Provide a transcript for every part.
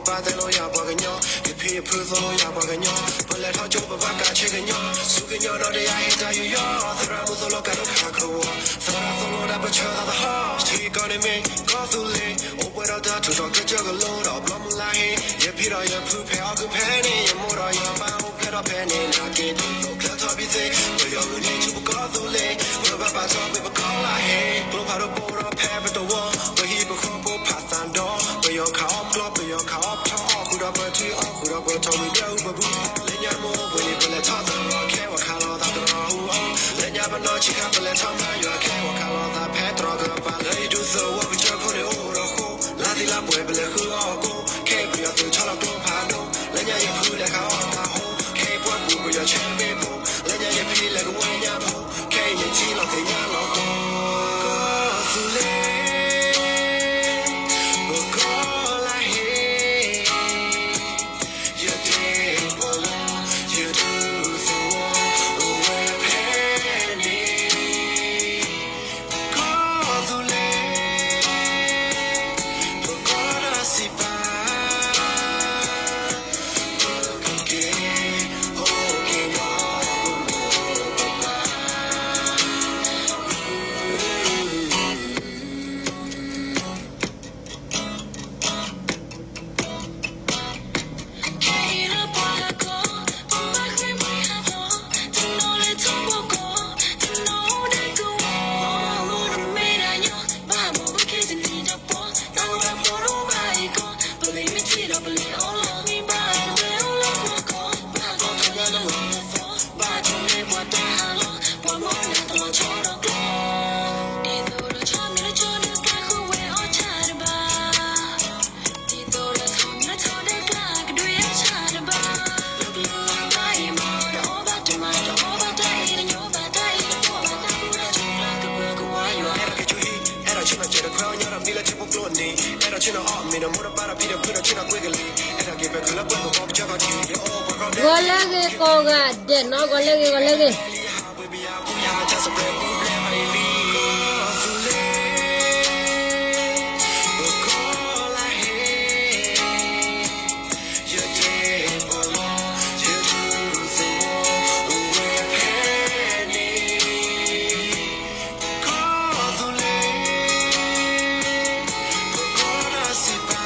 ပၢ်တဲလိာ်ယၤပှၤကညီ, ယဖံယဖုသိၣ်လိာ်ယၤပှၤကညီ, ပလဲၤထီၣ်ကၠိပဘၣ်ကးဆ့ကညီ, ဆူကညီဒီးတယၤဟ့ၣ်တၢ်ယူးယီၣ်, သရၣ်မုၣ်သိၣ်လိာ်ကးဒိၣ်ခးကဝီၤ, သရၣ်သိၣ်လိာ်ဒၣ်ပဆၢသးသဟီၣ်, ထံကီၢ်န့ၣ်မ့ၢ်ကီၢ်သူလ့ၤ, အိၣ်ပှဲၤဒီးတၢ်ထူးထီၣ်ကစၢၢ်ကလိဒီးဘျီမုၢ်လါဟ့, ယဖံဒီးယဖုဖဲအီၣ်ကုဖဲန့ၣ်, ယမိၢ်ဒီးယပၢ်အိၣ်ဖျဲၣ်ဒီးဖဲန့ၣ်, နက့ၤဒ်သိးချၢထီၣ်ဘံသ့, ပယီၤဂုာ်န့ၢ်ဆူပကီၢ်သူလ့ၤ, ပဘၣ်ပာ်ထီၣ်ကွံာ်ပကီၢ်လါဟ့, ကျိဖးဒိၣ်ပိၢ်ဒီးဖဲပတဝီ, ပဟံၣ်ပဃီဖိဖးသးဒီး, ပယီၤခးအီၣ်ကျီ, ပယီၤခးအီၣ်ထီၣ်အီၣ်ဃုာ်ဒီးပထံအီၣ်ဃုာ်ဒီးပထီၣ်ဝံၤဘျဲၣ်အူပဘူ, လၢညါမိၢ်ပှ့ၤန့ၣ် ပလဲၤထီၣ်သရီခဲဝဲခးလိာ်သးတရီအူအီ, လၢညါပနီၢ်ဆံးခါပလဲၤထီၣ်မၤယွၤခဲဝဲခးလိာ်သး ဖဲတြီကပၤလၢယဒူသဝီပစၢၢ်ခိၣ်န့ၣ်အိၣ်ဒီးဃိ, လါသံလါပှဲၤပလဲၤဃုအီၣ်အကိ, ခဲအံၤပယီၤသုးဆီလီၤကျိဖးဒိၣ်, လၢညါယဖုလဲၤခးအီၣ်တၢ်ဟိ, ခဲအံၤပှၢ်ပူၤပယီၤဆဲမ့ၣ်ပိၢ်, လၢညါယဖံလဲၤကဝဲညါဖိ, ခဲအံၤယထံၣ်လီၤသ့ၣ်ညါလီၤကီ, ကီၢ်သူလ့ၤ, ပကီၢ်လါဟ့, ယတဲပှၤလၢ ယဒူသဝီ အိၣ်ဝဲဖဲန့ၣ် ကီၢ်သူလ့ၤ, ပကီၢ်ဒီးစံးပာ်,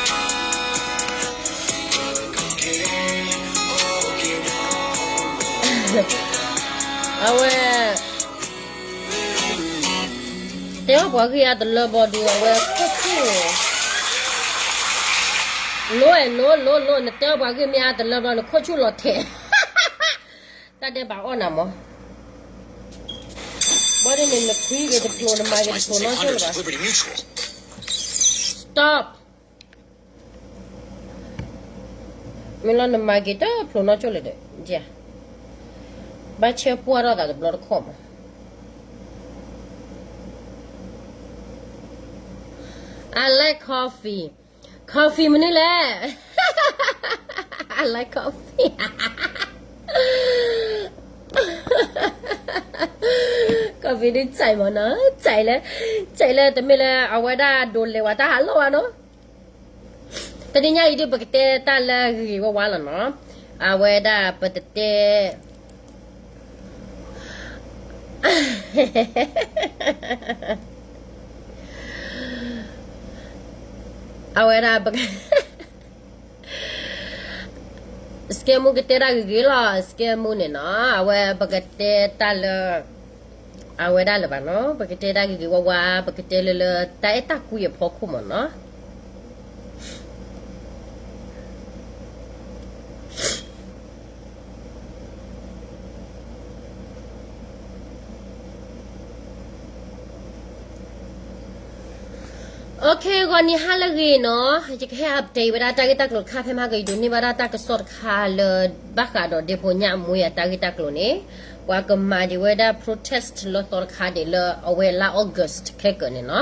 ပကက့ၤ, အိၣ်က့ၤဒီးပမိၢ်ပပၢ် ဂီၤလၢဂ့ၤကိးဂၤဒဲးနီၤ, ဂီၤလၢဂ့ၤ ဂီၤလၢဂ့ၤ. အဝဲ တဲအီၣ်ပှၤဂ့ၢ်အါတလၢဘီဒုး အဝဲခိၣ်ဆူၣ်, လိၣ်အဲၣ်လိၣ်လိၣ်လိၣ်, နတဲအီၣ်ပှၤဂ့ၢ်မ့ၢ်အါတလၢဘီ နခိၣ်ဆူၣ်လီၤထဲး, တၢ်ဒဲးဘးအီၣ်နၤမး, ဘီဒ်န့ၣ် နခွံဂ့ၤတဖျိ နမၤဂ့ၤတဖျိနီကၠိလၢၤဘၣ်. Stop. မ့ၢ်လီၤနမၤက့ၤတဖျိနီကၠိလၢၤဒီး, ဘၣ်ဆၢပှၢ်ထီၣ်သးတဘျီတခီၣ်မး. I like coffee. Coffee မနုၤလဲၣ်. I like coffee. Coffee ဒုးစဲးမးနီၤ, စဲးလၢ, စဲးလၢတမ့ၢ်လၢအဝဲဒၣ်ဒိးလဲၤဝဲတၢ်ဟးလီၢ်ဘၣ်နီၤ. တနံၤညါအံၤဒုး ပကတဲတၢ်လၢဂ့ၤဂ့ၤဝါဝါလီၤနီၤ. အဝဲဒၣ်ပတတဲ အဝဲဒၣ်ပက, စကဲမူကတဲတၢ်ဂ့ၤဂ့ၤလီၤ, စကဲမူန့ၣ်နီၤ, အဝဲပကတဲတၢ်လၢ အဝဲဒၣ်လၢၤဘၣ်နီၤ, ပကတဲတၢ်ဂ့ၤဂ့ၤဝါဝါ, ပကတဲလၢလၢတၢ်အဲၣ်တၢ်ကွံအဖီခိၣ်မးနီၤ. Okay, ဂီၤနံၤဟါလၢအဂ့ၤနီၤ, ယကဟဲ update ဝဲဒၣ်တၢ်ဂ့ၢ်တၢ်ကျိၤတခါ ဖဲမဟါကယဒိးန့ၢ်ဘၣ်ဒၣ်တၢ်ကစီၣ်တခါလၢ ဘၣ်ဃးဒီးဒ့ဖိညၣ်အမူယၤတၢ်ဂ့ၢ်တၢ်ကျိၤန့ၣ်, ပှၤကမၤဒံးဝဲဒၣ် protest လၢသီတခါဒံးလၢအဝဲလါ August ခဲကၢးန့ၣ်နီၤ.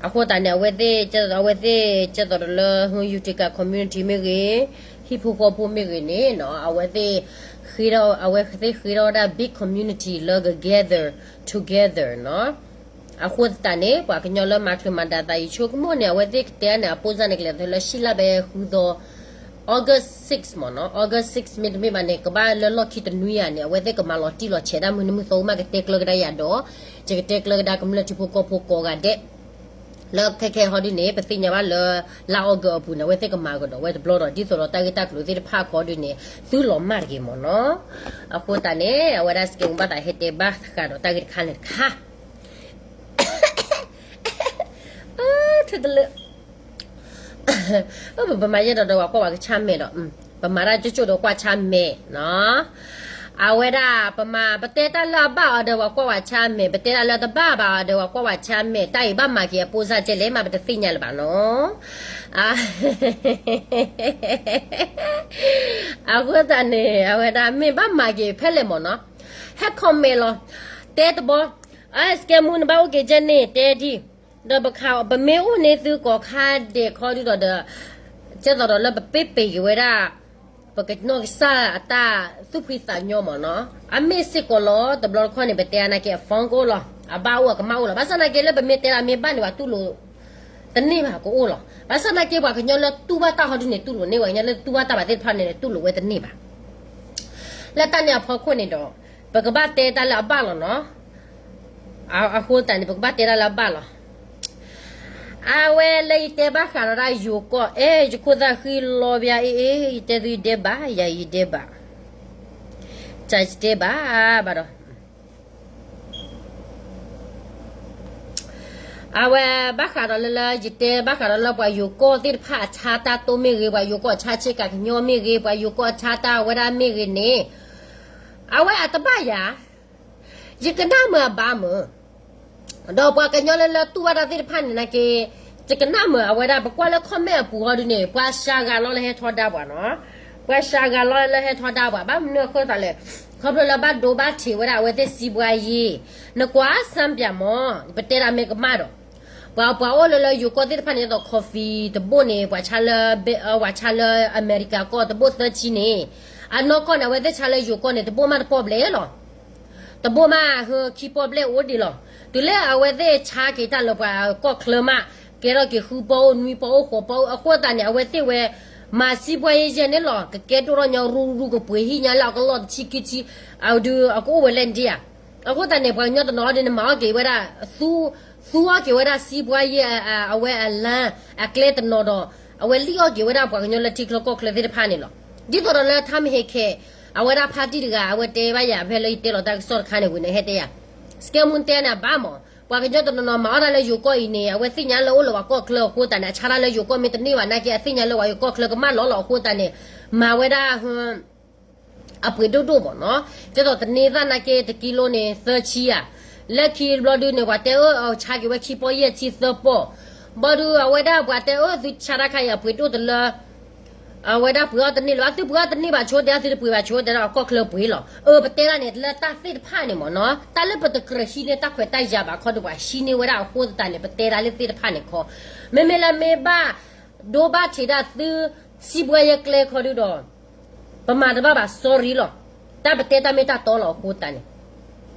အဃိသတးန့ၣ် အဝဲသ့ၣ်, အဝဲသ့ၣ်ကဲသိးဒီးလၢ Utica community မ့ၢ်ဂ့ၤ, ဟံၣ်ဖိဃီဖိမ့ၢ်ဂ့ၤန့ၣ်နီၤ, အဝဲသ့ၣ် ဃ့ထီၣ်, အဝဲသ့ၣ်ဃ့ထီၣ်ဝဲဒၣ် big community လၢက gather together နီၤ. အဃိသတးန့ၣ် ပှၤကညီလၢမၤချုးမၤဒၣ်သး ယဆိကမိၣ်န့ၣ် အဝဲသ့ၣ်ကတဲန့ၣ် အပိၢ်စၢ်န့ၣ် ကလဲၤသးလၢ ရှံလၢ်ဘဲ ဃုသီ August six မ့ၢ်နီၤ, August six မ့တမ့ၢ်ဘၣ်န့ၣ် ကဘၣ်လၢလီၢ်ခံတနွံဧါန့ၣ် အဝဲသ့ၣ်ကမၤလီၤတံၢ်လီၤဆဲးဒၣ်မုၢ်နံၤမုၢ်သီမး ကတဲကျၢၤကဒါယၤဒီး ယကတဲကျၢၤကဒါကမျၢၢ်ထံဖိကီၢ်ဖိကိးဂၤဒဲး လၢခဲခဲဟီဒုန့ၣ် ပသ့ၣ်ညါဘၣ်လၢ လါအီကူးအပူၤန့ၣ် အဝဲသ့ၣ်ကမၤကဒီးဝဲတဘျီဒီး ဒ်သိးဒီးတၢ်ဂ့ၢ်တၢ်ကျိၤသ့ၣ်တဖၣ်ခီဒုန့ၣ် သုလီၤမၢ်တဂ့ၤမ့ၢ်နီၤ. အဃိသတးန့ၣ် အဝဲဒၣ် စကဲမူ ဘၣ်သးဟဲတဲဘၣ်ဃးဒီးတၢ်ဂ့ၢ်တခါန့ၣ်တခါ ထူတလၢ ပမၤယဲၢ်ဒီးဒီးဝဲကွၢ်ဝဲကဆါမဲာ်ဒီး ပမၤတၢ်ကၠိၣ်ကၠိၣ်ဒီးကွၢ်ဆါမဲာ်နီၤ. အဝဲဒၣ် ပမၤ ပတဲတၢ်လၢအဘၣ်အီၤဒီးဝဲကွၢ်ဝဲဆါမဲာ်, ပတဲတၢ်လၢတဘၣ်ဘၣ်အီၤဒီးဝဲကွၢ်ဝဲဆါမဲာ်, တၢ်အံၤဘၣ်မၤက့ၤအပိၢ်စၢ်ကဲလဲၣ်မး ပတသ့ၣ်ညါလၢၤဘၣ်နီၤ. အဃိသတးန့ၣ် အဝဲဒၣ်မ့ၢ်ဘၣ်မၤက့ၤဖဲလဲၣ်မ့ၢ်နီၤ, ဟဲ comment လီၤ. တဲတဘီ, စကဲမူ နဘၣ်အိၣ်က့ၤကဲန့ၣ် တဲဒံၣ်, ဒီးပခး ပမ့ၢ်အိၣ်န့ၢ်သုကိးခါဒဲးခီဒုဒီးဒီး ကဲသိးဒီးလၢပပ့ၢ်ပ့ၤက့ၤဝဲဒၣ် ပကနီၢ်ကစၢ်အတၢ်သူၣ်ဖှံသးညီမ့ၢ်နီၤ. အမ့ၢ်စ့ၢ်ကီးလီၤ တဘျီတခီၣ်န့ၣ် ပတဲအါနာ်က့ အ phone ကအိၣ်လီၤ, အဘၣ်အိၣ်အကမၣ်အိၣ်လီၤ. ဘၣ်ဆၣ်နာ်က့လၢပမ့ၢ်တဲဒၣ်မ့ၢ်ဘၣ်န့ၣ် ပှၤတူၢ်လိာ်တန့ၢ်ဘၣ်ကအိၣ်လီၤ. ဘၣ်ဆၣ်နာ်က့ ပှၤကညီလၢတူၢ်ဘၣ်တၢ်ဟီဒုန့ၣ် တူၢ်လိာ်န့ၢ်ဝဲ, ပှၤကညီလၢတူၢ်ဘၣ်တၢ်ဘၣ်သ့ၣ်တဖၣ်န့ၣ် တူၢ်လိာ်ဝဲတန့ၢ်ဘၣ်. လၢတၢ်န့ၣ်အဖီခိၣ်န့ၣ်ဒီး ပကဘၣ်တဲတၢ်လၢအဘၣ်လီၤနီၤ. အဃိသတးန့ၣ် ပကဘၣ်တဲတၢ်လၢအဘၣ်လီၤ. အဝဲလၢယတဲဘၣ်ဃးဒီးဒၣ်ယိၤကီၢ် အဲ ယခိၣ်သၣ်ဃံလီၤဘၣ်အ့ၣ်အ့ၣ် ယတဲသုယဒဲးဘး ယၤယဒဲးဘး, ကယတဲဘၣ်ဘၣ်ဒီး အဝဲဘၣ်ဃးဒီးလၢလၢ ယတဲဘၣ်ဃးဒီးလၢပှၤယိၤကီၢ်သ့ၣ်တဖၣ်အဆါတၢ်တိၢ်မ့ၢ်ဂ့ၤ, ပှၤယိၤကီၢ်အဆါဆ့ကၤကညီမ့ၢ်ဂ့ၤ, ပှၤယိၤကီၢ်အဆါတၢ်အဝဲဒၣ်မ့ၢ်ဂ့ၤန့ၣ်, အဝဲအတဘၣ်ယၤ, ယကနၣ်မုာ်အဘၣ်မုာ်, ဒီးပှၤကညီလၢလၢတူၢ်ဘၣ်တၢ်သ့ၣ်တဖၣ်န့ၣ်နာ်က့, ယကနၣ်မုာ်အဝဲဒၣ် ပကွၢ်လၢ comment အပူၤဟီဒုန့ၣ် ပှၤစှၤဂၤလီၤလၢဟဲထီဒါပှၤနီၤ, ပှၤစှၤဂၤလီၤလၢဟဲထီဒါပှၤ ဘၣ်မနုၤအဃိသးလဲၣ်, ခီဖျိလၢဘၣ်ဒိဘၣ်ထံးဝဲဒၣ်အဝဲသ့ၣ်စံးဘှါယ့, နကွၢ်စၢ်ပၠးမး, ပတဲဒၣ်မ့ၢ်ကမၣ်ဒီး ပှၤ ပှၤအိၣ်လၢလၢယိၤကီၢ်သ့ၣ်တဖၣ်န့ၣ် ဒ်သိး coffee တဘိၣ်န့ၣ် ပှၤဆါလၢ ပှၤဆါလၢအမဲရကၤကီၢ်တဘိၣ်သၢဆံန့ၣ်, အနီၢ်ကီၢ်န့ၣ် အဝဲသ့ၣ်ဆါလၢယိၤကီၢ်န့ၣ် တဘိၣ်မးတပီၣ်ဘျဲၣ်လီၤ. တဘိၣ်မး ဟၢ ခံပီၣ်ဘျဲၣ်အိၣ်ဒံးလီၤ. တုၤလၢအဝဲသ့ၣ်ဆါက့ၤတၢ်လၢပှၤကီၢ်ချၢမး, ကဲထီၣ်က့ၤဃုပီၣ်အိၣ်နွံပီၣ်အိၣ်ဃိးပီၣ်အိၣ်အဃိသတးန့ၣ် အဝဲသ့ၣ်ဝဲ မၤစံးဘှါယ့ယဲၢ်န့ၣ်လီၤ. ကကဲဒိၣ်ထီၣ်ညီရူရူ ကပှ့ၤဟံၣ်ညါလၢအကလီၢ်တဆံခံဆံ, အဒုးအကအိၣ်ဝဲလၢဒ်ဧါ. အဃိသတးန့ၣ် ပှၤကညီတနီၤဒ်န့ၣ် မၤအီၣ်က့ၤဝဲဒၣ် သူ သူအီၣ်က့ၤဝဲဒၣ်စံးဘှါယ့ အဝဲအလါ အကျဲတနီၤဒီး အဝဲလံၣ်အီၣ်က့ၤဝဲဒၣ်ပှၤကညီလၢထံချၢကီၢ်ချၢသ့ၣ်တဖၣ်န့ၣ်လီၤ. ဒ်သိးဒီးလၢထါမဟ့းခဲး အဝဲဒၣ်ဖါတံၢ်တဂၤ အဝဲတဲဘၣ်ယၤ ဖဲလၢယတဲလီၤတၢ်ကစီၣ်တခါန့ၣ်ဝံၤန့ၣ် ဟဲတဲယၤ, စကဲမူ တဲန့ၣ်အဘၣ်မး, ပှၤကညီတနီၤနီၤမၤအီၣ်တၢ်လၢယိၤကီၢ်အံၤန့ၣ် အဝဲသ့ၣ်ညါလၢအိၣ်လၢပှၤကီၢ်ချၢအဃိသတးန့ၣ် အဆါတၢ်လၢယိၤကီၢ်မ့ၢ်တန့ၢ်ဘၣ်နာ်က့ အသ့ၣ်ညါလၢပှၤယိၤကီၢ်ချၢကမၣ်လီၤလီၤအဃိသတးန့ၣ် မၤဝဲဒၣ် အပှ့ၤဒိၣ်ဒိၣ်မးနီၤ, ကဲသိးတန့ၢ်သၣ်နာ်က့ တကံလိန့ၣ် သၢဆံယၤ, လၢခံဘျီဒုန့ၣ် ပှၤတဲအၢ ဆါက့ၤဝဲခံပီၣ်ယဲၢ်ဆံသၢပီၣ်, ဘျီဒုအဝဲဒၣ်ပှၤတဲအၢ သုဆါတၢ်ခါအံၤ အပှ့ၤဒိၣ်တလၢ အဝဲဒၣ်ပှ့ၤအီၣ်တန့ၢ်လၢၤဘၣ်, သုပှ့ၤအီၣ်တန့ၢ်ဘၣ်ဆိ တဲဒၣ်သုတပှ့ၤဘၣ်ဆိ တဲဒၣ်ကီၢ်ချၢပှ့ၤလီၤ. အၢ ပတဲဒၣ်န့ၣ် လၢတၢ်သ့ၣ်တဖၣ်န့ၣ်မးနီၤ, တၢ်လၢပတကြၢးဟံးန့ၢ်တၢ်ခွဲးတၢ်ယာ်ဘၣ်ခီဒီး ပှၤဟံးန့ၢ်ဝဲဒၣ်အဃိသတးန့ၣ် ပတဲဒၣ်လၢသ့ၣ်တဖၣ်န့ၣ်ခီ, မ့မ့ၢ်လၢမ့ၢ်ဘၣ် ဒိဘၣ်ထံးဒၣ်သု စံးဘှါယဲၢ်ကျဲခီဒုဒီး ပမၤတဘၣ်ဘၣ် sorry လီၤ. တၢ်ပတဲတၢ်မ့ၢ်တၢ်တီလီၤအဃိသတးန့ၣ်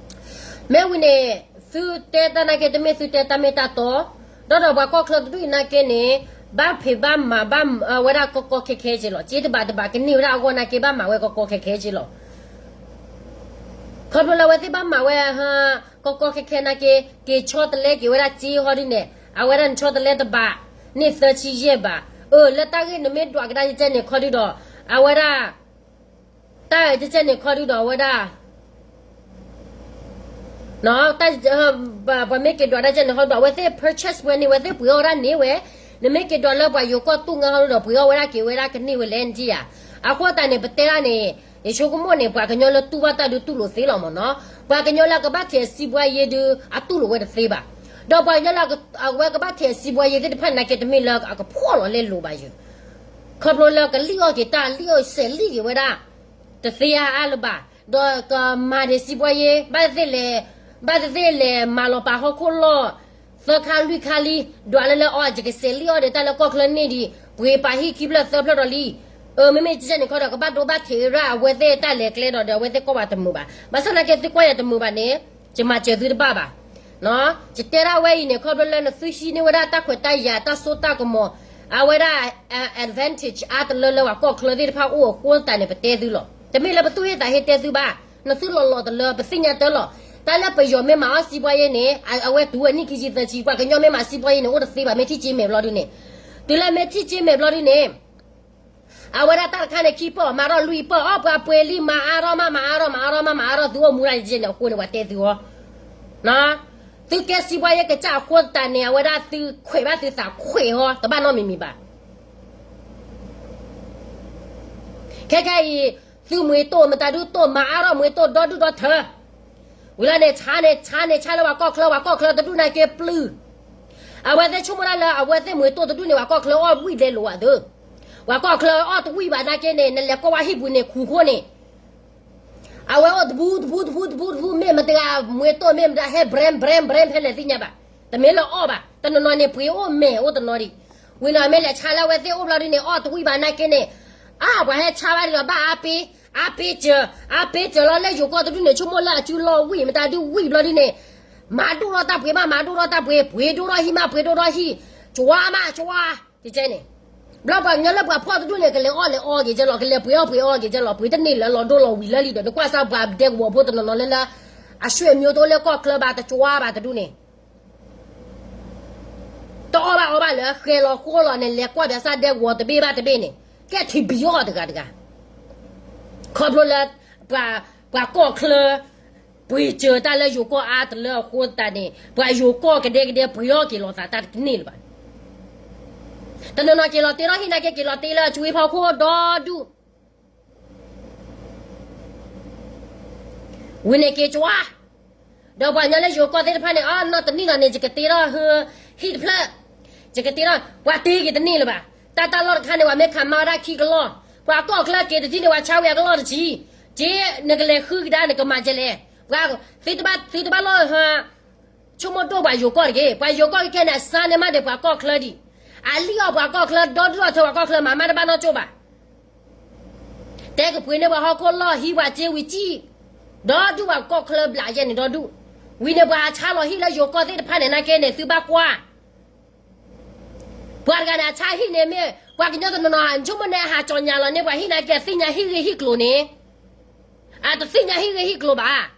မ့ၢ်ဝံၤန့ၣ် သုတဲတၢ်နာ်က့ တမ့ၢ်သုတဲတၢ်မ့ၢ်တၢ်တီ, ဒီးဒီးပှၤကီၢ်ချၢတဒူၣ်အံၤနာ်က့န့ၣ် ဘၣ်ဖံးဘၣ်မၤဘၣ်ဝဲဒၣ်ကီကီခဲခဲက့လီၤ. စ့တဘးတဘးကန့ၢ်ဝဲဒၣ်အဂီၢ်နာ်က့ ဘၣ်မၤဝဲကီကီခဲခဲက့လီၤ. ခီဖျိလၢအဝဲသ့ၣ်ဘၣ်မၤဝဲ ကီကီခဲခဲနာ်က့ က့ၤဆီတလဲက့ၤဝဲဒၣ်စ့ဟီဒုန့ၣ် အဝဲဒၣ်နဆီတလဲတဘး န့ၢ်သၢဆံယဲၢ်ဘး. အၢ လၢတၢ်ဂ့ၢ်နမ့ၢ်ဒွးကဒါကဲန့ၣ်ခီဒုဒီး အဝဲဒၣ် တၢ်ကဲန့ၣ်ခီဒုဒီးအဝဲဒၣ် ပှၤမ့ၢ်က့ၤဒွးတၢ်ကဲန့ၣ်ဟီဒုဒီး အဝဲသ့ၣ် purchase ဝဲန့ၣ် အဝဲသ့ၣ်ပှ့ၤအီၣ်ဝဲဒၣ်န့ၣ်ဝဲ, နမ့ၢ်က့ၤဒွးလၢပှၤယိၤကီၢ်တူၢ်ငါဟီဒုဒီး ပှ့ၤအီၣ်ဝဲဒၣ်က့ၤဝဲဒၣ်ကန့ၢ်ဝဲလဲၣ်ဒ်ဧါ. အဃိသတးန့ၣ် ပတဲဒၣ်န့ၣ် ယဆိကမိၣ်န့ၣ် ပှၤကညီလၢတူၢ်ဘၣ်တၢ်ဒုးတူၢ်လိာ်သ့လီၤမးနီၤ, ပှၤကညီလၢကဘၣ်ထံးအစံးဘှါယဲဒုး အတူၢ်လိာ်ဝဲတသ့ဘၣ်. ဒီးပှၤကညီလၢအဝဲကဘၣ်ထံးအစံးဘှါယဲသ့ၣ်တဖၣ်န့ၣ်နာ်က့ တမ့ၢ်လၢအကဖှီၣ်လီၤလဲလိာ်ဘၣ်ယုၤ ခီဖျိလၢကလံၣ်အီၣ်က့ၤတၢ် လံၣ်အီၣ်စဲးလံၣ်က့ၤဝဲဒၣ် တသ့အါအါလၢၤဘၣ်, ဒီးကမၤဒံးစံးဘှါယဲ ဘၣ်သ့ၣ်သ့ၣ်လဲၤ ဘၣ်သ့ၣ်သ့ၣ်လဲၤမၤလီၤပာ်ဟီၣ်ခိၣ်လီၢ် သၢခါလွံၢ်ခါလံ, ဒွးလၢလၢအီၤ ယကစဲးလံၣ်အီၣ်ဒီးတၢ်လၢကီၢ်ချၢန့ၣ်ဒံး ပှ့ၤပာ်ဟံၣ်ခံဖျၢၣ်သၢဖျၢၣ်ဒီးလံ. အၢ မ့မ့ၢ်ကဲန့ၣ်ခီဒီး ကဘၣ်ဒိဘၣ်ထံးရၣ် အဝဲသ့ၣ်တၢ်လဲၤကျဲဒီး ဒီးအဝဲသ့ၣ်ကွၢ်ပှၤတမုာ်ဘၣ်. ဘၣ်ဆၣ်သနာ်က့သုကွၢ်ယၤတမုာ်ဘၣ်န့ၣ် ယမၤစၢၤသုတဘၣ်ဘၣ်. ယတဲဒၣ်ဝဲအံၤန့ၣ် ခီဖျိလၢနသုဟံးန့ၢ်ဝဲဒၣ်တၢ်ခွဲးတၢ်ယာ်တၢ်စိတၢ်ကမီၤ, အဝဲဒၣ် advantage အါတလၢလၢပှၤကီၢ်ချၢသ့ၣ်တဖၣ်အိၣ်အဃိသတးန့ၣ် ပတဲသုလီၤ. တမ့ၢ်လၢပသူၣ်ဟ့သးဟ့တဲသုဘၣ်, နသုလီၤလီၤတလၢ ပသ့ၣ်ညါတၢ်လီၤ. တၢ်လၢပယီၤမ့ၢ်မၤအီၣ်စံးပှၤယဲန့ၣ် အဝဲတုၤအနံၣ်ခံဆံသၢဆံ ပှၤကညီမ့ၢ်မၤစံးပှၤယဲန့ၣ် အိၣ်တသ့ဘၣ် မ့ၢ်ထံၣ်က့ၤမဲာ်ဘျီဒုန့ၣ်, တုၤလၢမ့ၢ်ထံၣ်က့ၤမဲာ်ဘျီဒုန့ၣ် အဝဲဒၣ်တၢ်တခါန့ၣ် ခံပီၢ်မၤထီၣ်လွံၢ်ပီၢ် အီၣ်ပှၤပှ့ၤလံ မၤအါထီၣ်မး မၤအါထီၣ် မၤအါထီၣ် မၤအါထီၣ် သုအိၣ်မူဒၣ်ယဲန့ၣ် အဃိန့ၣ် ပှၤတဲသုအီၤ, သုကဲစံးပှၤယဲကစၢ်အဃိသတးန့ၣ် အဝဲဒၣ်သုခွဲးဘၣ်သုသးခွဲးအီၤ တဘၣ်နီတမံၤမံၤဘၣ်. ခဲခဲအံၤ သုးမွှ့တိၢ်မတၤဒုတိၢ် မၤအါထီၣ်မွှ့တိၢ်ဒီဒူၣ်ဒီထၢ ဝံၤလီၤန့ၣ် ဆါန့ၣ် ဆါန့ၣ် ဆါလၢပှၤကီၢ်ချၢ ပှၤကီၢ်ချၢတဒူၣ်နာ်က့ပျုၢ်, အဝဲသ့ၣ်ဆိကမိၣ်ဒၣ်လၢ အဝဲသ့ၣ်မွှ့တိၢ်တဒူၣ်န့ၣ် ပှၤကီၢ်ချၢအီၣ်ဝံၣ်ဒဲးလိာ်အသး, ပှၤကီၢ်ချၢအီၣ်တဝံၣ်ဘၣ်နာ်က့န့ၣ် နလဲၤကွၢ်ဝဲဟံၣ်ပူၤန့ၣ် ခူၣ်ခိၣ်န့ၣ် အဝဲအိၣ်တပူၤတပူၤတပူၤတပူၤတပူၤ မ့ၢ်မတၤဂၤ မွှ့တိၢ်မ့ၢ်မတၤ ဟဲ ဘြဲမ ဘြဲမ ဘြဲမ ဖဲလဲၣ်သ့ၣ်ညါဘၣ်, တမ့ၢ်လၢအီၣ်ဘၣ် တနီၤနီၤန့ၣ် ပှ့ၤအိၣ်မဲာ်အိၣ်တနီၤဒံး, ဝံၤလီၤမ့ၢ်လဲၤဆါလၢအဝဲသ့ၣ်အိၣ်ဘျီဒုန့ၣ် အီၣ်တဝံၣ်ဘၣ်နာ်က့န့ၣ်, အါ ပှၤဟဲဆါဘၣ်ဒံးဒီး ဘၣ်အါပ့ၤ, အါပ့ၤစၢၤ, အါပ့ၤစၢၤလီၤ လၢယိၤကီၢ်တဒူၣ်န့ၣ် ဆိကမိၣ်လၢအစုလီၢ်ဝံၣ် မတၤဒုဝံၣ်ဘျီဒုန့ၣ်, မၤဒိၣ်ထီၣ်တၢ်ပှ့ၤမး မၤဒိၣ်ထီၣ်တၢ်ပှ့ၤ ပှ့ၤဒိၣ်ထီၣ်ဟံၣ်မး ပှ့ၤဒိၣ်ထီၣ်ဟံၣ်, ကၠွါမး ကၠွါ ကကဲန့ၣ်, ဘျီပှၤကညီလၢပှၤဖှီၣ်တဒူၣ်န့ၣ် ကလဲၤအီၣ်လဲၤအီက့ၤကဲလီၤ ကလဲၤပှ့ၤအီၣ်ပှ့ၤအီက့ၤကဲလီၤ ပှ့ၤတန့ၢ်လၢလီၤဒိၣ်လီၤဝံၤလၢလံဒီး နကွၢ်စၢ်ပှၤဒဲကဝီၤဖိတနီၤနီၤလၢလၢ အဆွေမျိုးတအိၣ်လၢကီၢ်ချၢဘၣ် တကၠွါဘၣ်တဒူၣ်န့ၣ် တအီၣ်ဘၣ်အီဘၣ်လၢ ဃဲၤလီၤဃိလီၤန့ၣ် လဲၤကွၢ်ပၠးစၢ်ဒဲကဝီၤတဘ့ၣ်ဘၣ်တဘ့ၣ်န့ၣ် ကဲထံၣ်ဘံအီၣ်တဂၤတဂၤ, ခီဖျိလၢ ပှၤ ပှၤကီၢ်ချၢ ပှ့ၤစၢၤတၢ်လၢယိၤကီၢ်အါတလၢအဃိသတးန့ၣ် ပှၤယိၤကီၢ်ကဒဲကဒဲပှ့ၤအီၣ်က့ၤလိာ်သးတၢ်တန့ၢ်လၢၤဘၣ်, တနီၤနီၤက့ၤလီၤတ့ထီၣ်ဟံၣ်နာ်က့ က့ၤလီၤတ့လၢအကွ့ဖီခိၣ်ဒီဒူၣ် ဝံၤန့ၣ်က့ၤကၠွါ, ဒီးပှၤကညီလၢယိၤကီၢ်သ့ၣ်တဖၣ်န့ၣ် အနီၢ်တနံၣ်လီၤန့ၣ် ယကတ့ထီၣ်ဟၢ ဟံၣ်တဖျၢၣ်, ယကတ့ထီၣ် ပှၤတ့က့ၤတန့ၢ်လၢၤဘၣ်, တၢ်တၢ်လီၢ်တခါန့ၣ် ပှၤမ့ၢ်ခးမၤဝဲဒၣ်ခံကလီၢ်, ပှၤကီၢ်ချၢက့ၤတထံၣ်န့ၣ် ပှၤဆါဝဲအကလီၢ်တဆံ, က့ နကလဲၤဃုကဒါ နကမၤကလဲၣ်, ပှၤ သုတဘၣ် သုတဘၣ်လီၢ်ဟ ဆိကမိၣ်ဒိၣ်ပှၤယိၤကီၢ်တဂ့ၤ, ပှၤယိၤကီၢ်ခဲခဲန့ၣ် အစၢ်န့ၢ်မးဒီးပှၤကီၢ်ချၢဒံး, အလံၣ်အီၣ်ပှၤကီၢ်ချၢ ဒီဒူၣ်ဒီထၢ ပှၤကီၢ်ချၢမၤမးတဘၣ်နီၢ်ကၠိဘၣ် တဲကပှ့ၤန့ၢ်ပှၤဟီၣ်ခိၣ်လီၢ်ဟံးပှၤစ့ဝံၤကံၣ်, ဒီဒူၣ်ပှၤကီၢ်ချၢဘျးယဲန့ၣ်ဒီဒူၣ်, ဝံၤန့ၣ်ပှၤအဆါလီၤဟံၣ်လၢယိၤကီၢ်သ့ၣ်တဖၣ်န့ၣ်နာ်က့န့ၣ် သုဘၣ်ကွၢ်, ပှၤတဂၤန့ၣ် အဆါဟံၣ်န့ၣ်မ့ၢ် ပှၤကညီတနီၤနီၤ ဆိကမိၣ်န့ၣ် အဟးကၠီၤညါလီၤန့ၢ်ပှၤဟံၣ်နာ်က့ သ့ၣ်ညါဟံၣ်ဂ့ၢ်ဟံၣ်ကျိၤန့ၣ် အတသ့ၣ်ညါဟံၣ်ဂ့ၢ်ဟံၣ်ကျိၤဘၣ်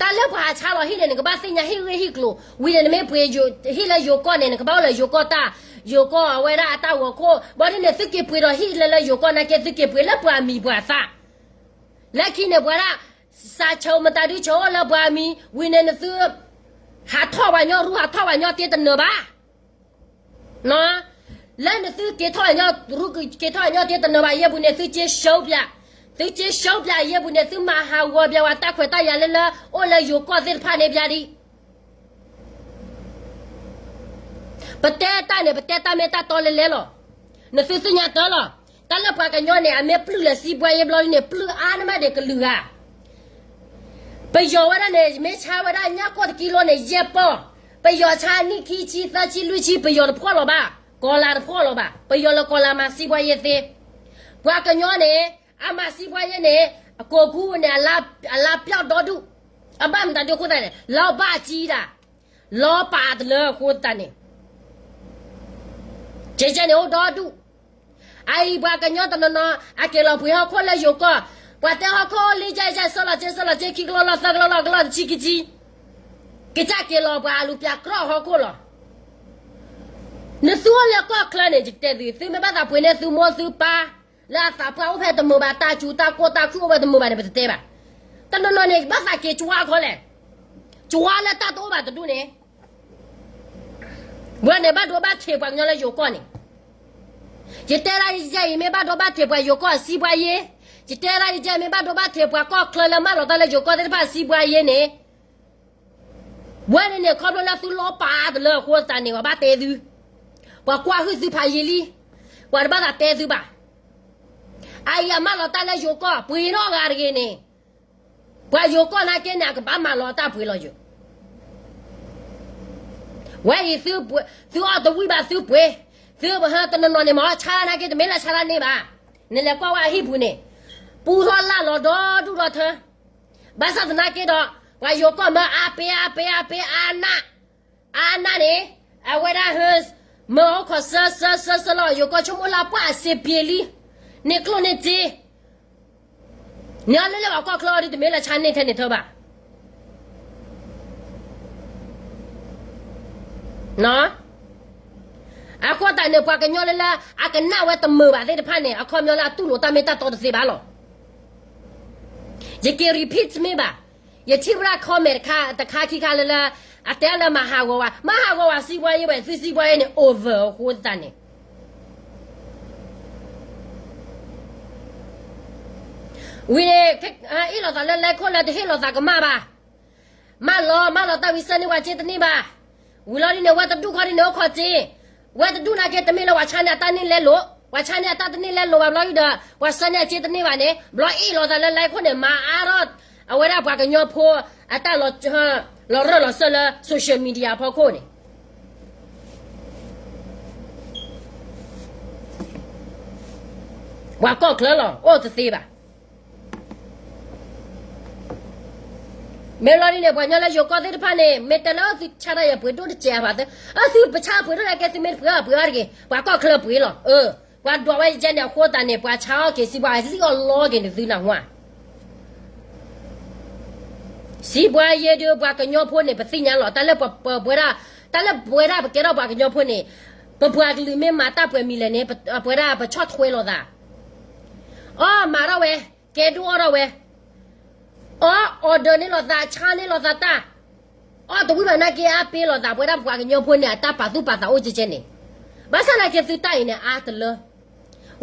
တၢ်လၢပှၤဟးဆါလီၤဟံၣ်န့ၣ် နကဘၣ်သ့ၣ်ညါဟံၣ်ဂ့ၢ်ဟံၣ်ကျိၤ, ဝံၤန့ၣ်နမ့ၢ်ပှ့ၤဟံၣ်လၢယိၤကီၢ်န့ၣ် နကဘၣ်အိၣ်လၢယိၤကီၢ်တၢ်, ယိၤကီၢ်အဝဲဒၣ်အတၢ်ဂီၤခိၣ်, ဘၣ်ဒ်န့ၣ် သုက့ၤပှ့ၤဒီးဟံၣ်လၢလၢယိၤကီၢ်နာ်က့ သုက့ၤပှ့ၤလၢပှၤမံၤပှၤသၣ်, လၢခံန့ၣ် ပှၤဒၣ် စးဆၢမတၤဒုဆၢအိၣ်လၢပှၤမံၤ, ဝံၤန့ၣ်နသု ဟးထီၣ်ပှၤညီရူ ဟးထီၣ်ပှၤညီတ့တနၢၤဘၣ် လၢနသုက့ၤထီၣ်ရူ က့ၤထီၣ်ညီတ့တနၢၤဘၣ် ယဲၢ်ပူၤန့ၣ် သုက့ၤရှုံးပျး, သုက့ၤရှုံးပျး ယဲၢ်ပူၤန့ၣ် သုမၤဟးဂီၤပျးဝဲတၢ်ခွဲးတၢ်ယာ်လၢလၢ အိၣ်လၢယိၤကီၢ်သ့ၣ်တဖၣ်န့ၣ်ပျးဒံး, ပတဲတၢ်န့ၣ် ပတဲတၢ်မ့ၢ်တၢ်တီလဲၤလဲၤလီၤ, နသုသ့ၣ်ညါတၢ်လီၤ, တၢ်လၢပှၤကညီန့ၣ် အမ့ၢ်ပျုၢ်လၢစံးဘှါယဲဘျီဒ်န့ၣ် ပျုၢ်အါန့ၢ်မးဒီးကလုာ်ဂၤ ပယီၤဝဲဒၣ်န့ၣ် မ့ၢ်ဆါဝဲဒၣ်ညၣ်ကိၢ်တကံလိန့ၣ် ယဲၢ်ပီၢ်, ပယီၤဆါနံၣ်ခံဆံ သၢဆံ လွံၢ်ဆံ ပယီၤတဖှီၣ်လီၤဘၣ်, ကီၤလၤတဖှီၣ်လီၤဘၣ်, ပယီၤလၢကီၤလၤမၤစံးဘှါယဲသ့, ပှၤကညီန့ၣ် အမၤစံးဘှါယဲန့ၣ် အကိာ်ကူန့ၣ် အလါပျီၢ်ဒီဒူၣ်, အဘၣ်မတၤဒုအဃိသတးန့ၣ် လီၤဘၣ်အစံဒၣ်, လီၤပာ်တလၢအဃိသတးန့ၣ် ကဲကဲန့ၣ်အိၣ်ဒီဒူၣ် အအံၤပှၤကညီတနီၤနီၤ အက့ၤလီၤပှ့ၤဟီၣ်ခိၣ်လၢယိၤကီၢ်, ပှၤတဲဟီၣ်ခိၣ်လံကဲကဲ ဆၢလီၤစ့ ဆၢလီၤစ့ ခံကလီၢ်လီၢ် သၢကလီၢ်လီၢ် ကလီၢ်တဆံခံဆံ, ကစၢ်က့ၤလီၤပှၤအလူၤပျးကြီၢ်ဟီၣ်ခိၣ်လီၤ. နသုအိၣ်လၢကီၢ်ချၢန့ၣ် ယကတဲသု, သုမ့ၢ်ဘၣ်သးပှ့ၤန့ၢ်သုမိၢ်သုပၢ် လၢအသးပှၢ်အိၣ်ဖဲတမုာ်ဘၣ် တၢ်စူၤတၢ်ကိၢ်တၢ်ခုၣ်အိၣ်ဖဲတမုာ်ဘၣ်န့ၣ် ပတတဲဘၣ်. တနီၤနီၤန့ၣ် ဘၣ်သးက့ၤကၠွါခီလဲၣ်, ကၠွါလၢတၢ်တအိၣ်ဘၣ်တဒူၣ်န့ၣ် ဝဲန့ၣ်ဘၣ်ဒိဘၣ်ထံးပှၤကညီလၢယိၤကီၢ်န့ၣ်, ယတဲဒၣ်ယဲအံၤ မ့ၢ်ဘၣ်ဒိဘၣ်ထံးပှၤယိၤကီၢ်အစံးဘှါယဲ, ယတဲဒၣ်ယဲအံၤ မ့ၢ်ဘၣ်ဒိဘၣ်ထံးပှၤကီၢ်ချၢလၢမၢလီၤတၢ်လၢယိၤကီၢ်သ့ၣ်တဖၣ်အစံးဘှါယဲန့ၣ်, ဝဲန့ၣ်န့ၣ် ခီဖျိလၢသုလီၤပာ်တလၢအဃိသတးန့ၣ် ပှၤဘၣ်တဲသု, ပှၤကွၢ်ဟုၣ်သုဖးယံာ်လံ, ပှၤတဘၣ်သးတဲသုဘၣ်. အအံၤအမၢလီၤတၢ်လၢယိၤကီၢ် ပှ့ၤနီၣ်ဂၤတဂ့ၤန့ၣ်, ပှၤယိၤကီၢ်နာ်က့န့ၣ် အကဘၣ်မၤလီၤတၢ်ပှ့ၤလီၤယိၤ ဝဲအံၤ သုအီၣ်တဝံၣ်ဘၣ်သုပှ့ၤ, သုပဟၢတနီၤနီၤန့ၣ် မၤအီၣ်ဆါတၢ်နာ်က့ တမ့ၢ်လၢဆါတၢ်န့ၢ်ဘၣ်, နလဲၤကွၢ်ဝဲအဟံၣ်ပူၤန့ၣ်, ပူထီၣ်လၢ်လီၤဒီဒူၣ်ဒီထၢ, ဘၣ်ဆၣ်သနာ်က့ဒီး ပှၤယိၤကီၢ်မၢအါပ့အါပ့အါပ့အါနး, အါနးန့ၣ်, အဝဲဒၣ်ဟၢ, မၢအိၣ်ခိးစၢစၢစၢစၢလီၤ ယိၤကီၢ်ဆိကမိၣ်လၢပှၢ်အစ့ပ့ၤလံ, န့ၢ်ကျိၣ်န့ၢ်စ့, န့ၣ်အီၤလၢလၢပှၤကီၢ်ချၢအီၤဒ်တမ့ၢ်လၢဆါန့ၢ်ထဲန့ၣ်ထၢဘၣ်. အဃိသတးန့ၣ် ပှၤကညီလၢလၢ အကနၣ်ဝဲတမုာ်ဘၣ်သ့ၣ်တဖၣ်န့ၣ် အခီပညီလၢအတူၢ်လိာ်တၢ်မ့ၢ်တၢ်တီတသ့ဘၣ်လီၤ. ယက့ၤ repeat မ့ၢ်ဘၣ်, ယထံၣ်ဝဲဒၣ် comment တခါခံခါလၢလၢ, အတဲလၢမၤဟးဂီၤဝဲ, မၤဟးဂီၤဝဲ စံးဘှါယဲဝဲ သုစံးဘှါယဲန့ၣ် over အဃိသတးန့ၣ် ဝံၤန့ၣ်, အ့ၣ်လိာ်သးလၢ လဲခိၣ်လၢတဟ့ၣ်လိာ်သးကမၣ်ဘၣ်. မၢလီၤ, မၢလီၤတၢ်ဝံၤ ဆှၢန့ၢ်ပှၤစ့တန့ၢ်ဘၣ်. ဝံၤလီၤဒ်န့ၣ် ဝဲတဒူၣ်ခီဒ်န့ၣ်အိၣ်ခိးစ့, ဝဲတဒူၣ်နာ်က့ တမ့ၢ်လၢပှၤဆှၢန့ၢ်အတၢ်န့ၢ်လဲလိာ်, ပှၤဆှၢန့ၢ်အတၢ်တန့ၢ်လဲလိာ်ဘၣ်ဘျီဒ်ဒီး ပှၤဆှၢန့ၢ်အစ့တန့ၢ်ဘၣ်န့ၣ် ဘျီအ့ၣ်လိာ်သးလၢ လဲခိၣ်န့ၣ် မၤအါထီၣ်, အဝဲဒၣ်ပှၤကညီဖိ, အတၢ်လီၤ, လီၤရၢၢ်လီၤစၢၢ်လၢ social media အဖီခိၣ်န့ၣ် ပှၤကီၢ်ချၢလီၤ အိၣ်တသ့ဘၣ်. မ့ၢ်လီၤဒ်န့ၣ် ပှၤကညီလၢယိၤကီၢ်သ့ၣ်တဖၣ်န့ၣ် မ့ၢ်တဲလၢသုဆါတၢ်ယပှ့ၤဒိၣ်တစဲးဘၣ်သၢ, အသုပဆါပှ့ၤဒိၣ်န့ၣ်ကဲ သုမ့ၢ်တပှ့ၤအီၣ်ပှ့ၤအီၣ်တဂ့ၤ, ပှၤကီၢ်ချၢပှ့ၤလီၤ. ပှၤဒွးဝဲယကဲန့ၣ် အဃိသတးန့ၣ် ပှၤဆါအီၣ်က့ၤ စံးဘှါ သံအီၤလီၤက့ၤန့ၣ်သုနၢ်ဟူဧါ. စံးဘှါယဲဒုး ပှၤကညီဖိန့ၣ် ပသ့ၣ်ညါလီၤ. တၢ်လၢပဝဲဒၣ်, တၢ်လၢပဝဲဒၣ်ပကဲထီၣ်ပှၤကညီဖိန့ၣ်, ပပှၤကလုာ်မ့ၢ်မၤတၢ်ပှဲၤမံၤလဲၣ်န့ၣ် ပဝဲဒၣ်ပဆီၣ်ထွဲလိာ်သး, အီၣ်မၤထီၣ်ဝဲ, ကဲဒိၣ်အီၣ်ထီၣ်ဝဲ, အီၣ် order န့ၢ်လိာ်သး, ဆါန့ၢ်လိာ်သးတၢ်, အီၣ်တဝံၣ်ဘၣ်နာ်က့ အါပ့ၤလိာ်သး, ပဝဲဒၣ်ပှၤကညီဖိန့ၣ် အတၢ်ပာ်သူၣ်ပာ်သးအိၣ်ကဲကဲန့ၣ်, ဘၣ်ဆၣ်သနာ်က့သုတၢ်အံၤန့ၣ် အါတလၢ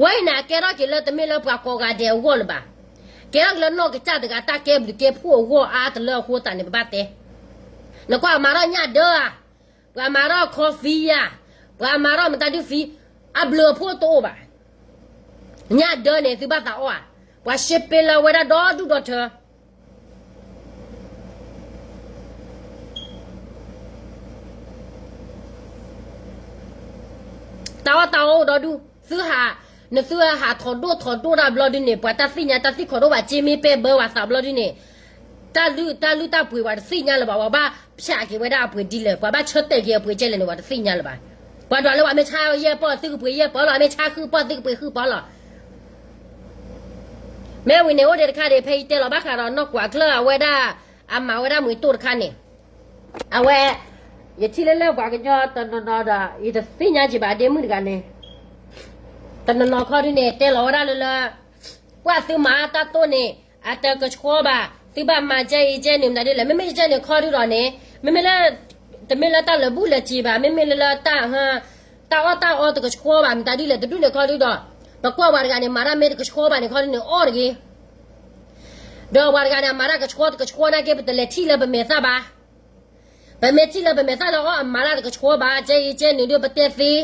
ဝဲအံၤန့ၣ် အကဲထီၣ်က့ၤလၢတမ့ၢ်လၢပှၤကိးဂၤဒဲးအဂီၢ်လၢၤဘၣ်. ကဲထီၣ်က့ၤလၢနီၢ်ကစၢ်တဂၤ တၢ်ကဲဘျုးကဲဖှိၣ်အဂီၢ်အါတလၢအဃိသတးန့ၣ် ပဘၣ်တဲ. နကွၢ်မၤထီၣ်ညၣ်ဒၢဧါ, ပှၤမၤထီၣ် coffee ဧါ, ပှၤမၤထီၣ်မတၤဒုး free, အဘျုးအဖှိၣ်တအိၣ်ဘၣ်. ညၣ်ဒၢန့ၣ် သုဘၣ်သးအီၣ်ဧါ, ပှၤရှဲပ့လၢဝဲဒၣ်ဒီဒူၣ်ဒီထၢ တၢ်အီၣ်တၢ်အီအိၣ်ဒီဒူၣ်, သုဟး, နသုဟးထီၣ်ဒိၣ်ထီၣ်ဒိၣ်တၢ်ဘျီဒုန့ၣ် ပှၤတၢ်သ့ၣ်ညါတၢ်သံၣ်ခီၣ်ဒိၣ်ဘၣ် က့မ့ၢ်ပဲဘၢဝဲသးဘျီဒုန့ၣ်, တၢ်လုၢ်, တၢ်လုၢ်တၢ်ပှ့ၤပှၤတသ့ၣ်ညါလၢၤဘၣ်, ပှၤဘၣ်ဖျးက့ၤဝဲဒၣ်အပှ့ၤဒ်လဲၣ်, ပှၤဘၣ်ဆၢတဲာ်က့ၤအပှ့ၤကဲလဲၣ်န့ၣ် ပှၤတသ့ၣ်ညါလၢၤဘၣ်. ပှၤဒွးလၢပှၤမ့ၢ်ဆါယဲၢ်ပီၢ် သုကပှ့ၤယဲၢ်ပီၢ်လီၤ, မ့ၢ်ဆါဃုပီၢ် သုကပှ့ၤဃုပီၢ်လီၤ. မ့ၢ်ဝံၤန့ၣ် အိၣ်ဒံးတခါဒံး ဖဲယတဲလီၤဘၣ်ဃးဒီးနီၢ်ကွၢ်ကျၢၢ်အဝဲဒၣ်, အမၤဝဲဒၣ်မှံတိၢ်တခါန့ၣ်, အဝဲ, ယထံၣ်လၢလၢပှၤကညီတနီၤနီၤဒီး ယတသ့ၣ်ညါက့ၤဘၣ်ဒ့မုၣ်တဂၤန့ၣ်, တနီၤနီၤခီဒုန့ၣ် တဲလီၤဝဲဒၣ်လၢလၢ, ပှၤသုမၤတၢ်တိၢ်န့ၣ်, အတကဆှီဘၣ်, သုဘၣ်မၤကဲအံၤကဲန့ၣ်မတၤဒ်လဲၣ်, မ့မ့ၢ်ကဲန့ၣ်ခီဒုဒီးန့ၣ်, မ့မ့ၢ်လၢ, တမ့ၢ်လၢတၢ်လၢာ်ဘူၣ်လၢာ်စ့ၤဘၣ်, မ့မ့ၢ်လၢလၢတၢ်, တၢ်အီၣ်တၢ်အီတကဆှီဘၣ် မတၤဒ်လဲၣ် တဒူၣ်န့ၣ်ခီဒုဒီး, ပကွၢ်ပှၤတဂၤန့ၣ် မၤတၢ်မ့ၢ်တကဆှီဘၣ်န့ၣ်ခီဒုန့ၣ် အီၣ်တဂ့ၤ ဒီးပှၤတဂၤန့ၣ် အမၤတၢ်ကဆှီတကဆှီနာ်က့ ပတလဲၤထံၣ်လၢပမဲာ်သၣ်ဘၣ်. ပမ့ၢ်ထံၣ်လၢပမဲာ်သၣ်လၢအီၣ်အမၤတၢ်တကဆှီဘၣ် ကဲအံၤကဲနုာ်ဒုးပတဲသ့,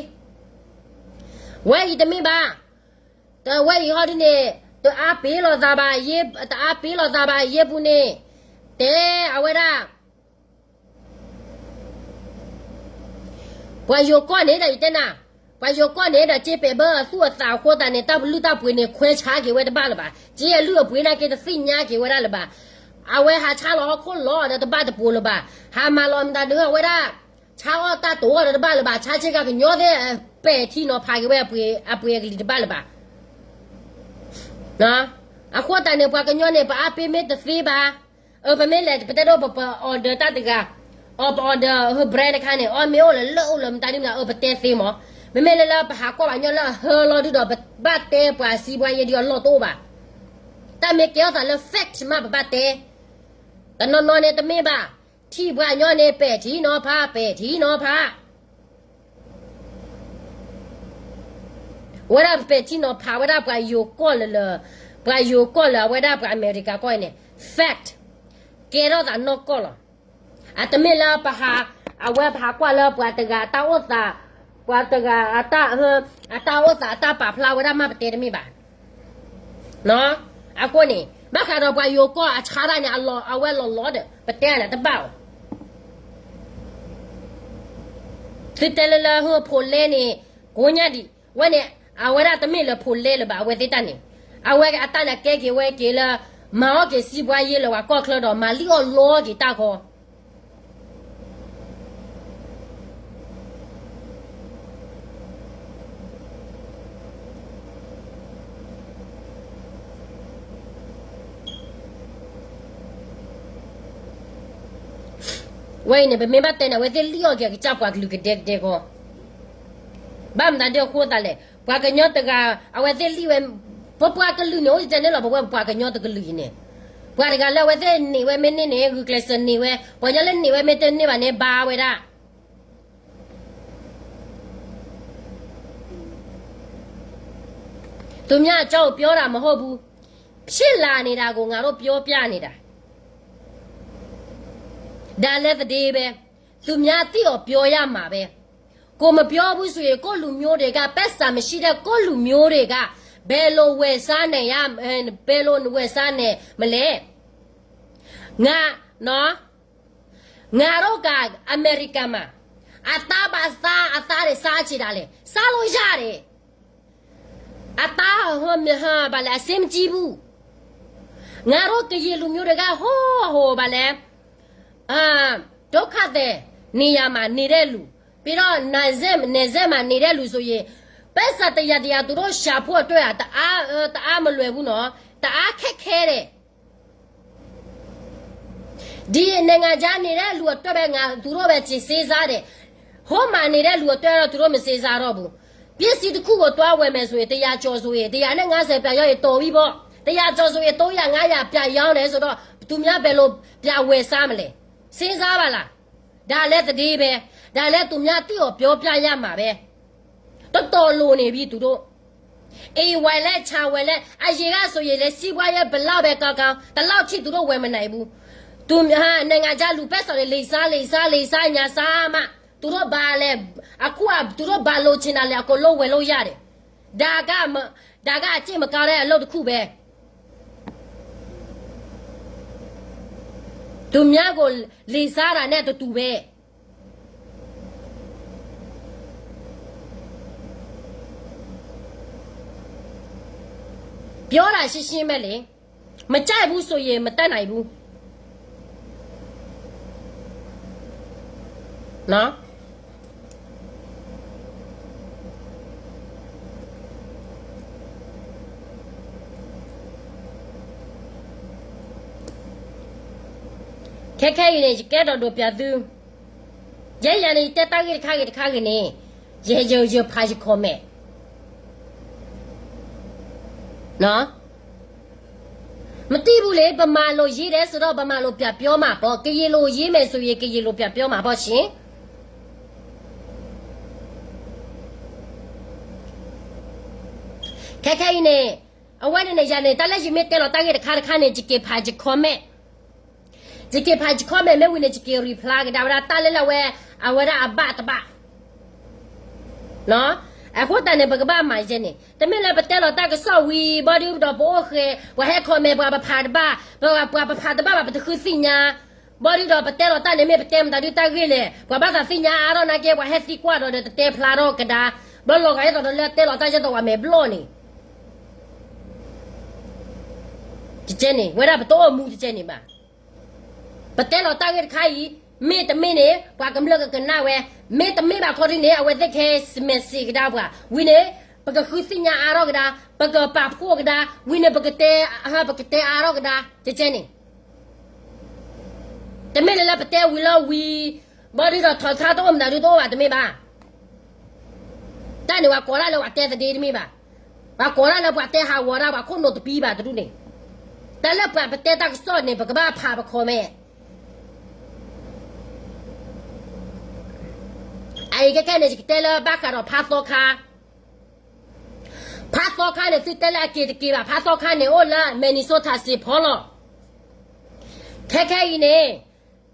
ဝဲအံၤတမ့ၢ်ဘၣ်, တဝဲအံၤဟီဒုန့ၣ်, တအါပ့ၤလိာ်သးဘၣ်, တအါပ့ၤလိာ်သးဘၣ် ယ့ပူၤန့ၣ်, တဲအဝဲဒၣ် ပှၤယိၤကီၢ်န့ၣ်ဒီးယတဲနၤ, ပှၤယိၤကီၢ်န့ၣ်ဒီး က့ပဲာ်ဘၢအသူၣ်အသးအဃိသတးန့ၣ် တၢ်ပလုၢ်တၢ်ပှ့ၤန့ၣ် ခွဲးဆါက့ၤဝဲတဘၣ်လၢၤဘၣ်, က့အလုၢ်အပှ့ၤနာ်က့တသ့ၣ်ညါက့ၤဝဲဒၣ်လၢၤဘၣ်. အဝဲဟးဆါလီၤဟီၣ်ခိၣ်လီၤဒီးတဘၣ်တပိၤလၢၤဘၣ်, ဟးမၤလီၤမတၤဒုးအဝဲဒၣ်, ဆါအီၣ်တၢ်တိၤအီၣ်ဒီးတဘၣ်လၢၤဘၣ်, ဆါဆ့ကၤကညီသ့ၣ်, ပဲာ်ထံနီၤဖးက့ၤဝဲအပှ့ၤအကလံၤတဘၣ်လၢၤဘၣ် အဃိသတးန့ၣ် ပှၤကညီန့ၣ် ပအါပ့ၤမ့ၢ်တသ့ဘၣ်, အပမ့ၢ်လဲၤပတဲဒိၣ်ပ order တၢ်တဂၤ, အပ order ဟၢ brand တခါန့ၣ် အီၣ်မ့ၢ်အိၣ်လၢလၢအိၣ်လၢမတၤဒ်မတၤ အပတဲသ့မး, မ့မ့ၢ်လၢလၢပဟးကွၢ်ဘၣ်ညီလၢအဟၢလီၤဒုဒီး ပဘၣ်တဲပှၤစံးပှၤယဲဒုအလီၢ်တအိၣ်ဘၣ်, တၢ်မ့ၢ်ကဲထီၣ်သးလၢ fact မးပဘၣ်တဲ, တနီၤနီၤန့ၣ်တမ့ၢ်ဘၣ်, ထံၣ်ပှၤကညီန့ၣ် ပဲာ်ထံနီၤဖး ပဲာ်ထံနီၤဖး ဝဲဒၣ်ပဲာ်ထံနီၤဖးဝဲဒၣ်ပှၤယိၤကီၢ်လၢ, ပှၤယိၤကီၢ်လၢအဝဲဒၣ်ပှၤအမဲရကၤကီၢ်အံၤန့ၣ် fact ကဲထီၣ်သးနီၢ်ကီၢ်လီၤ. အတမ့ၢ်လၢပဟး, အဝဲပဟးကွၢ်လၢပှၤတဂၤအတၢ်အိၣ်သး, ပှၤတဂၤအတၢ်, အတၢ်အိၣ်သးအတၢ်ပာ်ဖျါဝဲဒၣ်မးပတဲတမ့ၢ်ဘၣ်. အဃိန့ၣ် ဘၣ်ဃးဒီးပှၤယိၤကီၢ်အဆါတၢ်န့ၣ် အဝဲလီၤလီၤဒီး ပတဲန့ၣ်တဘၣ်အီၤ သုတဲလၢလၢဟၢဖိလဲန့ၣ်, ကိးညါဒံး, ဝဲန့ၣ်, အဝဲဒၣ်တမ့ၢ်လၢဖိလဲလၢၤဘၣ် အဝဲသ့ၣ်တၢ်န့ၣ်, အဝဲအတၢ်န့ၣ်ကဲက့ၤဝဲက့ၤလၢ, မၤအီၣ်က့ၤစံးဘှါယဲလၢပှၤကီၢ်ချၢဒီး မၤလံၣ်အီၣ်လီအီၣ်က့ၤတၢ်ဃီ ဝဲအံၤန့ၣ် ပမ့ၢ်ဘၣ်တဲန့ၣ် အဝဲသ့ၣ်လံၣ်အီၣ်က့ၤအကစၢ်ပှၤကလုာ်ကဒဲကဒဲဃီ, ဘၣ်မတၤဒ်အဃိသတးလဲၣ်, ပှၤကညီတဂၤ အဝဲသ့ၣ်လံၣ်ဝဲ, ပပှၤကလုာ်န့ၣ် အိၣ်ယတဲန့ၣ်လီၤ ပဝဲပပှၤကညီတကလုာ်အံၤန့ၣ်, ပှၤတဂၤလၢအဝဲသ့ၣ်န့ၢ်ဝဲမ့ၢ်န့ၢ်န့ၣ် ဂုာ်ကျဲးစၢးန့ၢ်ဝဲ, ပှၤကညီလၢန့ၢ်ဝဲမ့ၢ်တန့ၢ်ဘၣ်န့ၣ် ဘါဝဲဒၣ် သူများအကြောင်းကိုပြောတာမဟုတ်ဘူး, ဖြစ်လာနေတာကို ငါတို့ပြောပြနေတာ, ဒါလည်းသတင်းပဲ, သူများသိအောင်ပြောရမှာပဲ, ကိုယ်မပြောဘူးဆိုရင် ကိုယ့်လူမျိုးတွေက ပိုက်ဆံမရှိတဲ့ ကိုယ့်လူမျိုးတွေက ဘယ်လိုဝယ်စားနိုင်ရ, ဘယ်လိုဝယ်စားနိုင်မလဲ, ငါ, နော်, ငါတို့က အမေရိကန်မှာ အသားပါစား အသားတွေစားချင်တာလေ, စားလို့ရတယ်, အသားဟိုမဟိုဘာလဲ အဆင်မပြေဘူး, ငါတို့ကရင်လူမျိုးတွေက ဟိုဟိုဘာလဲ, အာ, ဒုက္ခသည်နေရာမှာနေတဲ့လူ, ပြီးတော့ နယ်စပ်, နယ်စပ်မှာနေတဲ့လူဆိုရင် ပိုက်ဆံတစ်ရာ တစ်ရာ သူတို့ရှာဖို့အတွက် တအား, တအားမလွယ်ဘူးနော်, တအားခက်ခဲတယ်, ဒီနိုင်ငံခြားနေတဲ့လူအတွက်ပဲ ငါ, သူတို့ပဲ စဉ်းစားတယ်, ဟိုမှာနေတဲ့လူအတွက်တော့ သူတို့မစဉ်းစားတော့ဘူး, ပစ္စည်းတစ်ခုကိုသွားဝယ်မယ်ဆိုရင် တစ်ရာကျော်ဆိုရင် တစ်ရာနဲ့ငါးဆယ်ပြန်ရောင်းရင် တော်ပြီပေါ့, တစ်ရာကျော်ဆိုရင် သုံးရာ ငါးရာ ပြန်ရောင်းတယ်ဆိုတော့ သူများဘယ်လိုပြန်ဝယ်စားမလဲ, စဉ်းစားပါလား, ဒါလည်းသတင်းပဲ, ဒါလည်းသူများသိအောင်ပြောပြရမှာပဲ, တော်တော်လိုနေပြီသူတို့, အိမ်ဝယ်လဲ ခြံဝယ်လဲ, အရင်ကဆိုရင်လဲ စီးပွားရေးဘယ်လောက်ပဲကောင်းကောင်း ဒီလောက်ထိသူတို့ဝယ်မနိုင်ဘူး, သူများ, နိုင်ငံခြားလူပိုက်ဆံတွေ လိမ်စား လိမ်စား လိမ်စား ညာစားမှ သူတို့ဘာလဲ, အခုက သူတို့ဘာလိုချင်တာလဲ အကုန်လုံးဝယ်လို့ရတယ်, ဒါကမ, ဒါကအကြည့်မကောင်းတဲ့အလုပ်တစ်ခုပဲ, သူများကို လိမ်စားတာနဲ့အတူတူပဲ, ပြောတာရှင်းရှင်းပဲလေ, မကြိုက်ဘူးဆိုရင် မတတ်နိုင်ဘူး, နော်. ခဲခဲအံၤန့ၣ် ယကဲထီၣ်ဒိၣ်ပၠးသု, ယဲယၤန့ၣ် ယတဲတၢ်ဂ့ၢ်တခါဂ့ၤတခါဂ့ၤန့ၣ်, ယ, ယ, ယဖးယ comment, နော်. မသိဘူးလေ, ဗမာလိုရေးတယ်ဆိုတော့ ဗမာလိုပြန်ပြောမှာပေါ့, ကရင်လိုရေးမယ်ဆိုရင် ကရင်လိုပြန်ပြောမှာပေါ့ရှင်, ခဲခဲအံၤန့ၣ်, အဝဲန့ၣ်န့ၣ် ယၤန့ၣ် တၢ်လၢယမ့ၢ်တဲလီၤတၢ်ဂ့ၢ်တခါတခါန့ၣ် ယက့ၤဖးယ comment, ယက့ၤဖးယ comment မ့ၢ်ဝံၤန့ၣ် ယက့ၤ reply ကဒါဝဲဒၣ်တၢ်လၢလၢအဝဲ, အဝဲဒၣ်အဘၣ်တဘၣ်, နော်. အဃိသတးန့ၣ် ပကဘၣ်မၤယဲန့ၣ်, တမ့ၢ်လၢပတဲလီၤတၢ်ကစီၣ်ဝံၤ ဘီဒုဒီးပအိၣ်ဃဲၤ, ပှၤဟဲ comment ပှၤပဖးတဘၣ်, ပှၤပဖးတဘၣ်ဘၣ် ပတဃုသ့ၣ်ညါ, ဘီဒုဒီးပတဲလီၤတၢ်န့ၣ် မ့ၢ်ပတဲမတၤဒုတၢ်ဂ့ၢ်လဲၣ်, ပှၤဘၣ်သးသ့ၣ်ညါအါထီၣ်နာ်က့ ပှၤဟဲသံကွၢ်ဒီးဒီးတတဲဖျါထီၣ်ကဒါ, ဘျီလီၤဂာ်အသးဒီးလၢတဲလီၤတၢ်ယဲၢ်သီးဝဲမဲာ်ဘျီၣ်န့ၣ် တကဲန့ၣ် ဝဲဒၣ်ပတအိၣ်မူတကဲန့ၣ်ဘၣ်. ပတဲလီၤတၢ်ဂ့ၢ်တခါအံၤ, မ့ၢ်တမ့ၢ်န့ၣ် ပှၤကမျၢၢ်ကကနၣ်ဝဲ, မ့ၢ်တမ့ၢ်ဘၣ်ခီဒ်န့ၣ် အဝဲသ့ၣ်ခဲ message ကဒါပှၤ, ဝံၤန့ၣ် ပကဃုသ့ၣ်ညါအါထီၣ်ကဒါ, ပကပာ်ဖှိၣ်ကဒါ, ဝံၤန့ၣ် ပကတဲ, ပကတဲအါထီၣ်ကဒါ, တကဲန့ၣ် တမ့ၢ်လၢလၢပတဲဝံၤလီၤဝံၤ, ဘီဒုဒီးထီၣ်ထါတအိၣ်မတၤဒုတအိၣ်ဘၣ် တမ့ၢ်ဘၣ်. တၢ်န့ၣ်ပှၤကိးဒၣ်လၢပှၤတဲသဒ့တမ့ၢ်ဘၣ်. ပှၤကိးဒၣ်လၢပှၤတဲဟးဂီၤဒၣ်ပှၤခိၣ်နူာ်တပံၤဘၣ်တဒူၣ်န့ၣ်. တၢ်လၢပှၤပတဲတၢ်ကစီၣ်န့ၣ် ပကဘၣ်ဖးပ comment. အအံၤခဲခဲန့ၣ် ယကတဲလၢဘၣ်ဃးဒီးဖါသီခါ. ဖါသီခါန့ၣ် သုတဲလၢအက့ၤတက့ၤဘၣ်. ဖါသီခါန့ၣ်အိၣ်လၢ Minnesota စ့ၢ်ကီးလီၤ. ခဲခဲအံၤန့ၣ်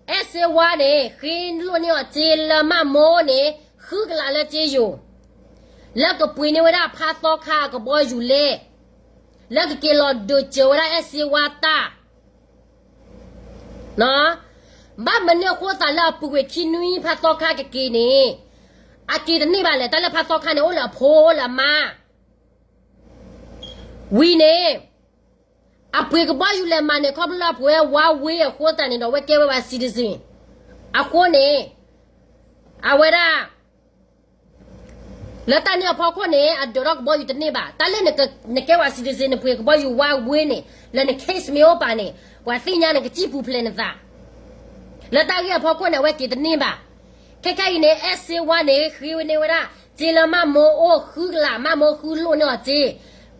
အဲၣ်စ့ဝါန့ၣ် ဃ့လိၢ်န့ၢ်အီၤစ့လၢမးမိၢ်န့ၣ် ဃုကလးလၢစ့ယိၤ, လၢကပှ့ၤန့ၢ်ဝဲဒၣ်ဖါသီခါအကဘီယူၤလဲ, လၢကက့ၤလီၤဒုးစၢၤဝဲဒၣ်အဲၣ်စ့ဝါတၢ် ဘၣ်မနုၤအဃိသးလၢအပူၤကွံာ်ခံနွံဖါသီခါကက့ၤန့ၣ်, အက့ၤတန့ၢ်ဘၣ်လဲၣ်. တၢ်လၢဖါသီခါန့ၣ် အိၣ်လၢအဖိအိၣ်လၢအမါ, ဝံၤန့ၣ် အပှ့ၤကဘီယူၤလဲးမးန့ၣ် ခီဖျိလၢအပှ့ၤဝဲ one way အဃိသတးန့ၣ်ဒီး အဝဲကဲဝဲဘၣ် citizen အဃိန့ၣ် အဝဲဒၣ် လၢတၢ်န့ၣ်အဖီခိၣ်န့ၣ် အဒိးထီၣ်ကဘီယူၤတန့ၢ်ဘၣ်. တၢ်လၢနကဲဝဲ citizen နပှ့ၤကဘီယူၤ one way န့ၣ် လၢန case မ့ၢ်အိၣ်ပာ်န့ၣ် ပှၤသ့ၣ်ညါနကစံၣ်ပူၤဖျဲးနသး လၢတၢ်ဂ့ၢ်အဖီခိၣ်န့ၣ် အဝဲက့ၤတန့ၢ်ဘၣ်. ခဲခဲအံၤန့ၣ် အဲၣ်စ့ဝါန့ၣ် ဃ့ဝဲန့ၢ်ဝဲဒၣ် စ့လၢမးမိၢ်အိၣ်ဃုကလး မးမိၢ်ဃုလိၣ်န့ၢ်အီၤစ့,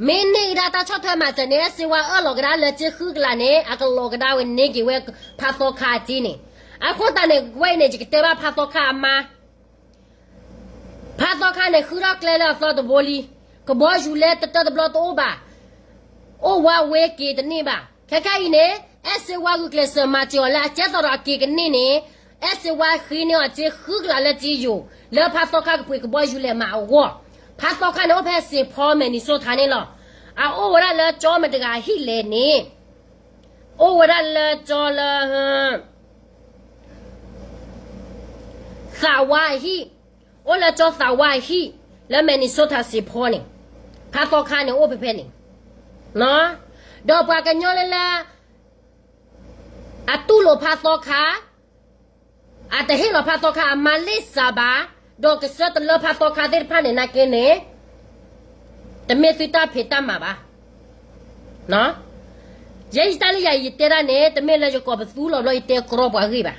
မ့ၢ်န့ၢ်ဒၣ်တၢ်ဆီၣ်ထွဲမၤစၢၤန့ၣ် အဲၣ်စ့ဝါအၢၣ်လီၤကဒါလၢစ့ဃုကလးန့ၣ် အကလီၤကဒါဝဲန့ၢ်က့ၤဝဲဖးသီခါအစ့န့ၣ်. အဃိသတးန့ၣ် ဝဲအံၤန့ၣ် ယကတဲဘၣ်ဖးသီခါအမါ ဖးသီခါန့ၣ် ဃုထီၣ်ကျဲလၢအသီတဘိလံ, ကဘီယူၤလဲတတၢတဘျီတအိၣ်ဘၣ်, အိၣ်ဝဲဝဲက့ၤတန့ၢ်ဘၣ်. ခဲခဲအံၤန့ၣ် အဲၣ်စ့ဝါဂုာ်ကျဲးစၢးမၤစၢၤအီၤလၢအကဲသီးဒီးအက့ၤကန့ၢ်န့ၣ်, အဲၣ်စ့ဝါဃ့န့ၢ်အီၤစ့ဃုကလးလၢစ့ယိၤ လၢဖးသီခါကပှ့ၤကဘီယူၤလဲးမးအဂီၢ်, ဖးသီခါန့ၣ်အိၣ်ဖဲ Saint Paul Minnesota န့ၣ်လီၤ. အအိၣ်ဝဲဒၣ်လၢကၠီမတၤတဂၤအဟံၣ်လဲၣ်န့ၣ် အိၣ်ဝဲဒၣ်လၢကၠီလၢ သးဝါအဟံၣ်, အိၣ်လၢကၠီသးဝါအဟံၣ်, လၢ Minnesota Saint Paul န့ၣ်, ဖးသီခါန့ၣ်အိၣ်ဖဲဖဲန့ၣ်, ဒီးပှၤကညီလၢလၢ အတူၢ်လိာ်ဖးသီခါ, အတဟ့ၣ်လီၤဖးသီခါအမါလ့ၣ်စးဘၣ်, ဒီးကဆၢတလၢဖးသီခါသ့ၣ်တဖၣ်န့ၣ်နာ်က့န့ၣ် တမ့ၢ်သုတၢ်ဖံးတၢ်မၤဘၣ်. ယဲယတၢ်လၢယၤအံၤယတဲဒၣ်န့ၣ် တမ့ၢ်လၢယကိးပသူလီၤဘျီယတဲကြီပှၤဂ့ၢ်ဘၣ်.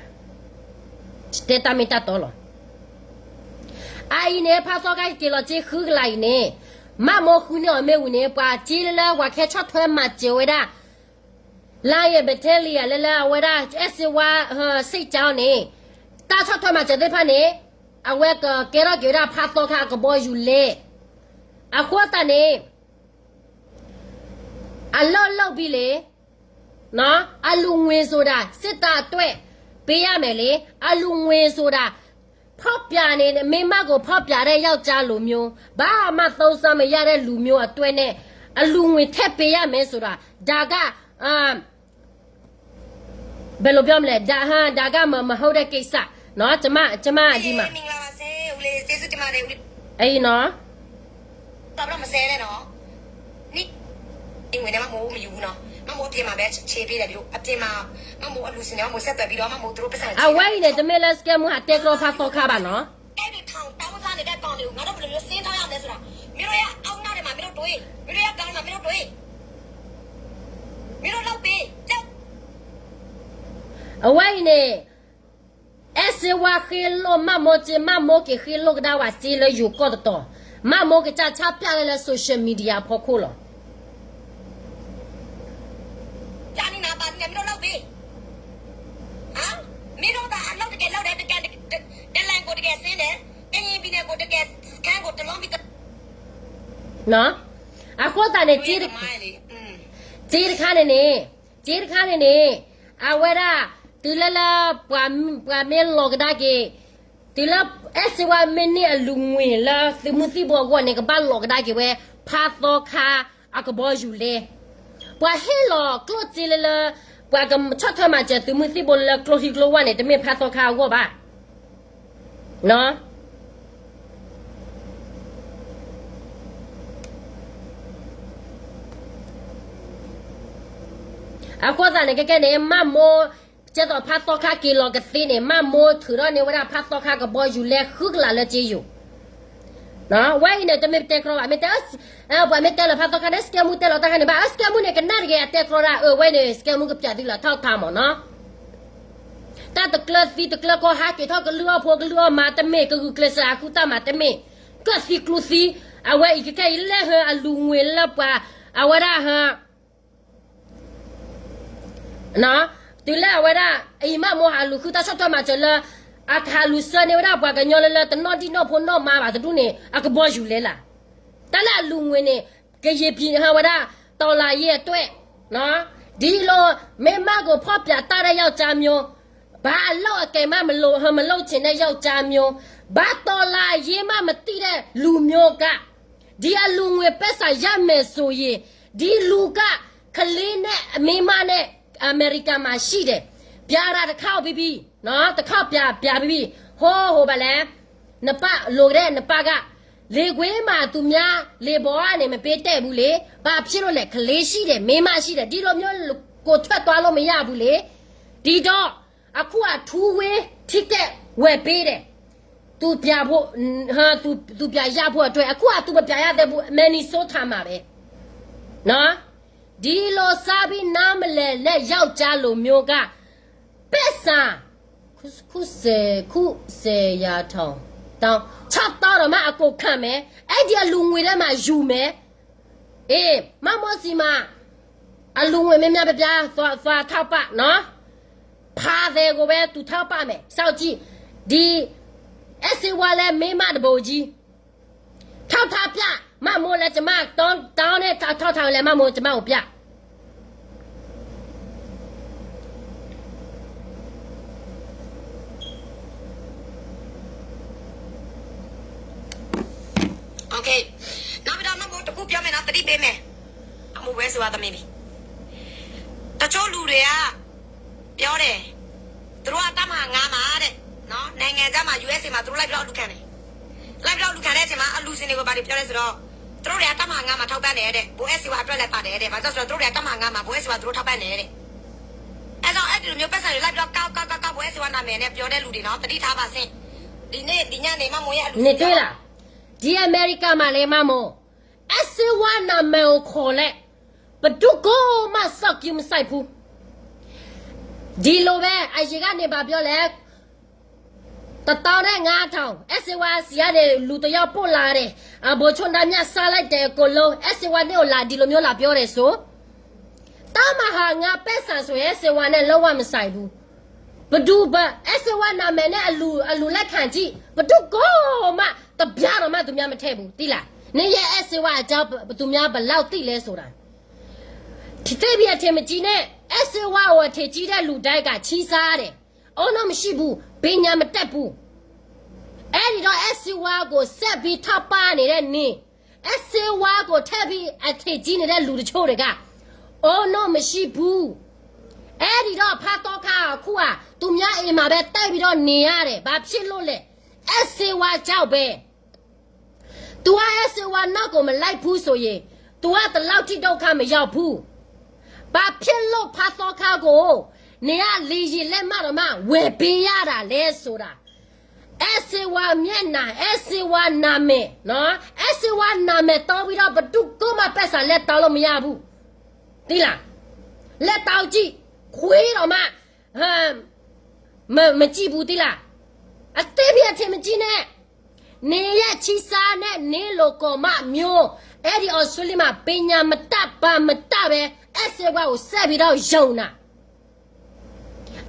ယတဲတၢ်မ့ၢ်တၢ်တီလီၤ. အအံၤန့ၣ် ဖးသီခါက့ၤလီၤစ့ဃုကလးအံၤန့ၣ်, မးမိၢ်ဃုန့ၢ်အီၤမ့ၢ်ဝံၤန့ၣ် ပှၤစ့လၢလၢပှၤခဲဆီၣ်ထွဲမၤစၢၤဝဲဒၣ် လါယဲၢ် battalion လၢလၢအဝဲဒၣ် အဲၣ်စ့ဝါ စ့ကၠီန့ၣ်, တၢ်ဆီၣ်ထွဲမၤစၢၤသ့ၣ်တဖၣ်န့ၣ်, အဝဲကကဲထီၣ်က့ၤဝဲဒၣ်ဖးသီခါအကဘီယူၤလဲ, အဃိသတးန့ၣ် အလၢၢ်လၢၢ်ဘံလံ, အလူငွေဆိုတာ စစ်တပ်အတွက် ပေးရမယ်လေ, အလူငွေဆိုတာ ဖောက်ပြန်နေ မင်းမကို ဖောက်ပြန်တဲ့ ယောက်ျားလူမျိုး ဘာမှသုံးစားမရတဲ့ လူမျိုးအတွက်နဲ့ အလူငွေထည့်ပေးရမယ်ဆိုတာ ဒါက အာ ဘယ်လိုပြောမလဲ ဒါဟာ ဒါက မ မဟုတ်တဲ့ ကိစ္စနော် ကျမ ကျမ ဒီမှာ မင်္ဂလာပါ ဆရာ ဦးလေး ကျေးဇူးတင်ပါတယ် ဦးလေး အဲ့နော် တော့တော့မဆဲနဲ့နော် นี่ ငွေနဲ့ မမိုးမယူဘူးနော် မမိုးအပြင်မှာပဲ ခြေပေးတယ် ဒီလို အပြင်မှာ မမိုးအလူရှင်နဲ့ မမိုးဆက်သွယ်ပြီးတော့ မမိုးသူတို့ပိုက်ဆံ အဝဲအံၤန့ၣ် တမ့ၢ်လၢ scam မူဟးတဲကျီဖးသီခါဘၣ်နော် အဲ့ဒီထောင်တောင်းစားနေတဲ့ကောင်တွေကို ငါတို့ဘယ်လိုမျိုး စဉ်းစားရမလဲဆိုတာ မင်းတို့ရဲ့ အောက်နောက်တွေမှာ မင်းတို့တွေး မင်းတို့ရဲ့ ခေါင်းမှာ မင်းတို့တွေး မင်းတို့လုပ်ပေး လုပ် အဝဲအံၤန့ၣ် အဲၣ်စ့ဝါဃ့လိၢ်မးမိၢ်စ့ မးမိၢ်က့ၤဃ့လိၢ်ကဒါဝဲစ့လၢယိၤကီၢ်တတီၤ, မးမိၢ်ကစၢ်ဆါပျၢ်လၢလၢ social media အဖီခိၣ်လီၤ. ကြာနေနာပါနေ မင်းတို့လုပ်ပေး ဟာ မင်းတို့သာအလုပ်တကယ်လုပ်တယ် တကယ် တလန်ကိုတကယ်ဆင်းတယ် ကရင်ပြည်နယ်ကိုတကယ် စခန်းကိုတလုံးပြီးတ နော် အဃိသတးန့ၣ် ကမၢလေ စ့တခါန့ၣ်န့ၣ် စ့တခါန့ၣ်န့ၣ် အဝဲဒၣ် တုၤလၢလၢ ပှၤ ပှၤမ့ၢ်လီၤကဒါက့ၤ တုၤလၢ အဲၣ်စ့ဝါမ့ၢ်န့ၢ်အလူၤငွေလၢသုးမုၢ်သံၣ်ဘိအဂီၢ်န့ၣ် ကဘၣ်လီၤကဒါက့ၤဝဲ ဖးသီခါအကဘီယူၤလဲ ပှၤဟ့ၣ်လီၤကျိၣ်စ့လၢလၢ ပှၤကဆီၣ်ထွဲမၤစၢၤသုးမုၢ်သံၣ်ဘိလၢကျိချံကျိဝါန့ၣ် တမ့ၢ်ဖးသီခါအဂီၢ်ဘၣ် အဃိသတးန့ၣ် ကဲကဲန့ၣ် မးမိၢ် ကဲသိးဖးသီခါက့ၤလီၤကသ့န့ၣ် မးမိၢ်ထုးထီၣ်န့ၢ်ဝဲဒၣ်ဖးသီခါကဘီယူၤလဲဃုကလးလၢစ့ယိၤ ဝဲအံၤန့ၣ် တမ့ၢ်တဲကြီဘၣ် မ့ၢ်တဲ ပှၤမ့ၢ်တဲလီၤဖးသီခါန့ၣ် စကဲမူတဲလီၤတၢ်ခါန့ၣ်ဘၣ် စကဲမူန့ၣ် ကနၣ်တဂ့ၤ အတဲကြီဒၣ် အဝဲန့ၣ် စကဲမူကပျးသုလီၤထီၣ်ခါမၢ်နီၤ တၢ်တကျၢၤသံတကျၢၤကီၢ် ဟးက့ၤထီၣ်ကလုၢ်အီၣ်ဖိကလုၢ်အီၣ်မါတမ့ၢ် ကဂုာ်ကျဲးစၢးအဃုတၢ်မၤတမ့ၢ် ကၢၣ်သံကျူသံ အဝဲအံၤကခဲအံၤလဲၣ်ဟၢ အလူၤငွေလၢပှၤ အဝဲဒၣ်ဟၢ တုၤလၢအဝဲဒၣ် အံၤမးမိၢ်ဟးလူၤဃုတၢ်ဆီၣ်ထွဲ မၤစၢၤလၢ အကဟးလူၤဆှၢန့ၢ်ဝဲဒၣ်ပှၤကညီလၢလၢတနီၣ်ဒံၣ်နီၣ်ဖိနီၣ်မါဘၣ်တဒူၣ်န့ၣ် အကဘီယူၤလဲလၢ် တၢ်လၢအလူၤငွေန့ၣ် ကယံာ်ပံၤဟၢဝဲဒၣ် တော်လှန်ရေးအတွက် ဒီလို မိန်းမကို ဖောက်ပြန်တတ်တဲ့ ယောက်ျားမျိုး ဘာအလုပ်အကိုင်မှ မလုပ်ချင်တဲ့ ယောက်ျားမျိုး ဘာတော်လှန်ရေးမှ မသိတဲ့ လူမျိုးက ဒီအလူငွေပိုက်ဆံရမယ်ဆိုရင် ဒီလူက ကလေးနဲ့ မိန်းမနဲ့ အမေရိကန်မှာရှိတယ် ပြတာတစ်ခေါက်ပြီးပြီနော် တစ်ခေါက်ပြပြပြီးပြီ ဟိုဟိုဘာလဲ နှစ်ပါး လိုတဲ့နှစ်ပါးက လ့ၤကွ့မး သူများ လ့ၤဘီဧါန့ၣ် မပေးတ့ၢ်ဘူးလ့ၤ. ဘာဖြစ်လို့လဲ ကလေးရှိတယ် မိန်းမရှိတယ် ဒီလိုမျိုး ကိုယ်ထွက်သွားလို့မရဘူးလ့ၤ. ဒီတော့ အခုက two way ticket ဝယ်ပေးတယ် သူပြန်ဖို့ ဟမ် သူ သူပြန်ရဖို့အတွက် အခုက သူမပြန်ရသေးဘူး Minnesota မှာပဲ နော် ဒီလိုစားပြီးနားမလည်တဲ့ယောက်ျားလိုမျိုးက ပက်ဆံ ခုစဲ ခုစဲ ရာထောင် တောင်း ခြောက်သောင်းတောင်မှ အကုန်ခံမယ် အဲ့ဒီအလူငွေထဲမှာ ယူမယ် အေး မမိုးစီမံ အလူငွေများများပြပြ သွား သွားထောက်ပံ့နော် ဖာသည်ကိုပဲ သူထောက်ပံ့မယ် စောင့်ကြည့် ဒီ အဲးစ့ဝါလဲ မိန်းမတဘိုးကြီး ထောက်ထားပြ မမိုးလဲ ကျွန်မ တောင်း တောင်းနဲ့ ထောက်ထားလဲ မမိုး ကျွန်မကိုပြ နောက်ပြီးတော့ မမိုး တစ်ခုပြောမယ်နော် သတိပေးမယ် အမိုးဝဲဆိုတာ သမီးလေး တချို့လူတွေက ပြောတယ် သူတို့က တပ်မဟာငါမှာတဲ့ နော် နိုင်ငံခြားမှာ ယူအက်စ်အေ မှာ သူတို့လိုက်ပြီးတော့ အလူခံတယ် လိုက်ပြီးတော့ အလူခံတဲ့အချိန်မှာ အလူရှင်တွေကို ဘာတွေပြောလဲဆိုတော့ သူတို့တွေက တပ်မဟာငါမှာ ထောက်ပံ့တယ်တဲ့ ဘိုးအဲးစ့ဝါအတွက်လည်းပါတယ်တဲ့ ဘာလို့လဲဆိုတော့ သူတို့တွေက တပ်မဟာငါမှာ ဘိုးအဲးစ့ဝါ သူတို့ထောက်ပံ့တယ်တဲ့ အဲတော့ အဲ့ဒီလိုမျိုး ပိုက်ဆံတွေ လိုက်ပြီးတော့ ကောက်ကောက်ကောက်ကောက် ဘိုးအဲးစ့ဝါ နာမည်နဲ့ ပြောတဲ့လူတွေနော် သတိထားပါစေ ဒီနေ့ ဒီညနေ မမိုးရဲ့ အလူရှင် နင်တွေ့လား ဒီအမေရိကမှာလဲ မမိုး အဲးစ့ဝါ နာမည်ကို ခေါ်လဲ ဘယ်သူကိုမှ စောင့်ကြည့်မစိုက်ဘူး ဒီလိုပဲ အရင်ကနေ ဘာပြောလဲ တစ်သောင်းနဲ့ ငါးထောင် အဲးစ့ဝါ ဆီကနေ လူတစ်ယောက်ပို့လာတယ် အဘိုးချုပ်သားများ စားလိုက်တယ် အကုန်လုံး အဲးစ့ဝါ နေ့ကို လာ ဒီလိုမျိုး လာပြောတယ်ဆို တပ်မဟာငါ ပိုက်ဆံဆိုရင် အဲးစ့ဝါ နဲ့ လုံးဝမဆိုင်ဘူး ဘယ်သူဘယ် အဲးစ့ဝါ နာမည်နဲ့ အလူ အလူလက်ခံကြည့် ဘယ်သူကိုမှ တစ်ပြားတောင်မှ သူများမထည့်ဘူး သိလား နင်ရဲ့ အဲးစ့ဝါ အကြောင်း သူများ ဘယ်လောက်သိလဲဆိုတာ သိပြီ အထင်မကြီးနဲ့ အဲးစ့ဝါကို အထင်ကြီးတဲ့လူတိုင်းက ချီးစားတယ် အုံနောက်မရှိဘူး ပညာမတတ်ဘူး အဲ့ဒီတော့ အဲးစ့ဝါကို ဆက်ပြီး ထောက်ပံ့နေတဲ့ နင် အဲးစ့ဝါကို ထပ်ပြီး အထင်ကြီးနေတဲ့ လူတချို့တွေက အုံနောက်မရှိဘူး အဲ့ဒီတော့ ဖါသီခါ အခုဟာ သူများအိမ်မှာပဲ တိုက်ပြီးတော့ နေရတယ် ဘာဖြစ်လို့လဲ အဲးစ့ဝါကြောင့်ပဲ သူက အဲးစ့ဝါ နောက်ကို မလိုက်ဘူးဆိုရင် သူက ဒီလောက်ထိ ဒုက္ခမရောက်ဘူး ဘာဖြစ်လို့ ဖါသီခါကို နင်က လေယာဉ်လက်မှတ်တောင်မှ ဝယ်ပေးရတာလဲဆိုတာ အဲးစ့ဝါ မျက်နှာ အဲးစ့ဝါ နာမည်နော် အဲးစ့ဝါ နာမည်သုံးပြီးတော့ ဘယ်သူကိုမှ ပိုက်ဆံ လက်တောင်းလို့မရဘူး သိလား လက်တောင်းကြည့် ခွေးတောင်မှ မ မကြည့်ဘူး သိလား အသိပြီ အထင်မကြီးနဲ့ နင်ရဲ့ ချီးစားနဲ့ နင်လို ကော်မမျိုး အဲ့ဒီ Australia မှာ ပညာမတတ် ဘာမတတ်ပဲ အဲးစ့ဝါကို ဆက်ပြီးတော့ ယုံတာ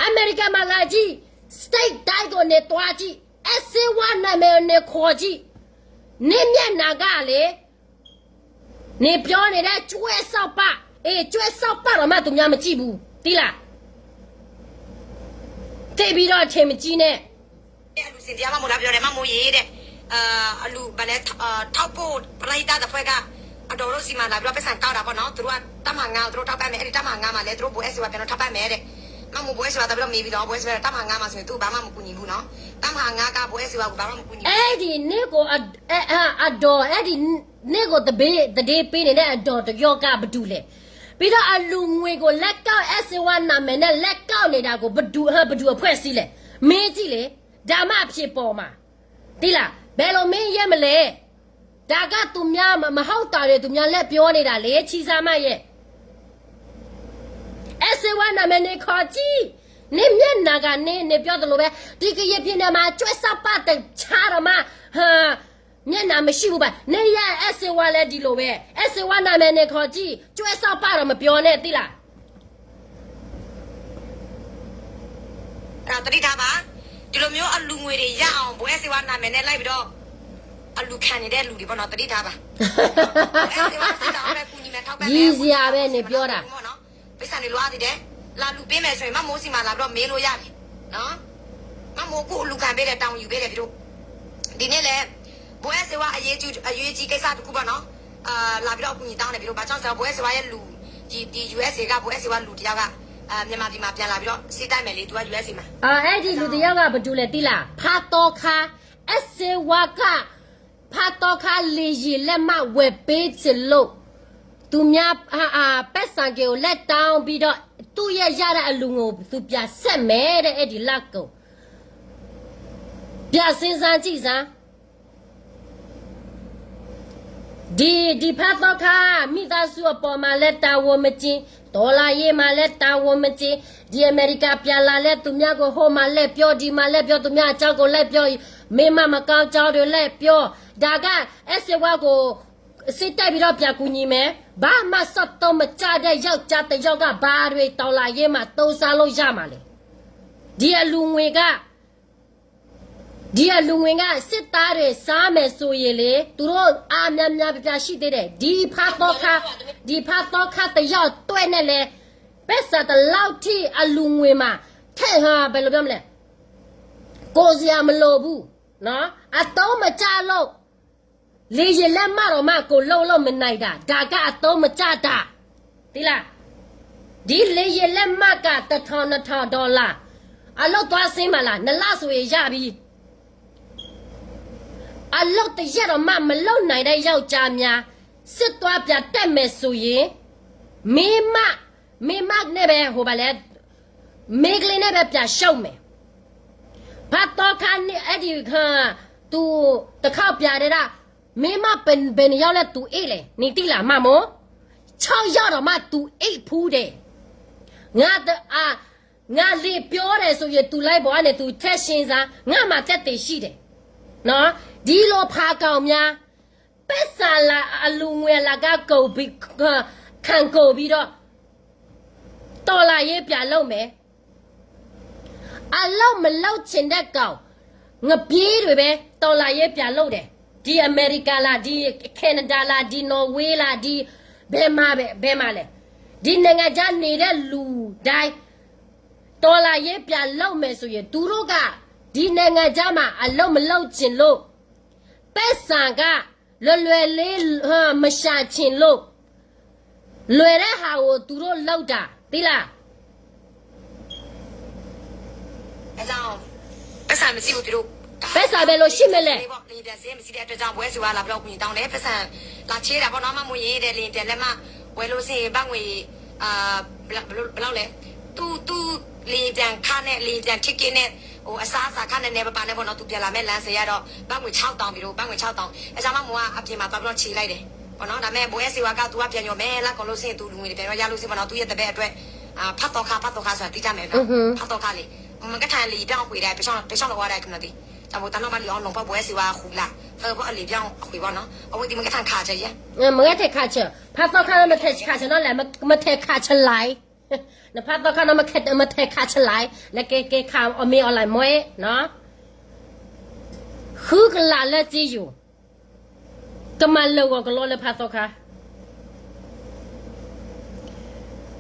အမေရိကန်မှာ လာကြည့် state တိုင်းကို နင်သွားကြည့် အဲးစ့ဝါ နာမည်ကို နင်ခေါ်ကြည့် နင်မျက်နှာကလေ နင်ပြောနေတဲ့ ကြွက်စောက်ပ အေး ကြွက်စောက်ပ တောင်မှ သူများမကြည့်ဘူး သိလား သိပြီးတော့ အထင်မကြီးနဲ့ အလူရှင်တရား မမိုး လာပြောတယ် မမိုးရေတဲ့ အလူ ဘာလဲ ထောက်ပို့ ပရဟိတ တစ်ဖွဲ့က အဒေါ်တို့ဆီမှာ လာပြီးတော့ ပိုက်ဆံ တောင်းတာပေါ့နော် သူတို့က တပ်မဟာငါကို သူတို့ ထောက်ပံ့မယ် အဲ့ဒီ တပ်မဟာငါမှာလည်း သူတို့ ဘိုးအဲးစ့ဝါ ပြန်တော့ ထောက်ပံ့မယ်တဲ့ မမိုး ဘိုးအဲးစ့ဝါ သွားပြီးတော့ မေးပြီးတော့ ဘိုးအဲးစ့ဝါ တပ်မဟာငါမှာဆိုရင် သူ့ကို ဘာမှ မကူညီဘူးနော် တပ်မဟာငါက ဘိုးအဲးစ့ဝါကို ဘာမှ မကူညီဘူး အဲ့ဒီ နင့်ကို အ အ အ အဒေါ် အဲ့ဒီ နင့်ကို သဘင် သတင်းပေးနေတဲ့ အဒေါ်တယောက်က ဘယ်သူလဲ ပြီးတော့ အလူငွေကို လက်ကောက် အဲးစ့ဝါ နာမည်နဲ့ လက်ကောက်နေတာကို ဘယ်သူ ဟမ် ဘယ်သူ အဖွဲ့အစည်းလဲ မေးကြည့်လေ ဒါမှ အဖြေပေါ်မှာ သိလား ဘယ်လိုမေးရဲမလဲ ဒါက သူများ မ မဟုတ်တာတွေ သူများ လက်ပြောနေတာလေ ချီးစားမရဲ့ အဲးစ့ဝါ နာမည် နင်ခေါ်ကြည့် နင်မျက်နှာက နင် နင်ပြောသလိုပဲ ဒီကရင်ပြည်နယ်မှာ ကြွက်စောက်ပ တစ်ခြားတော့မှ ဟမ် မျက်နှာမရှိဘူးပါ နင်ရဲ့ အဲးစ့ဝါ လည်း ဒီလိုပဲ အဲးစ့ဝါ နာမည် နင်ခေါ်ကြည့် ကြွက်စောက်ပ တော့ မပြောနဲ့ သိလား အဲ့တော့ သတိထားပါ ဒီလိုမျိုး အလူငွေတွေ ရအောင် ဘိုးအဲးစ့ဝါ နာမည်နဲ့ လိုက်ပြီးတော့ အလူခံနေတဲ့ လူတွေပေါ့နော် သတိထားပါ ဘိုးအဲးစ့ဝါ စစ်တာပဲ ကူညီမယ် ထောက်ပံ့မယ် ရယ်စရာပဲ နင်ပြောတာ ပေါ့နော် ပိုက်ဆံတွေ လိုအပ်နေတယ် လာလူပေးမယ်ဆိုရင် မမိုးဆီမှာ လာပြီးတော့ မေးလို့ရတယ်နော် မမိုး အခု အလူခံပေးတယ် တာဝန်ယူပေးတယ် ပြီးတော့ ဒီနေ့လည်း ဘိုးအဲးစ့ဝါ အရေးကြီး အရေးကြီးကိစ္စတစ်ခုပေါ့နော် အာ လာပြီးတော့ အကူအညီတောင်းတယ် ပြီးတော့ ဘာကြောင့်ဆိုတော့ ဘိုးအဲးစ့ဝါရဲ့ လူ ဒီ ဒီ ယူအက်စ်အေ က ဘိုးအဲးစ့ဝါ လူတစ်ယောက်က အာ မြန်မာပြည်မှာ ပြန်လာပြီးတော့ စစ်တိုက်မယ်လေ သူက ယူအက်စ်အေ မှာ အာ အဲ့ဒီလူတစ်ယောက်က ဘယ်သူလဲ သိလား ဖါသီခါ အဲးစ့ဝါက ဖ ဖးသီခါ လေယာဉ်လက်မှတ်ဝယ်ပေးချင်လို့ သူများ ပိုက်ဆံကို လက်တောင်းပြီးတော့ သူ့ရဲ့ရတဲ့အလှူငွေကို သူပြန်ဆက်မယ်တဲ့ အဲ့ဒီလကုန် ပြန်စဉ်းစားကြည့်စမ်း ဒီ ဒီဖးသီခါ မိသားစုအပေါ်မှာလည်း တာဝန်မကျေ၊ တော်လှန်ရေးမှာလည်း တာဝန်မကျေ၊ ဒီအမေရိကပြန်လာလည်း သူများကို ဟိုမှာလှည့်ပြော ဒီမှာလှည့်ပြော သူများအကြောင်းကို လှည့်ပြော မင်းမမကောင်းကြောင်းတွေ လှည့်ပြော ဒါက အဲးစ့ဝါကို စစ်တပ်ပြီးတော့ ပြန်ကူညီမယ်။ ဘာမှစက်သုံးမကျတဲ့ ယောက်ျားတစ်ယောက်က ဘာတွေ တော်လှန်ရေးမှာ သုံးစားလို့ရမှာလဲ။ ဒီအလူငွေက ဒီအလူငွေက စစ်သားတွေ စားမယ်ဆိုရင်လေ သူတို့ အားများများပြပြရှိသေးတယ်။ ဒီဖးသီခါ ဒီဖးသီခါတစ်ယောက်အတွက်နဲ့လည်း ပိုက်ဆံတစ်လောက်ထိ အလူငွေမှာ ထည့်ဟာ ဘယ်လိုပြောမလဲ ကိုယ်စရာမလိုဘူးနော်။ အသုံးမကျလို့ လေယာဉ်လက်မှတ်တောင်မှ ကိုယ်လုပ်လို့မနိုင်တာ ဒါကအသုံးမကျတာ သိလား။ ဒီလေယာဉ်လက်မှတ်က တစ်ထောင်နှစ်ထောင်ဒေါ်လာ အလုပ်သွားဆင်းမှာလား နှစ်လဆိုရင်ရပြီ။ အလုပ်တစ်ရက်တောင်မှ မလုပ်နိုင်တဲ့ယောက်ျားများ စစ်သွားပြန်တက်မယ်ဆိုရင် မိန်းမ မိန်းမနဲ့ပဲ ဟိုပါလဲ မိန်းကလေးနဲ့ပဲ ပြန်ရှုံးမယ်။ ဖးသီခါန့ၣ် အဲ့ဒီ သူ တစ်ခေါက်ပြန်တဲ့ မိန်းမ ဘယ်နှစ်ယောက်လဲ သူအိတ်လဲ နင်သိလား မမို့။ ခြောက်ယောက်တောင်မှ သူအိတ်ဖူးတယ်။ ငါတ အာ ငါလေပြောတယ်ဆိုရင် သူလိုက်ပေါ်ကနေ သူထည့်ရှင်းစမ်း ငါမှာသက်သေရှိတယ်နော်။ ဒီလိုဖးကောင်များ ပိုက်ဆံလာ အလူငွေလာက ကုန်ပြီ ခံကုန်ပြီးတော့ တော်လှန်ရေးပြန်လုပ်မယ်။ အလုပ်မလုပ်ချင်တဲ့ကောင် ငပျေးတွေပဲ တော်လှန်ရေးပြန်လုပ်တယ်။ ဒီအမေရိကလား ဒီ Canada လား ဒီ Norway လား ဒီ ဘယ်မှာပဲ ဘယ်မှာလဲ ဒီနိုင်ငံခြားနေတဲ့လူတိုင်း တော်လှန်ရေးပြန်လုပ်မယ်ဆိုရင် သူတို့က ဒီနိုင်ငံခြားမှာ အလုပ်မလုပ်ချင်လို့ ပိုက်ဆံက လွယ်လွယ်လေး မရှာချင်လို့ လွယ်တဲ့ဟာကို သူတို့လုပ်တာ သိလား။ ပိုက်ဆံမရှိဘူး သူတို့ ပိုက်ဆံဘယ်လိုရှိမလဲ။ လေယာဉ်ပျံစရိတ်မရှိတဲ့အတွက်ကြောင့် ဘဝဲစီဝါလာပြီးတော့ အကူအညီတောင်းတယ်။ ပိုက်ဆံလာချေးတာပေါ့နော် မမို့ရင်တဲ့ လေယာဉ်ပျံလက်မှတ်ဝယ်လို့ရှိရင် ဘတ်ငွေ အာ ဘယ်လောက်လဲ သူ့ သူ့ လေယာဉ်ပျံခနဲ့ လေယာဉ်ပျံ ticket နဲ့ ဟို အစားအစာခနဲ့ နဲပပာ်နဲ့ပေါ့နော် သူပြန်လာမဲ့ လမ်းစာရတော့ ဘတ်ငွေခြောက်ထောင်ပြီလို့ ဘတ်ငွေခြောက်ထောင် အကြောင်းမမို့ကအပြင်မှာသွားပြီးတော့ချေလိုက်တယ်ပေါ့နော်။ ဒါပေမဲ့ ဘဝဲစီဝါက သူကပြန်ရောမယ် လကုန်လို့ရှိရင် သူလူငွေတွေပြန်ရောရလို့ရှိရင်ပေါ့နော် သူ့ရဲ့တပည့်အတွက် အာ ဖတ်သောခါ ဖတ်သောခါဆိုတာသိကြမယ်နော် ဖတ်သောခါလေ မကထန်လေပြောင်းအခွေဒါ ပရှောင်း ပရှောင်းလဝါဒါကနဒီ တဘိတနီၢ်မလီအောင်လုံးပေါ့ ဘဝဲစီဝါဟူလာ သဘောအလေပြောင်းအခွေပေါ့နော် အဝဲဒီမကထန်ခါချေရဲ့ မကထဲခါချေ ဖတ်သောခါ မထဲခါချေနော်လဲ မထဲခါချေလိုက် နဖတ်သောခါနော် မထဲခါချေလိုက် လဲကဲကဲခါအမေအီၤလိုက်မွဲနော် ဃုကလးလၢစ့ယိၤ ကမၤလၢာ်ဂီၤကလီလၢဖးသီခါ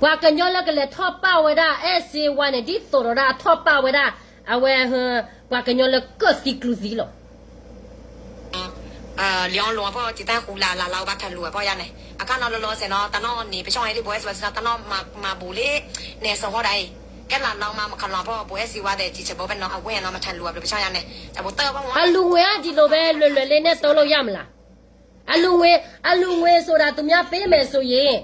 ပှၤကညီလၢကလဲၤထီၣ်ပာ်ဝဲဒၣ် အဲၣ်စ့ဝါန့ၣ် ဒ်သိးဒီးဒၣ်ထီၣ်ပာ်ဝဲဒၣ် အဝဲ ပှၤကညီလၢကၢၣ်သံကျူသံလီၤ. လီၤလီၤအဖီၣ် တံတၢ်ဃူလၢ်လၢ်လၢ်ဘၣ်ထၢလူၤအဖီၣ်ယါန့ၣ် အခါနီၤလီၤလီၤဆဲးနီၤ တၢ်နီၣ်န့ၣ် ပဆီၣ်အံၤဒ်ဘိးအဲၣ်စ့ဝါစ့နီၤ တၢ်နီၣ်မၤဘူးလံ နဲၣ်စီၤဟီၣ်ဒၣ်အံၤ ကဲလၢ်လီၤမၤမခလီၤဖီၣ် ဘိးအဲၣ်စ့ဝါသဲး တံဆၢဘိးဖဲနီၤ အဝဲနီၤ မထၢလူၤအဘျီပဆီၣ်ယါန့ၣ် တဘိတၢ်ဘၣ်ဝါ အလူငွေအဒ်သိးပဲ လွယ်လွယ်လေးနဲ့ သုံးလို့ရမလား အလူငွေ အလူငွေဆိုတာ သူများပေးမယ်ဆိုရင်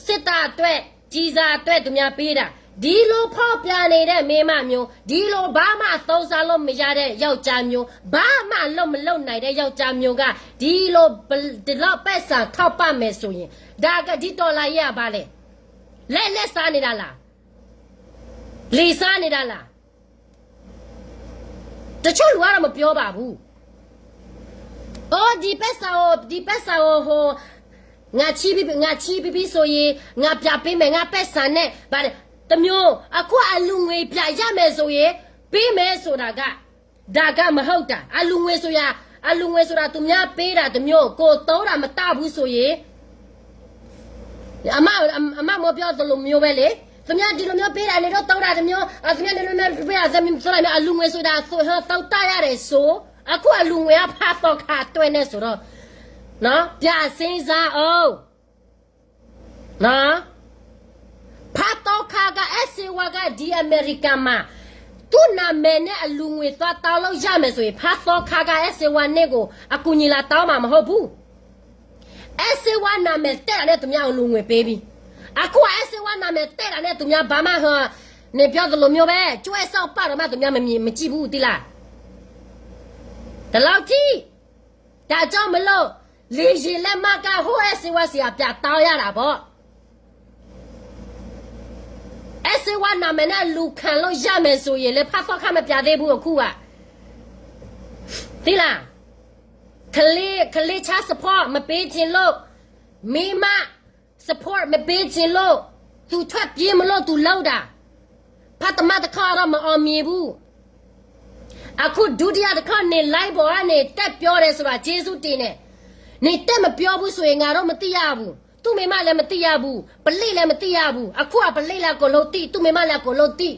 စစ်သားအတွက် ကျည်ဆံအတွက် သူများပေးတာ ဒီလိုဖောက်ပြန်နေတဲ့ မိန်းမမျိုး ဒီလိုဘာမှအသုံးစားလို့မရတဲ့ ယောက်ျားမျိုး ဘာမှအလုပ်မလုပ်နိုင်တဲ့ ယောက်ျားမျိုးက ဒီလို ဒီလောက်ပိုက်ဆံထောက်ပံ့မယ်ဆိုရင် ဒါက ဒီတော်လှန်ရေးက ဘာလဲ လက်လက်စားနေတာလား လီဆါနေတာလား တချို့လူကတော့ မပြောပါဘူး အိုး ဒီပိုက်ဆံကို ဒီပိုက်ဆံကို ဟို ငါချေးပြီး ငါချေးပြီးပြီဆိုရင် ငါပြန်ပေးမယ် ငါပိုက်ဆံနဲ့ ဘာလဲ တစ်မျိုး အခုအလူငွေပြန်ရမယ်ဆိုရင် ပေးမယ်ဆိုတာက ဒါက မဟုတ်တာ အလူငွေဆိုတာ အလူငွေဆိုတာ သူများပေးတာတစ်မျိုး ကိုယ်သုံးတာမတတ်ဘူးဆိုရင် အမ အမမိုးပြောသလိုမျိုးပဲလေ သူများဒီလိုမျိုးပေးတာနေတော့သုံးတာတစ်မျိုး သူများဒီလိုမျိုးပေးတာသုံးတာမျိုး အလူငွေဆိုတာ သုံးတတ်ရတယ်ဆို အခုအလူငွေက ဖးသီခါအတွက်နဲ့ဆိုတော့ နော် ပြန်စဉ်းစားအောင် နော် ဖးသီခါက အဲၣ်စ့ဝါက ဒီအမေရိကမှာ သူ့နာမည်နဲ့အလူငွေသွားတောင်းလို့ရမယ်ဆိုရင် ဖါသီခါက အဲၣ်စ့ဝါန့ၣ်ကို အကူအညီလာတောင်းမှာမဟုတ်ဘူး. အဲၣ်စ့ဝါနာမည်တက်တာနဲ့ သူများအလူငွေပေးပြီ. အခုက အဲၣ်စ့ဝါနာမည်တက်တာနဲ့ သူများဘာမှ ဟို နပြောသလိုမျိုးပဲ ကြွက်စောက်ပတ်တော့မှ သူများမမြင် မကြည့်ဘူး သိလား. ဒီလောက်ထိ ဒါကြောင့်မလို့ လေယာဉ်လက်မှတ်က ဟိုအဲၣ်စ့ဝါဆီက ပြန်တောင်းရတာပေါ့. အဲၣ်စ့ဝါနာမည်နဲ့ လူခံလို့ရမယ်ဆိုရင် လည်း ဖါသီခါ မပြန်သေးဘူး အခုက သိလား. ကလေး ကလေး child support မပေးချင်လို့ မိန်းမ support မပေးချင်လို့ သူထွက်ပြေးမလို့ သူလုပ်တာ. ဖါတမၣ်တခီတော့ မအောင်မြင်ဘူး. အခုဒုတိယတခီ နင် live ပေါ်ကနေ တက်ပြောတယ်ဆိုတာ ကျေးဇူးတင်တယ်. နင် တက်မပြောဘူးဆိုရင် ငါတို့မသိရဘူး. သူ့မိန်းမလည်းမသိရဘူး. ပလိလည်းမသိရဘူး. အခုက ပလိလည်းအကုန်လုံးသိ. သူ့မိန်းမလည်းအကုန်လုံးသိ.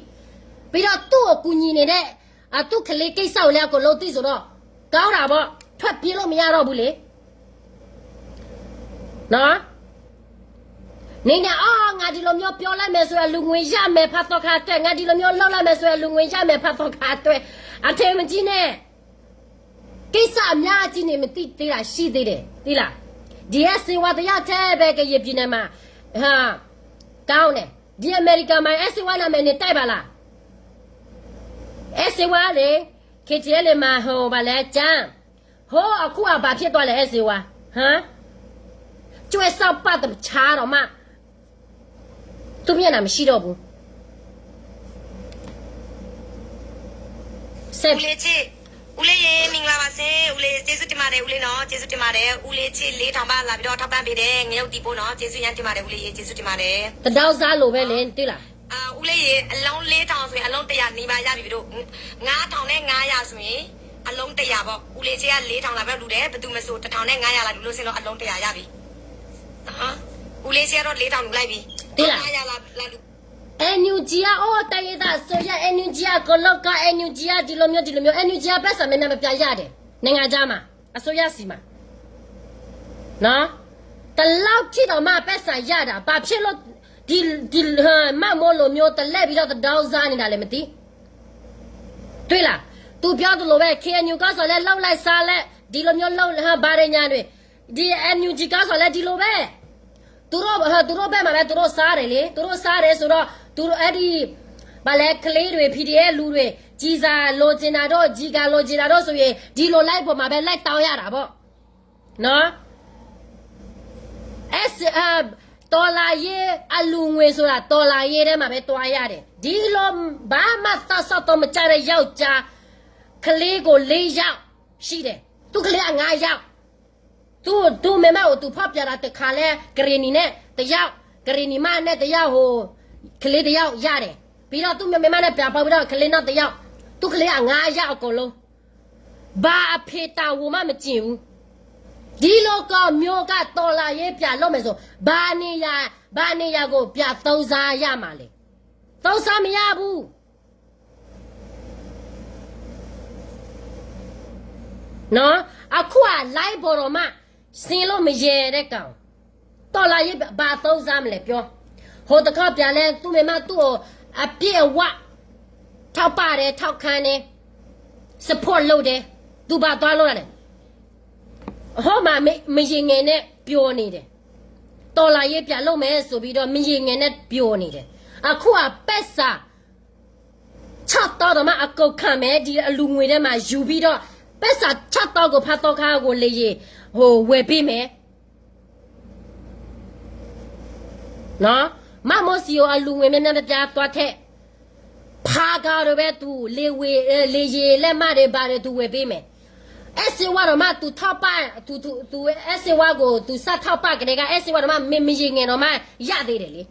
ပြီးတော့ သူ့ကိုကူညီနေတဲ့ အသူ့ကလေးကိစ္စကိုလည်း အကုန်လုံးသိဆိုတော့ ကောင်းတာပေါ့. ထွက်ပြေးလို့မရတော့ဘူးလေ. နော်. နင်က အော် ငါဒီလိုမျိုးပြောလိုက်မယ်ဆိုရင် လူငွေရမယ် ဖါသီခါအတွက်, ငါဒီလိုမျိုးလုပ်လိုက်မယ်ဆိုရင် လူငွေရမယ် ဖါသီခါအတွက်, အထင်မကြီးနဲ့. ကိစ္စအများကြီးနေ မသိသေးတာရှိသေးတယ် သိလား. ဒီအဲၣ်စ့ဝါတယောက်ထဲပဲ ကရင်ပြည်နယ်မှာ ဟာ ကောင်းတယ်. ဒီအမေရိကန်မှာ အဲၣ်စ့ဝါနာမည်နဲ့ တိုက်ပါလား. အဲၣ်စ့ဝါလေ KTLA မှာ ဟို ဘာလဲ ကျန်း ဟို အခုက ဘာဖြစ်သွားလဲ အဲၣ်စ့ဝါ ဟမ်. ကြွက်စောက်ပတ်တခြားတော့မှ သူ့မျက်နှာမရှိတော့ဘူး. ဦးလေးချစ်, ဦးလေးရေ မင်္ဂလာပါရှင်. ဦးလေး ကျေးဇူးတင်ပါတယ် ဦးလေးနော်. ကျေးဇူးတင်ပါတယ်. ဦးလေးချစ် လေးထောင်ဘတ် လာပြီးတော့ ထောက်ပံ့ပေးတဲ့ ငရုတ်သီးဖိုးနော်. ကျေးဇူးအများကြီးတင်ပါတယ် ဦးလေးရေ. ကျေးဇူးတင်ပါတယ်. တဒေါ်စားလိုပဲလေ သိလား. အာ, ဦးလေးရေ အလုံးလေးထောင်ဆိုရင် အလုံးတစ်ရာနီးပါးရပြီတို့. ငါးထောင်နဲ့ငါးရာဆိုရင် အလုံးတစ်ရာပေါ့. ဦးလေးချစ်က လေးထောင် လာပြီးတော့လှူတယ်. ဘယ်သူမဆို တစ်ထောင်နဲ့ငါးရာ လာလှူလို့ရှိရင်တော့ အလုံးတစ်ရာရပြီ. ဦးလေးချစ်ကတော့ လေးထောင် လှူလိုက်ပြီ. သိလား. ငါးရာ လာလှူ. NUG က အိုး တိုင်းရင်းသားအစိုးရ NUG က ကလောက်က NUG က ဒီလိုမျိုး ဒီလိုမျိုး NUG က ပိုက်ဆံ များများပြပြရတယ် နိုင်ငံခြားမှာ အစိုးရဆီမှာ နော်. ဒီလောက်ထိတောင်မှ ပိုက်ဆံရတာ ဘာဖြစ်လို့ ဒီ ဒီ မမိုးလိုမျိုး တလဲပြီးတော့ တဒေါ်စားနေတာလဲ မသိ. တွေ့လား. သူပြောသလိုပဲ KNU က ဆိုလည်း လှုပ်လိုက်စားလိုက် ဒီလိုမျိုး လှုပ် ဘာတွေညာတွေ ဒီ NUG က ဆိုလည်း ဒီလိုပဲ. သူတို့ သူတို့ဘက်မှာပဲ သူတို့စားတယ်လေ. သူတို့စားတယ်ဆိုတော့ သူတို့ အဲ့ဒီ ဘာလဲ ကလေးတွေ PDF လူတွေ ကျည်ဆံလိုချင်တာတို့ ကျည်ကာလိုချင်တာတို့ဆိုရင် ဒီလို live ပေါ်မှာပဲ လိုက်တောင်းရတာပေါ့. နော်. အဲ တော်လှန်ရေးအလှူငွေဆိုတာ တော်လှန်ရေးထဲမှာပဲ သွားရတယ်. ဒီလို ဘာမှ သစ္စာတော့ မကျတဲ့ ယောက်ျား ကလေးကို လေးယောက် ရှိတယ်. သူ့ကလေးက ငါးယောက်. သူ့ သူ့မိန်းမကို သူဖောက်ပြန်တာ တစ်ခါလဲ ကရင်နီနဲ့ တစ်ယောက် ကရင်နီမနဲ့ တစ်ယောက် ဟို ကလေးတစ်ယောက် ရတယ်. ပြီးတော့ သူ့မိန်းမနဲ့ ပြန်ပေါင်းပြီးတော့ ကလေးနောက်တစ်ယောက်. သူ့ကလေးက ငါးယောက် အကုန်လုံး. ဘာအဖေတာဝန်မှ မကျင့်ဘူး. ဒီလိုက မျိုးက တော်လှန်ရေး ပြန်လုပ်မယ်ဆို ဘာနေရာ ဘာနေရာကို ပြန်သုံးစားရမှာလဲ. သုံးစားမရဘူး. နော်. အခုက live ပေါ်တော့မှ ဆင်းလို့မရဲတဲ့ကောင်. တော်လှန်ရေး ဘာသုံးစားမလဲ ပြော. ဟိုတခါ ပြန်လဲ သူ့မိန်းမ သူ့ကို အပြည့်အဝ ထောက်ပံ့တယ် ထောက်ခံတယ် support လုပ်တယ်. သူဘာသွားလုပ်တာလဲ. ဟိုမှာ မရေငယ်နဲ့ ပျော်နေတယ်. တော်လှန်ရေး ပြန်လုပ်မယ်ဆိုပြီးတော့ မရေငယ်နဲ့ ပျော်နေတယ်. အခုက ပိုက်ဆံ ခြောက်သောင်းတောင်မှ အကုန်ခံမယ်. ဒီအလှူငွေထဲမှာ ယူပြီးတော့ ပိုက်ဆံ ခြောက်သောင်းကို ဖါသီခါကို လေယာဉ် ဟို ဝယ်ပေးမယ်. နော်. မမိုးဆီကို အလှူငွေ များများပြပြ သွားထည့်. ဖါကားတွေပဲ သူ လေဝေ အဲ လေယာဉ်လက်မှတ်တွေ ဘာတွေ သူ ဝယ်ပေးမယ်. အဲၣ်စ့ဝါတောင်မှ သူ ထောက်ပံ့ သူ သူ သူ အဲၣ်စ့ဝါကို သူ စထောက်ပံ့ကတည်းက အဲၣ်စ့ဝါတောင်မှ မ မရေငယ်တောင်မှ ရသေးတယ်လေ.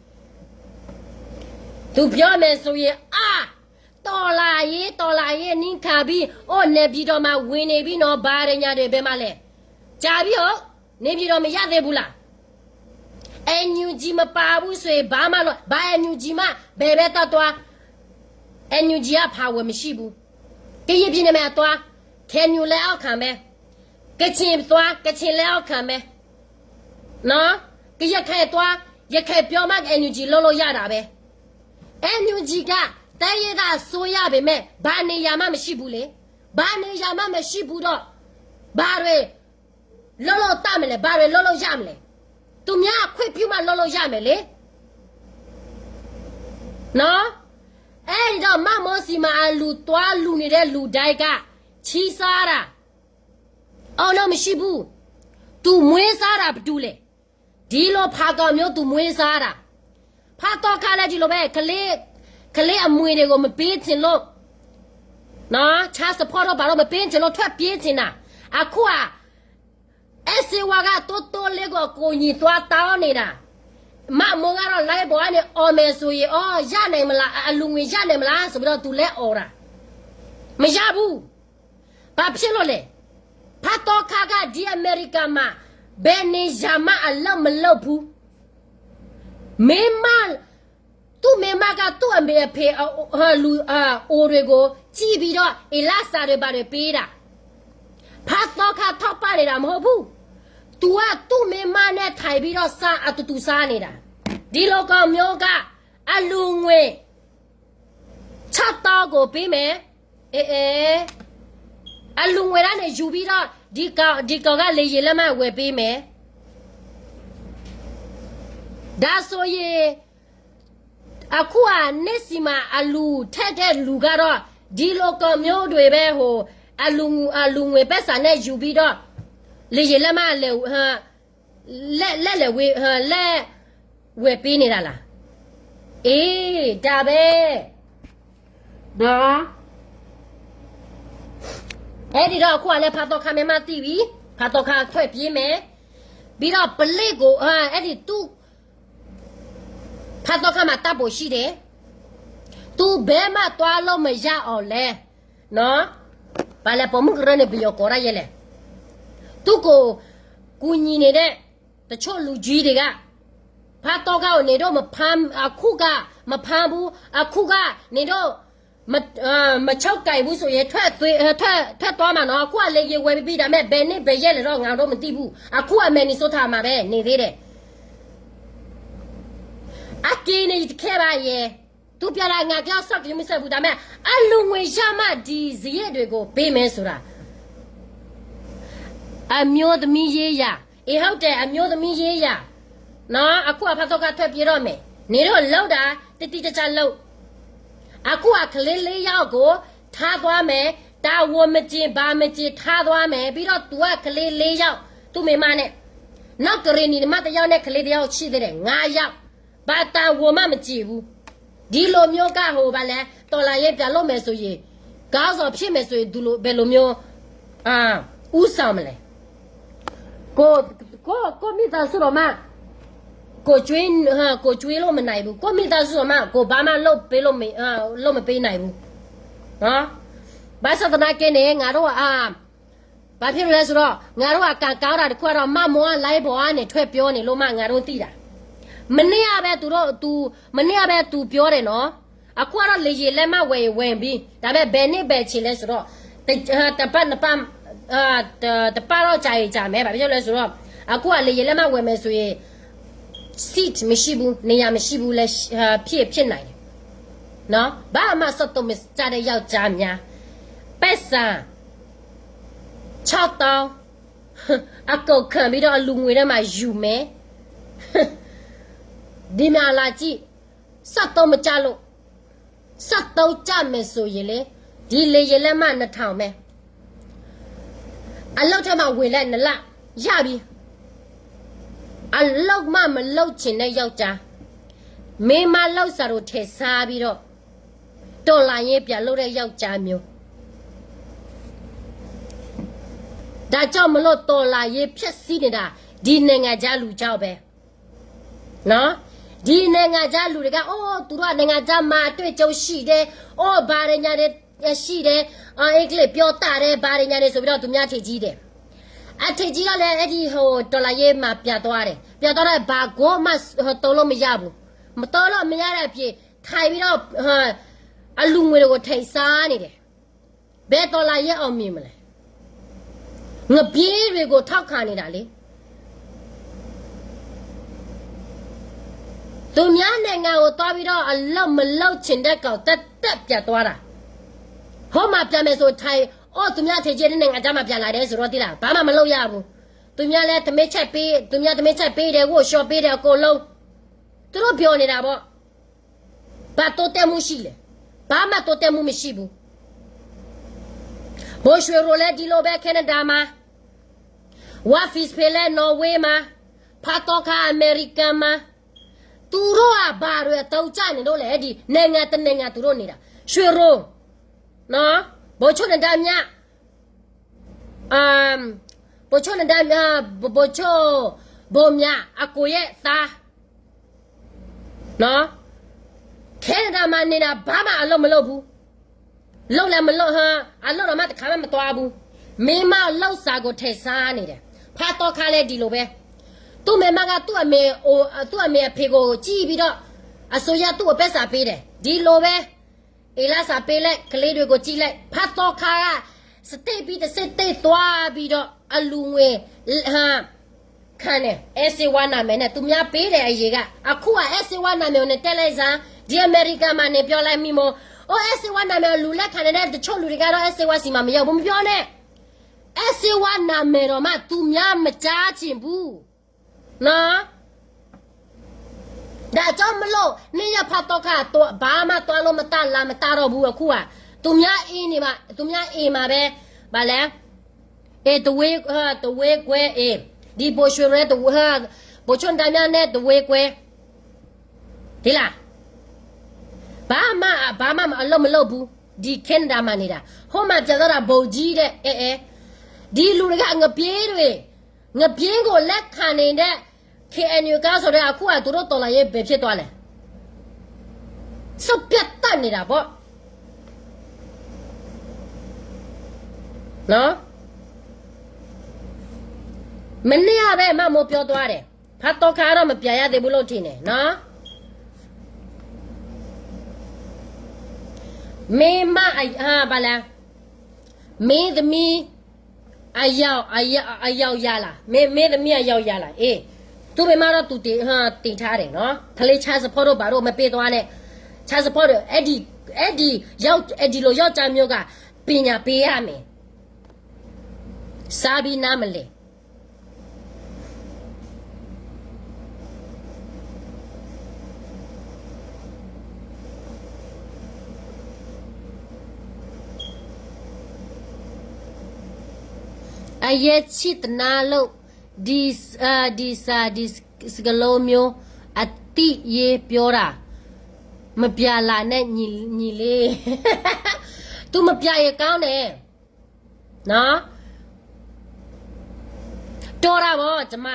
သူပြောမယ်ဆိုရင် အာ တော်လှန်ရေး တော်လှန်ရေး နင်းခံပြီး အိုး နေပြည်တော်မှာ ဝင်နေပြီနော် ဘာတွေညာတွေ ဘယ်မှာလဲ. ကြာပြီဟုတ်. နေပြည်တော် မရသေးဘူးလား. NUG မပါဘူးဆိုရင် ဘာမှလို့ ဘာ NUG မှ ဘယ်ပဲသွားသွား NUG က power မရှိဘူး. ကရင်ပြည်နယ်မှာသွား KNU လက်အောက်ခံပဲ. ကချင်သွား ကချင်လက်အောက်ခံပဲ. နော်. က ရခိုင်သွား ရခိုင်ပြောမှ NUG လုပ်လို့ရတာပဲ. NUG က တိုင်းရင်းသားအစိုးရ ပေမဲ့ ဘာနေရာမှ မရှိဘူးလေ. ဘာနေရာမှ မရှိဘူးတော့ ဘာတွေ လုပ်လို့တတ်မလဲ, ဘာတွေ လုပ်လို့ရမလဲ. သူများအခွင့်ပြုမှ လုပ်လို့ရမယ်လေ. နော်. အဲ့ဒီတော့ မမောစီမှာ အလူသွားလူနေတဲ့ လူတိုင်းက ချီးစားတာ, အောင်လို့ မရှိဘူး. သူမွေးစားတာ ဘယ်သူလဲ. ဒီလိုဖာကောင်မျိုး သူမွေးစားတာ. ဖာသောခါလည်း ဒီလိုပဲ, ကလေး, ကလေးအမွေတွေကို မပေးချင်လို့, နော်, child support တို့ဘာလို့ မပေးချင်လို့ ထွက်ပြေးချင်တာ. အခုက အဲစေဝါက တိုးတိုးလေးကို အကူအညီ သွားတောင်းနေတာ. မမိုးကတော့ live ပေါ်ကနေ အော်မယ်ဆိုရင်, အော်, ရနိုင်မလား, အလူငွေ ရနိုင်မလားဆိုပြီးတော့ သူလဲအော်တာ. မရဘူး. ဘာဖြစ်လို့လဲ. ဖာသောခါက ဒီအမေရိကမှာ ဘယ်နေရာမှ အလုပ်မလုပ်ဘူး. မိန်းမ, သူ့မိန်းမက သူ့အမေအဖေ အ, အ, လူ, အ, အိမ်တွေကို ကြည့်ပြီးတော့ အိမ်လစာတွေ ဘာတွေ ပေးတာ. ဖာသောခါ ထောက်ပံ့နေတာ မဟုတ်ဘူး. သူက သူ့မိန်းမနဲ့ ထိုင်ပြီးတော့ စား, အတူတူ စားနေတာ. ဒီလိုကောင်မျိုးက အလူငွေ ခြောက်သောင်းကို ပေးမယ်. အဲ, အဲ, အလူငွေထဲန့ၣ် ယူပြီးတော့ ဒီကောင်, ဒီကောင်က လေယာဉ်လက်မှတ် ဝယ်ပေးမယ်. ဒါဆိုရင်, အခုက နေ့စဉ်မှာ အလူထည့်တဲ့လူကတော့ ဒီလိုကောင်မျိုးတွေပဲ, ဟို, အလူ, အလူငွေ ပိုက်ဆံနဲ့ ယူပြီးတော့ လေယာဉ်လက်မှတ် လဲ, လဲ, လဲ, လဲ, ဝယ်, လဲ, ဝယ်ပေးနေတာလား. အေး, ဒါပဲ. နော်. အဲဒီတော့ အခုကလည်း ဖာသောခါ မိန်းမသိပြီ. ဖာသောခါ ထွက်ပြေးမယ်. ပြီးတော့ ပလစ်ကို, အဲ, အဲဒီ သူ့, ဖာသောခါမှာ တပ်ပို့ရှိတယ်. သူ ဘယ်မှ သွားလို့မရအောင်လဲ. နော်. ဘာလဲ, ပိာ်မုၣ်ကရၢန့ၣ် ပယီၤကိးတၢ်ယဲလဲၣ်. သူ့ကို ကူညီနေတဲ့ တချို့လူကြီးတွေက ဖာသောခါကို နင်တို့ မဖမ်း, အခုက မဖမ်းဘူး, အခုက နင်တို့ မ, မချုပ်ကိုင်ဘူးဆိုရင် ထွက်သွေး, ထွက်, ထွက်သွားမှာနော်. အခုက လေယာဉ်ဝယ်ပြီးပြီ, ဒါပေမဲ့ ဘယ်နေ့ဘယ်ရက်လဲတော့ ငါတို့ မသိဘူး. အခုက Minnesota မှာပဲ နေသေးတယ်. အက့ၤန့ၣ် ယတခဲဘၣ်ယဲ. သူပြောတာ ငါက စောင့်ကြည့်မစဲဘူး, ဒါပေမဲ့ အလူငွေရမှ ဒီစရိတ်တွေကို ပေးမယ်ဆိုတာ. အမျိုးသမီးရေးရာ, အေး ဟုတ်တယ်, အမျိုးသမီးရေးရာ. နော်, အခုက ဖာသောခါ ထွက်ပြေးတော့မယ်. နင်တို့ လုပ်တာ တိတိကျကျ လုပ်. အခုက ကလေးလေးယောက်ကို ထားသွားမယ်, တာဝန်မကျေ ဘာမကျေ ထားသွားမယ်. ပြီးတော့ သူက ကလေးလေးယောက်, သူ့မိန်းမနဲ့, နောက်ကရင်နီ မတစ်ယောက်နဲ့ ကလေးတစ်ယောက် ရှိသေးတယ်, ငါးယောက်. ဘာတာဝန်မှ မကျေဘူး. ဒီလိုမျိုးက ဟို ဘာလဲ, တော်လှန်ရေး ပြန်လုပ်မယ်ဆိုရင်, ခေါင်းဆောင် ဖြစ်မယ်ဆိုရင် ဒီလို, ဘယ်လိုမျိုး, အာ, ဦးဆောင်မလဲ. ကိုယ့်, ကိုယ့်, ကိုယ့်မိသားစုတောင်မှ ကိုယ်ကျွေး, အာ, ကိုယ်ကျွေးလို့မနိုင်ဘူး. ကိုယ့်မိသားစုတောင်မှ ကိုယ်ဘာမှ လုပ်ပေးလို့မ, အာ, လုပ်မပေးနိုင်ဘူး. နော်, ဘာသာသနာကဲနေ ငါတို့က, အာ, ဘာဖြစ်လို့လဲဆိုတော့ ငါတို့က ကံကောင်းတာ တစ်ခုကတော့ မမောက live ပေါ်ကနေ ထွက်ပြောနေလို့မှ ငါတို့သိတာ. မနေ့ကပဲ သူတို့, သူ, မနေ့ကပဲ သူပြောတယ်နော်. အခုကတော့ လေယာဉ်လက်မှတ် ဝယ်ရင် ဝယ်ပြီ. ဒါပေမဲ့ ဘယ်နေ့ ဘယ်အချိန်လဲဆိုတော့, တ, အာ, တစ်ပတ်, နှစ်ပတ်, အာ, တစ်, တစ်ပတ်တော့ ကြာရင်ကြာမယ်. ဘာဖြစ်လို့လဲဆိုတော့ အခုက လေယာဉ်လက်မှတ် ဝယ်မယ်ဆိုရင် seat မရှိဘူး, နေရာမရှိဘူးလဲ, အာ, ဖြစ်, ဖြစ်နိုင်တယ်နော်. ဘာမှ စက်သုံးမကျတဲ့ ယောက်ျားများ, ပိုက်ဆံ ခြောက်သောင်း အကုန်ခံပြီးတော့ အလူငွေထဲမှာ ယူမယ်. ဒီမှာလာကြည့်, စက်သုံးမကျလို့, စက်သုံးကျမယ်ဆိုရင်လေ, ဒီလေယာဉ်လက်မှတ် နှစ်ထောင်ပဲ. အလုပ်ထဲမှာ ဝင်လိုက် နှစ်လ ရပြီ. အလုပ်မှ မလုပ်ချင်တဲ့ ယောက်ျား, မိန်းမလုပ်စားကို ထည့်စားပြီးတော့ တော်လှန်ရေး ပြန်လုပ်တဲ့ ယောက်ျားမျိုး. ဒါကြောင့်မလို့ တော်လှန်ရေး ဖျက်ဆီးနေတာ ဒီနိုင်ငံခြားလူကြောင့်ပဲနော်. ဒီနိုင်ငံခြားလူတွေက အိုး, သူတို့က နိုင်ငံခြားမှာ အတွေ့အကြုံရှိတယ်, အိုး, ဘာတွေညာတွေရှိတယ်, အင်္ဂလိပ်ပြောတတ်တယ်, ဘာတွေညာတွေဆိုပြီးတော့ သူများ ထင်ကြီးတယ်. အထင်ကြီးတော့လည်း အဲ့ဒီ ဟို, တော်လှန်ရေးမှာ ပြန်သွားတယ်. ပြန်သွားတော့ ဘာကိုမှ ဟို, သုံးလို့မရဘူး. မသုံးလို့မရတဲ့အပြင် ထိုင်ပြီးတော့ ဟို, အလူငွေတွေကို ထည့်စားနေတယ်. ဘယ်တော်လှန်ရေး အောင်မြင်မလဲ. ငပျေးတွေကို ထောက်ခံနေတာလေ. သူများနိုင်ငံကိုသွားပြီးတော့ အလုပ်မလုပ်ချင်တဲ့ကောင် တက်တက်ပြတ်သွားတာ။ ဟောမှာပြမယ်ဆို ထိုင် အိုး သူများထင်ကြီးတဲ့နိုင်ငံခြားမှာ ပြန်လာတယ်ဆိုတော့ သိလား ဘာမှမလုပ်ရဘူး။ သူများလည်း ထမင်းချက်ပေး သူများ ထမင်းချက်ပေးတယ် ဝတ်လျှော်ပေးတယ် အကုန်လုံး သူတို့ပြောနေတာပေါ့။ ဘာတိုးတက်မှုရှိလဲ။ ဘာမှတိုးတက်မှုမရှိဘူး။ ဘိုရွှေရိုးလည်း ဒီလိုပဲ Canada မှာ ဝါ Fitch ဖဲလဲ Norway မှာ ဖါတီခါ အမေရိကန်မှာ သူတို့က ဘာတွေအသုံးချနေလို့လဲ ဒီနိုင်ငံတစ်နိုင်ငံ သူတို့နေတာ ရွှေရိုး နော် ဗိုလ်ချုပ်နဒါမြ အမ် ဗိုလ်ချုပ်နဒါမြ ဗိုလ်ချုပ် ဗိုလ်မြ အကိုရဲ့သား နော် Canada မှာနေတာ ဘာမှအလုပ်မလုပ်ဘူး လုပ်လည်းမလုပ်ဟါ အလုပ်တော့မှတစ်ခါမှမသွားဘူး မိန်းမလုပ်စားကို ထည့်စားနေတယ် ဖါတီခါလည်း ဒီလိုပဲ သူ့မိန်းမက သူ့အမေအို သူ့အမေအဖေကို ကြည့်ပြီးတော့ အစိုးရ သူ့ကိုပိုက်ဆံပေးတယ် ဒီလိုပဲ အိမ်လစာပေးလိုက် ကလေးတွေကို ကြည့်လိုက် ဖါတီခါက state ပြီး တစ် state သွားပြီးတော့ အလှူငွေ ဟါ ခံတယ် အဲႇစ့ဝါ နာမည်နဲ့ သူများပေးတယ် အရင်က အခုက အဲႇစ့ဝါ နာမည်ကို နတက်လိုက်စမ်း ဒီအမေရိကန်မှာ နပြောလိုက်မိမို့ အိုး အဲႇစ့ဝါ နာမည်ကို လူလက်ခံနေတဲ့ တချို့လူတွေကတော့ အဲႇစ့ဝါ ဆီမှာ မရောက်ဘူး မပြောနဲ့ အဲႇစ့ဝါ နာမည်တော့မှ သူများမကြားချင်ဘူး နော် ဒါကြောင့်မလို့ နင်ရဖါတီခါ ဘာမှသွားလို့မတတ် လာမတတ်တော့ဘူး အခုက သူများအိမ်နေမှာ သူများအိမ်မှာပဲ ဘာလဲ အေး တဝေး တဝေးကွဲ အေး ဒီဘိုရွှေရဲ တဝေး ဘိုချုပ်ဒါမြနဲ့ တဝေးကွဲ ဒီလား ဘာမှ ဘာမှအလုပ်မလုပ်ဘူး ဒီ Canada မှာနေတာ ဟိုမှာပြန်သွားတာ ဗိုလ်ကြီးတဲ့ အဲအဲ ဒီလူတွေက ငပြင်းတွေ ငပြင်းကို လက်ခံနေတဲ့ KNU ကဆိုတဲ့ အခုက သူတို့တော်လှန်ရေး ဘယ်ဖြစ်သွားလဲ စိတ်ပြတ်တတ်နေတာပေါ့ နော် မနေ့ကပဲ မမိုးပြောသွားတယ် ဖါတီခါတော့ မပြန်ရသေးဘူးလို့ ထင်တယ်နော် မင်းမအ ဟာ ဘာလဲ မင်းသမီး အယောက် အယောက် အယောက်ရာလား မင်း မင်းသမီး အယောက်ရာလား အေး သူ့မိန်းမတော့ သူတင် ဟါ တင်ထားတယ်နော် ကလေး child support တို့ ဘာတို့ မပေးသွားနဲ့ child support တို့ အဲ့ဒီ အဲ့ဒီ ယောက် အဲ့ဒီလို ယောက်ျားမျိုးက ပညာပေးရမယ် စားပြီးနားမလည် အရဲချစ်တနာလို့ ဒီ ဒီစာ ဒီစကလုံးမျိုး အသည့်ရေးပြောတာ မပြလာနဲ့ ညီလေး သူမပြရင်ကောင်းတယ် နော် တော်တာပေါ့ ကျမ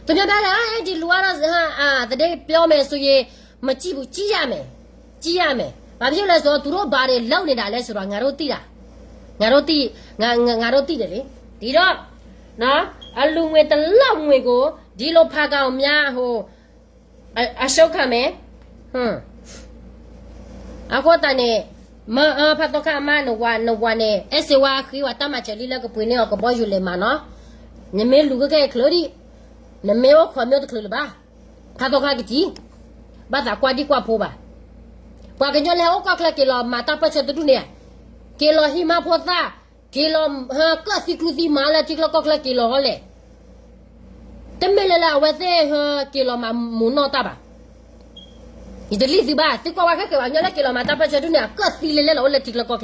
သူများပြောတယ် "အဲ ဒီလူကတော့ ဟာ အာ သတင်းပြောမယ်ဆိုရင် မကြည့်ဘူး။ ကြည့်ရမယ်။ ကြည့်ရမယ်။ ဘာဖြစ်လို့လဲဆိုတော့ သူတို့ဘာတွေလုပ်နေတာလဲဆိုတာ ငါတို့သိတာ။ ငါတို့သိ ငါ ငါ ငါတို့သိတယ်လေ။ ဒီတော့ နော် အလူငွေတစ်လောက်ငွေကို ဒီလိုဖာကောင်များ ဟို အ အရှုံးခံမယ်။ ဟွန်း အဃိသတးန့ၣ် မ အ ဖးသီခါအမါ နဝၤ နဝၤန့ၣ် အဲၣ်စ့ဝါဃ့ဝဲတၢ်မၤစၢၤလံလၢကပှ့ၤန့ၢ်အီၤကဘီယူၤလဲၤမးနီၤ. နမ့ၢ်လူၤကကဲချၢဒံး နမ့ၢ်အိၣ်ခိးမ့ၢ်တချုးလၢၤဘၣ်. ဖးသီခါကသံ ဘၣ်သးကွၢ်ဒံကွၢ်ဖိဘၣ်. ပှၤကညီလၢဟဲအိၣ်ကီၢ်ချၢက့ၤလီၤမၤတၢ်ပၢၢ်ဆၢတဒူၣ်န့ၣ် က့ၤလီၤဟံးမါဖိသၣ် က့ၤလီၤ ဟါ ကၢၣ်သံကျူသံမၤလၢထံချၢကီၢ်ချၢက့ၤလီၤဟီလဲၣ်. တမ့ၢ်လၢလၢအဝဲသ့ၣ် ဟါ က့ၤလီၤမၤမူးနီၢ်တၢ်ဘၣ်. ယတလံၣ်သုဘၣ် သုကွၢ်ဝဲခဲကဲၤ ပှၤကညီလၢက့ၤလီၤမၤတၢ်ပၢၢ်ဆၢဒူၣ်န့ၣ် အကၢၣ်သံလဲၤလဲၤလီၤအိၣ်လၢထံချၢကီၢ်ချ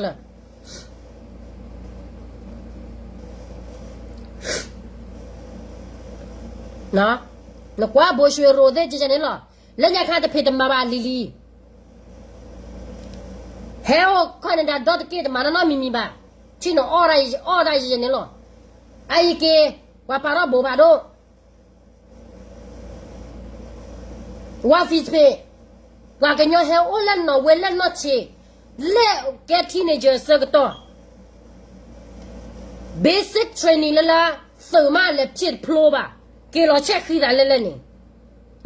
ၢ နကွၢ်ဘိၣ်ရွှ့ရိၤသ့ၣ်ကဲန့ၣ်လီၤ. လၢညါခါတဖံးတမၤဘၣ်လံၤလံၤ ဟဲအိၣ်ခီၣ်နဒါဒီတက့ၢ် တမၤနီၢ်နီၢ်မံၤမံၤဘၣ်. ထံၣ်နအီၣ်ဒၣ်ယအီၣ်ဒၣ်ယဲန့ၣ်လီၤ. အအံၤက့ၤ ပှၤပာ်ထီၣ်ဘိးဘၣ်ဒိၣ် ဝါ Facebook ပှၤကညီဟဲအိၣ်လၢနီၣ်ဝဲလၢနီၢ်ဆံး လၢကဲ teenager အဆၢကတီၢ် basic training လၢလၢ သုးမးလဲၤဖျ့တဖျိဘၣ် က့ၤလီၤဆဲးဃံသးလၢလၢန့ၣ်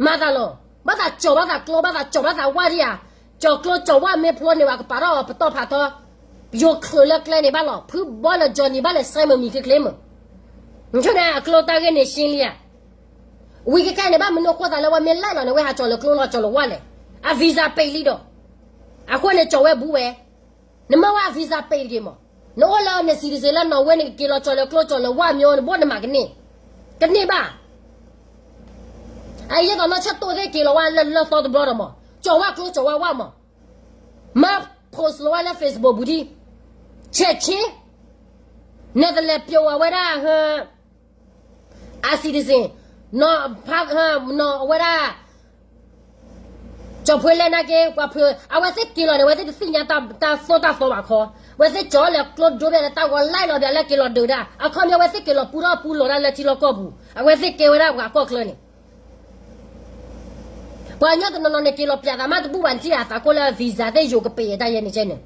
မၤသးလီၤ. ဘၣ်သးကၠီၤဘၣ်သးကျိ ဘၣ်သးကၠီၤဘၣ်သးဝၣ်ဒံးဧါ. ကၠီၤကျိကၠီၤဝၣ်မ့ၢ်ဖျိန့ၣ် ပှၤကပာ်ထီၣ်အီၤပတီၢ်ဖးထီ ယိၤချုးလၢကျဲန့ၣ်ဘၣ်လီၤ. ဖုဘီလၢ Johnny ဘၣ်လဲၤစဲမုၢ်မံၤချ့ချ့မုၢ် နဆိန့ၣ် အကျိတၢ်ဂ့ၢ်န့ၣ်ရှင်းလံဧါ. ဝံၤခဲခဲအံၤန့ၣ် ဘၣ်မနုၤအဃိသးလၢဝဲမ့ၢ်လဲၣ်လီၤန့ၣ် ဝဲဟးကၠီၤလၢကျိလီၤ ကၠီၤလၢဝၣ်လဲၣ်. အ visa ပ့ၤလံဒီး, အဃိန့ၣ် ကၠီၤဝဲဘူးဝဲ, နမၢဝဲအ visa ပ့ၤတဂ့ၤမး, နအိၣ်လၢ န citizen လၢ Norway န့ၣ် ကက့ၤလီၤကၠီၤလၢကျိကၠီၤလၢဝၣ်မ့ၢ်အိၣ်န့ၣ် ဘၣ်နမၤကန့ၢ်, တန့ၢ်ဘၣ်. အအံၤယဲသိးနီၢ်ဆၢၣ်တိၣ်သ့ၣ်က့ၤလီၤဝၣ်လၢလၢသီတဘျီဒီးမး, ကၠီၤဝၣ်ကျိကၠီၤဝၣ်ဝၣ်မး, မၢ post လီၤဝဲလၢ Facebook ဘူးဒံး, ဆဲးဆ့, နတလဲၤပျိးဝဲဒၣ် အ citizen, နီၢ်အဝဲဒၣ် ကၠီၤဖှ့လဲၣ်နာ်က့ ပှၤဖုး အဝဲသ့ၣ်က့ၤလီၤန့ၣ် အဝဲသ့ၣ်တသ့ၣ်ညါတၢ်သိၣ်တၢ်သီဘၣ်ခီ, အဝဲသ့ၣ်ကၠီၤလၢကျိဒိဘဲလၢတၢ်ဂီၤလဲၣ်လီၤဘၣ်လၢက့ၤလီၤဒုးဒၣ်, အခီပညီအဝဲသ့ၣ်က့ၤလီၤပူထီၣ်ပူလီၤဒၣ်လၢထံလီၢ်ကီၢ်ပူၤ, အဝဲသ့ၣ်ကဲဝဲဒၣ်ပှၤကီၢ်ချၢန့ၣ် ပှၤကညီတနီၤနီၤန့ၣ် က့ၤလီၤပျးသးမးတဘူၣ်ဘၣ် နထံၣ်အသးကိးလၢ visa သ့ၣ်ယိၤကပ့ၤအတၢ်ယဲန့ၣ်ကဲန့ၣ်,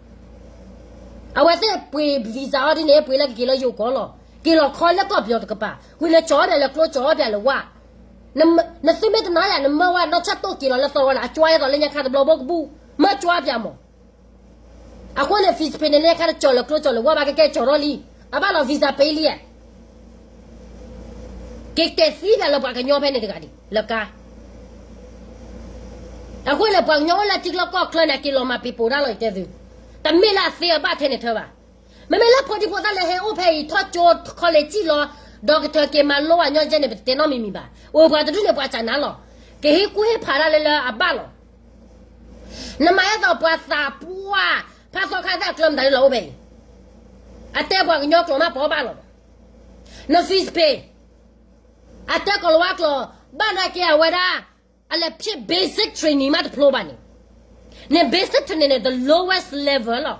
အဝဲသ့ၣ်ပှ့ၤ visa အီၤဒ်န့ၣ် ပှ့ၤလၢကက့ၤလၢယိၤကီၢ်လီၤ, က့ၤလီၤခီလၢကီၢ်ပယီၤတကပၤ, ဝံၤလၢကၠီၤအီၤဘၣ်လၢကျိကၠီၤအီၤဘၣ်လၢဝၣ်, နသုမ့ၢ်တနာ်ယၤ နမၢဝဲနီၢ်ဆၢၣ်တိၣ်က့ၤလီၤလၢသီဝဲလၢ အကၠီယဲသိးလၢညါခါတဘျီဘိကဘူၣ်, မၢကၠီပျးမး အဃိန့ၣ် Fitch Pay န့ၣ် လၢညါခါတကၠီၤလၢကျိကၠီၤလၢဝၣ်ဘၣ် ကကဲကၠီၤထီၣ်လံ, အဘၣ်လီၤ visa ပ့ၤလံဧါ, ကကဲသံဘၣ်လၢပှၤကညီဖဲန့ၣ်တဂၤဒံး လၢကါ အဃိန့ၣ် ပှၤကညီအိၣ်လၢထံချၢကီၢ်ချၢန့ၣ် အက့ၤလီၤမၤပ့ၤပိာ်ဒၣ်လီၤ ယတဲသု, တမ့ၢ်လၢအသ့အဘၣ်ထဲန့ၣ်ထၢဘၣ်. မ့မ့ၢ်လၢဖိဒံဖိသၣ်လၢဟဲအိၣ်ဖဲအံၤ ထီၣ်ကၠိ college လီၤ, ဒီကထၢၣ်က့ၤမၤလိဝဲညီကဲန့ၣ် ပတတဲနီတမံၤမံၤဘၣ်. အိၣ်ပှၤတဒူၣ်န့ၣ် ပှၤစးနါလီၤ, ကဟ့ၣ်ကူၣ်ဟ့ၣ်ဖးတၢ်လၢလၢအဘၣ်လီၤ. နမၤအသိးပှၤသးပှၢ်, ဖးသီခါသ့ၣ်အကျၢၤမတၤဒ်လီၤအိၣ်ဖဲအံၤ, အတဲပှၤကညီကျိာ်မးပှၤဘၣ်လီၤဒီး, န Fitch Pay အတဲကီၤလၤဝါကျိာ်, ဘၣ်နာ်က့အဝဲဒၣ်, အလဲၤဖံး basic training မးတဖျိဘၣ်န့ၣ်, န့ၣ် basic training န့ၣ် the lowest level လီၤ.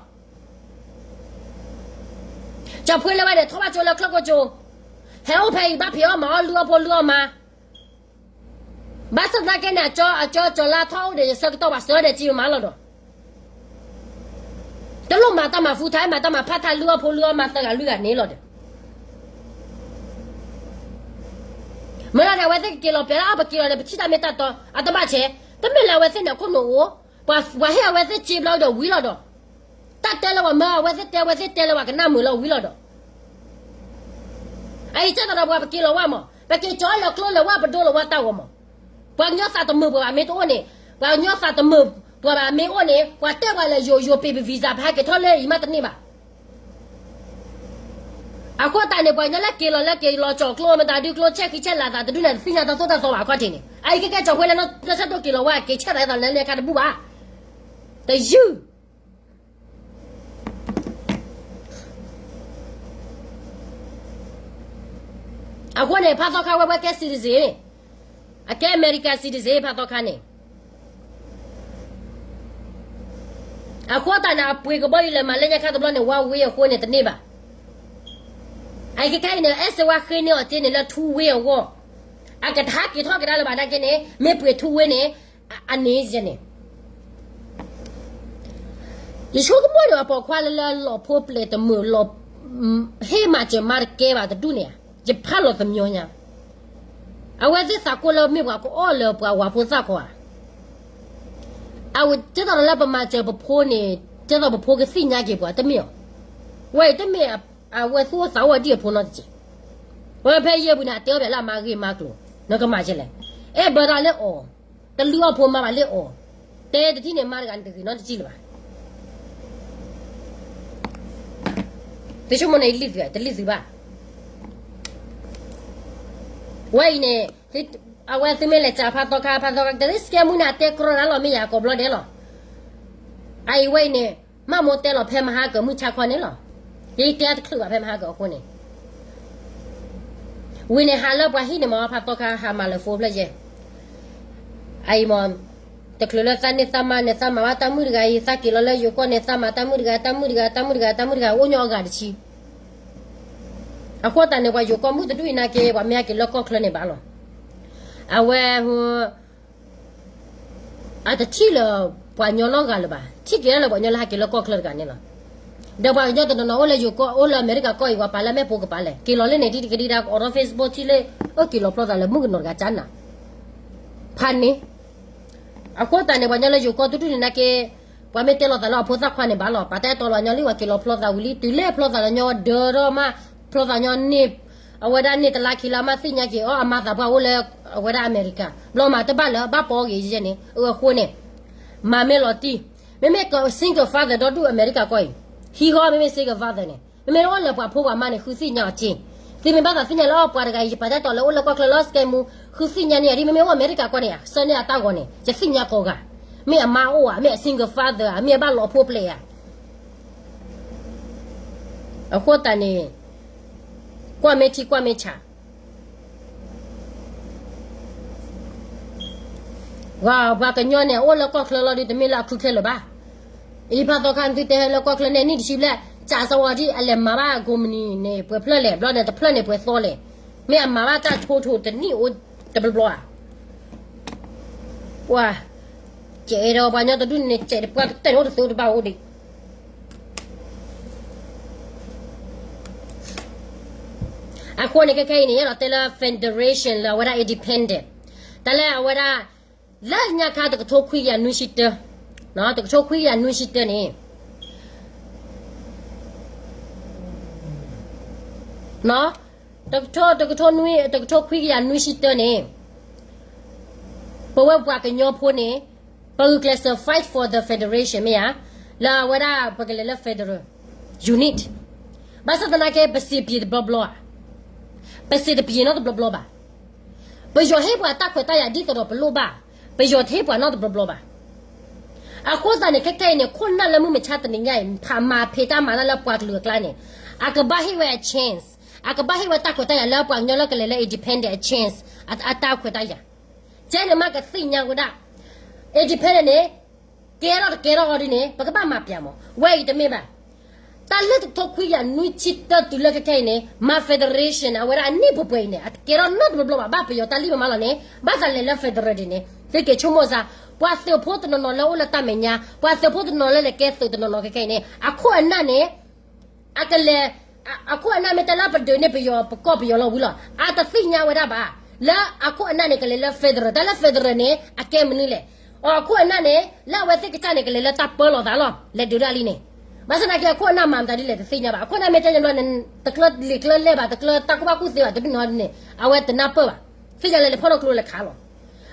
ကၠီၤဖှ့လၢဝဲန့ၣ် ထီၣ်ဘၣ်ကၠိလၢချၢၣ်ကိကၠိ, ဟဲအိၣ်ဖဲအံၤ ဘၣ်ဖံးအီၣ်မၤအီၣ် လုၢ်အီၣ်ဖိလုၢ်အီၣ်မါ, ဘၣ်ဆၣ်သနာ်က့န့ၣ် အကၠီကၠီလါထီၣ်အိၣ်ဒီး ယဆၢကတီၢ်ပှၤဆှၢဒီးကံမးလီၤဒီး, တလိၣ်မၤတၢ်မၤ full time, မၤတၢ်မၤ part time လုၢ်အီၣ်ဖိလုၢ်အီၣ်မါသၢဂၤလွံၢ်ဂၤန့ၣ်လီၤဒီး မ့ၢ်လီၤန့ၣ် အဝဲသ့ၣ်ကက့ၤလီၤပျးလၢအပက့ၤလီၤန့ၣ် ပထံၣ်တၢ်မ့ၢ်တၢ်တီ အတဘၣ်ဆဲး, တမ့ၢ်လၢအဝဲသ့ၣ်န့ၣ် အခိၣ်နူာ်အိၣ်, ပှၤဟ့ၣ်အဝဲသ့ၣ်စ့ဘျီဒီးဝံၤလီၤဒီး, တၢ်တဲလၢပှၤမၢအဝဲသ့ၣ်တဲ အဝဲသ့ၣ်တဲလၢပှၤကနၣ်မုာ်လီၤဝံၤလီၤဒီး, အအံၤကဲသးဒီးပှၤပက့ၤလီၤဝၣ်မး, ပက့ၤကၠီလၢကျိလၢဝၣ်ပဒိလၢဝၣ်တၢ်ဂီၤမး, ပှၤကညီသးတမုာ်ပှၤဘၣ်မ့ၢ်တအိၣ်န့ၣ်, ပှၤကညီသးတမုာ်ပှၤဘၣ်မ့ၢ်အိၣ်န့ၣ် ပှၤတဲပှၤလၢယိၤယိၤပ့ၤပ visa ပဟဲက့ၤထီၣ်လၢအံၤမးတန့ၢ်ဘၣ်. အဃိသတးန့ၣ် ပှၤကညီလၢက့ၤလီၤလၢက့ၤလီၤကၠီၤကျိမတၤဒုကျိဆဲးဃံဆဲးလၤသးတဒူၣ်န့ၣ် တသ့ၣ်ညါတၢ်သိၣ်တၢ်သီဘၣ်အခီၣ်ထံးန့ၣ်, အအံၤကကဲကၠီၤဖှ့လၢနီၢ်ဆၢၣ်တိၣ်က့ၤလီၤဝဲ က့ၤဆဲးသးအသးလၢလၢခါတဘူၣ်ဘၣ်, တယုၢ် အဃိန့ၣ် ဖးသီခါဝဲဝဲကဲ citizen, အကဲ American citizen ဖးသီခါန့ၣ်, အဃိသတးန့ၣ် အပှ့ၤကဘီယူၤလဲၤမၤလၢညါခါတဘျီန့ၣ် ဝါဝ့အဃိန့ၣ်တန့ၢ်ဘၣ်. အခဲခဲအံၤန့ၣ် အဲၣ်စ့ဝါဃ့န့ၢ်အီၤစ့န့ၣ်လၢ two way အဂီၢ်, အကတဟးက့ၤထီၣ်ကဒါလၢၤဘၣ်နာ်က့န့ၣ် မ့ၢ်ပှ့ၤ two way န့ၣ်, အန့ၣ်န့ၣ် ယဆိကမိၣ်န့ၣ် အပိာ်ခွါလၢလၢလီၤဖိပျဲၢ်တမုာ်လီၤ, ဟ့ၣ်မၤစၢၤမါတကဲဘၣ်တဒူၣ်န့ၣ်ဧါ, ယဖးလီၤသမီညါ, အဝဲသ့ၣ်သးကိၢ်လၢမ့ၢ်ပှၤကအီၣ်လၢပှၤဝၤဖိသၣ်ခီဧါ, အဝဲတဲသိးလၢပမၤစၢၤပဖိန့ၣ်, တဲသိးပဖိကသ့ၣ်ညါက့ၤပှၤတမ့ၢ်အီၤ, ဝဲအံၤတမ့ၢ်, အဝဲသူၣ်အိၣ်သးအိၣ်ဒ်အဖိနီတစဲး, ဝဲဖဲယဲၢ်ပူၤန့ၣ် အတဲအီၣ်ဖဲလၢအမါဂ့ၢ်မါကျိၤ, နကမၤကလဲၣ်, အဲၣ်ဘၢတၢ်လၢအီၤ, တလုၢ်အီၣ်ဖိမါဘၣ်လၢအီၤ, တဲတထံၣ်န့ၣ်မါတဂၤန့ၣ်တဂ့ၤနီတစဲးလၢၤဘၣ်. တဆိကမိၣ်န့ၣ် တလံၣ်သုဘၣ်, ဝဲအံၤန့ၣ်, အဝဲသုမ့ၢ်လဲၤစးဖးသီခါ ဖးသီခါ ကသ့စကဲမုၢ်န့ၣ် အတဲကြီဒၣ်လီၤ မ့ၢ်ယၤကိးဘျီဒဲးလီၤ. အအံၤဝဲအံၤန့ၣ်, မၢ်မိၢ်တဲလီၤဖဲမဟါကၢၤမုၢ်ဆါခီန့ၣ်လီၤ. ယတဲတချုးဘၣ်ဖဲမဟါကၢၤအဃိန့ၣ် ဝံၤန့ၣ်ဟးလၢပှၤဟံၣ်န့ၣ်မ့ၢ် ဖးသီခါဟးမၤလၢ phone ဖျၢၣ်ယဲၢ်, အအံၤမ့ၢ်, တချုးလၢသးန့ၢ်သးမါန့ၣ် သးမၤဘၣ်တၢ်မုၣ်တဂၤအံၤ သးက့ၤလီၤလၢယိၤကီၢ်န့ၣ် သးမၤတၢ်မုၣ်တဂၤ တၢ်မုၣ်တဂၤ တၢ်မုၣ်တဂၤ တၢ်မုၣ်တဂၤ အိၣ်ညီအဂၤတဆံ အဃိသတးန့ၣ် ပှၤယိၤကီၢ်မုၣ်တဒူၣ်အံၤနာ်က့ ပှၤမ့ၢ်ဟဲက့ၤလၢကီၢ်ချၢန့ၣ်ဘၣ်လီၤ. အဝဲ, အတထံၣ်လၢပှၤကညီနီတဂၤလၢၤဘၣ်, ထံၣ်က့ၤလၢပှၤကညီလၢဟဲက့ၤလၢကီၢ်ချၢတဂၤန့ၣ်လီၤ. ဒီးပှၤကညီတနီၤနီၤအိၣ်လၢယိၤကီၢ် အိၣ်လၢအမဲရကၤကီၢ်အံၤ ပှၤပာ်လၢအမဲာ်ဖိကပၤလဲၣ် က့ၤလီၤလၢန့ၣ် တံၤတကဒံဒါ အိးထီၣ် Facebook ထံၣ်လၢ, အၢ က့ၤလီၤဖျီသးလၢမုၣ်ကနီၤတဂၤကၠါနၤ ဖးန့ၣ် အဃိသတးန့ၣ် ပှၤကညီလၢယိၤကီၢ်တဒူၣ်န့ၣ်နာ်က့, ပှၤမ့ၢ်တဲလီၤသးလၢအဖိသၣ်ခွါန့ၣ်ဘၣ်လီၤ. ပာ်တၢ်အဲၣ်တီလီၤညီလံ ပှၤက့ၤလီၤဖျီသးဝံၤလံ တုၤလၢဖျီသးလီၤညီဒၢထီၣ်မး, ဖျီသးညီန့ၣ်, အဝဲဒၣ်န့ၣ်တလါခံလါမးသ့ၣ်ညါက့ၤအီၤ အမါသးပှၢ်အိၣ်လၢ အဝဲဒၣ်အမဲရကၤ ဘျီမးတဘၣ်လၢဘၣ်ပီဂ့ၤယဲန့ၣ် အဃိန့ၣ် မၤမ့ၢ်လီၤတံၢ်, မ့မ့ၢ်က single father ဒီဒူၣ်အမဲရကၤကီၢ်အံၤ, ဟံးဃီမ့မ့ၢ် single father န့ၣ် မ့မ့ၢ်အိၣ်လၢပှၤဖိပှၤမါန့ၣ် ဃုသ့ၣ်ညါအီၤက့, သုမ့ၢ်ဘၣ်သးသ့ၣ်ညါလၢအပှၤတဂၤအံၤ ယပာ်တၢ်တီၤလၢအိၣ်လၢကီၢ်ချၢလၢ စကဲမူ ဃုသ့ၣ်ညါန့ၢ်ယၤဒ် မ့မ့ၢ်အိၣ်အမဲရကၤကီၢ်န့ၣ် ဆၢန့ၢ်အတၢ်ဂီၤန့ၣ် ယသ့ၣ်ညါကိးဂၤ, မ့ၢ်အမါအိၣ်ဧါ မ့ၢ်အ single father ဧါ မ့ၢ်အဘၣ်လီၤဖိပျဲၢ်ဧါ. အဃိသတးန့ၣ် ကွၢ်မ့ၢ်ထံကွၢ်မ့ၢ်ဆး ပှၤကညီန့ၣ် အိၣ်လၢကီၢ်ချၢလီၤဒုး တမ့ၢ်လၢအခုခဲလၢာ်ဘၣ်. အံၤဖးသီခါ သုတဲလၢကီၢ်ချၢန့ၣ် နံၣ်တဆံဘျဲၣ် ကးစဝီဒ်အလဲၤမၤဘၣ်ကိးမုၢ်နံၤန့ၣ် ပှဲၤဖျၢၣ်လဲၣ် ဘျီန့ၣ် တဖျၢၣ်န့ၣ် ပှဲၤသီလဲၣ်, မ့ၢ်အမၤဘၣ်တၢ်ဆိထိၣ်တနံၣ်အိၣ်တဘျီဘျီဧါ. ပှၤ ကဲဒီးပှၤကညီတဒူၣ်န့ၣ် ကဲဒီးပှၤတတဲာ်န့ၣ်အိၣ်တသ့တဘၣ်အိၣ်ဒံး. အဃိန့ၣ် ခဲခဲအံၤန့ၣ် ယအဲၣ်ဒိးတဲလၢ federation လၢအဝဲဒၣ် independent တၢ်လၢအဝဲဒၣ် လၢညါခါတကထိခွံကယၤနွံဆံတၢ, တကထိခွံကယၤနွံဆံတၢန့ၣ် တကထိ တကထိနွံ တကထိခွံကယၤနွံဆံတၢန့ၣ် ပဝဲပှၤကညီဖိန့ၣ် ပဂုာ်ကျဲးစၢး fight for the federation မ့ၢ်ဧါ, လၢအဝဲဒၣ်ပကလဲၤလၢ federal unit, ဘၣ်ဆၣ်သနာ်က့ ပစံးပျ့ၤတဘျီဘျီဧါ, ပစံးတပျ့ၤနီတဘျီဘျီဘၣ်. ပယီၤဟ့ၣ်ပှၤတၢ်ခွဲးတၢ်ယာ်ဒ်သိးဒီးပလိၣ်ဘၣ်, ပယီၤတဟ့ၣ်ပှၤနီတဘျီဘျီဘၣ်. အဃိသတးန့ၣ် ခဲခဲအံၤန့ၣ် ခိၣ်နၢ်လၢမုၢ်မဆါတနံၤညါအံၤ ဖးမၤဖံးတၢ်မၤတၢ်လၢပှၤကလုာ်အကျါန့ၣ် အကဘၣ်ဟ့ၣ်ဝဲအ chance, အကဘၣ်ဟ့ၣ်ဝဲတၢ်ခွဲးတၢ်ယာ်လၢပှၤကညီလၢကလဲၤလၢ independent အ chance, အတၢ်ခွဲးတၢ်ယာ် ကဲန့ၣ်မးကသ့ၣ်ညါဝဲဒၣ် independent န့ၣ် ကဲထီၣ်တကဲထီၣ်အီၤဒ်န့ၣ် ပကဘၣ်မၤပျၢ်မး, ဝဲအံၤတမ့ၢ်ဘၣ်. တၢ်လၢတကထိခွံကယၤနွံဆံတၢတုၤလၢခဲခဲအံၤန့ၣ် မၤ federation အဝဲဒၣ်အနံၣ်ပှဲၤပှဲၤအံၤန့ၣ် အတကဲထီၣ်နီတဘျီဘျီဘၣ်, ဘၣ်ပယီၤတၢ်လံၣ်မးမးလီၤန့ၣ် ဘၣ်သးလဲၤလၢ federal ဒ်န့ၣ် သုက့ၤဆိကမိၣ်စၢ်, ပှၤသုးဖိတနီၤနီၤလၢအိၣ်လၢတၢ်မဲာ်ညါ, ပှၤသုးဖိတနီၤလၢလဲၤကဲသုးတနီၤနီၤခဲခဲအံၤန့ၣ် အခိၣ်အနၢ်န့ၣ် အကလဲၤ, အခိၣ်အနၢ်မ့ၢ်တဲလၢပဒုးန့ၢ်ပယီၤ ပကီၢ်ပယီၤလီၤဝံၤလီၤ, အတသ့ၣ်ညါဝဲဒၣ်ဘၣ်, လၢအခိၣ်အနၢ်န့ၣ် ကလဲၤလၢ federal, တၢ်လၢ federal န့ၣ် အကဲမနုၤလဲၣ်, အခိၣ်အနၢ်န့ၣ် လၢအဝဲသ့ၣ်ကစၢ်န့ၣ် ကလဲၤလၢတၢ်ပၢလီၤသးလီၤ, လဲၤဒုးဒၣ်လံန့ၣ်, ဘၣ်ဆၣ်သနာ်က့ အခိၣ်အနၢ်မၤမတၤဒ်လဲၣ် တသ့ၣ်ညါဘၣ်, အခိၣ်အနၢ်မ့ၢ်တဲညါဘျီန့ၣ် တကျၢလံာ်ကျၢလဲၢ်ဘၣ်, တကျၢတၢ်ကူၣ်ဘၣ်ကူၣ်သ့ဘၣ်, တဒူၣ်နီၤန့ၣ် အဝဲတနၢ်ပၢၢ်ဘၣ်, သ့ၣ်ညါလၢလဲၤဖီၣ်ထီၣ်ကျိလၢခးလီၤ.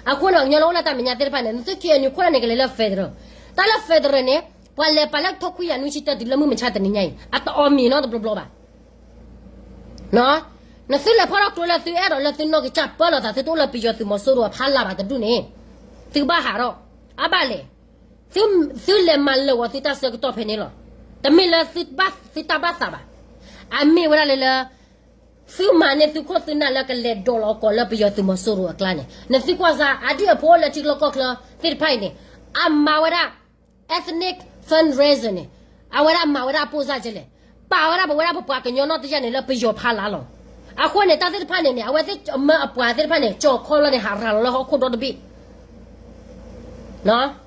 အဃိန့ၣ် ပှၤကညီလၢအိၣ်လၢတၢ်မဲာ်ညါသ့ၣ်တဖၣ်န့ၣ် နသု KNU ခိၣ်နၢ်န့ၣ် ကလဲၤလၢ federal, တၢ်လၢ federal န့ၣ် ပှၤလဲၤပာ်လၢတကထိခွံကယၤနွံဆံတၢတုၤလၢမုၢ်မဆါတနံၤညါအံၤ အတအီၣ်မ့ၤနီတဘျီဘျီဘၣ်. နသုလဲၤဖီၣ်ထီၣ်ကျိလၢသုအဲၣ်ဒိးလၢသုနီၢ်ကစၢ်ပၢလီၤသး သုတအိၣ်လၢပယီၤသုးမီၤစိရိၤအဖီလာ်ဘၣ်တဒူၣ်န့ၣ် သုကဘၣ်ဟးထီၣ်, အါဘၣ်လဲၣ်, သုလဲၤမၤလၢာ်ဂီၤသုတၢ်ဆၢကတီၢ်ဖဲန့ၣ်လီၤ. တမ့ၢ်လၢသုတၢ်ဘၣ်သးဘၣ်, အမ့ၢ်ဝဲဒၣ်လၢလၢ သုမၤန့ၢ်သုခိၣ်သုနၢ်လၢကလဲၤဒိးလီၤအကိာ်လၢပယီၤသုးမီၤစိရိၤအကျါန့ၣ်, နသုကွၢ်စၢ် အဒံၣ်အဖိလၢထံလၢကီၢ်ချၢသ့ၣ်တဖၣ်အံၤန့ၣ်, အမၤဝဲဒၣ် ethnic fundraiser န့ၣ်, အဝဲဒၣ်မၤဝဲဒၣ်အပိၢ်စၢ်ကဲလဲၣ်, ပာ်ဝဲဒၣ်ပဝဲဒၣ်ပပှၤကညီနီၢ်တယၢ်န့ၣ်လၢပယီၤဖီလာ်လီၤ. အဃိန့ၣ် တၢ်သ့ၣ်တဖၣ်န့ၣ်န့ၣ် အဝဲသ့ၣ်မၢအပှၤသ့ၣ်တဖၣ်န့ၣ် ကၠီၤခီလီၤန့ၣ် ဟးရၤလီၤလၢဟီၣ်ခိၣ်ဒီတဘ့ၣ်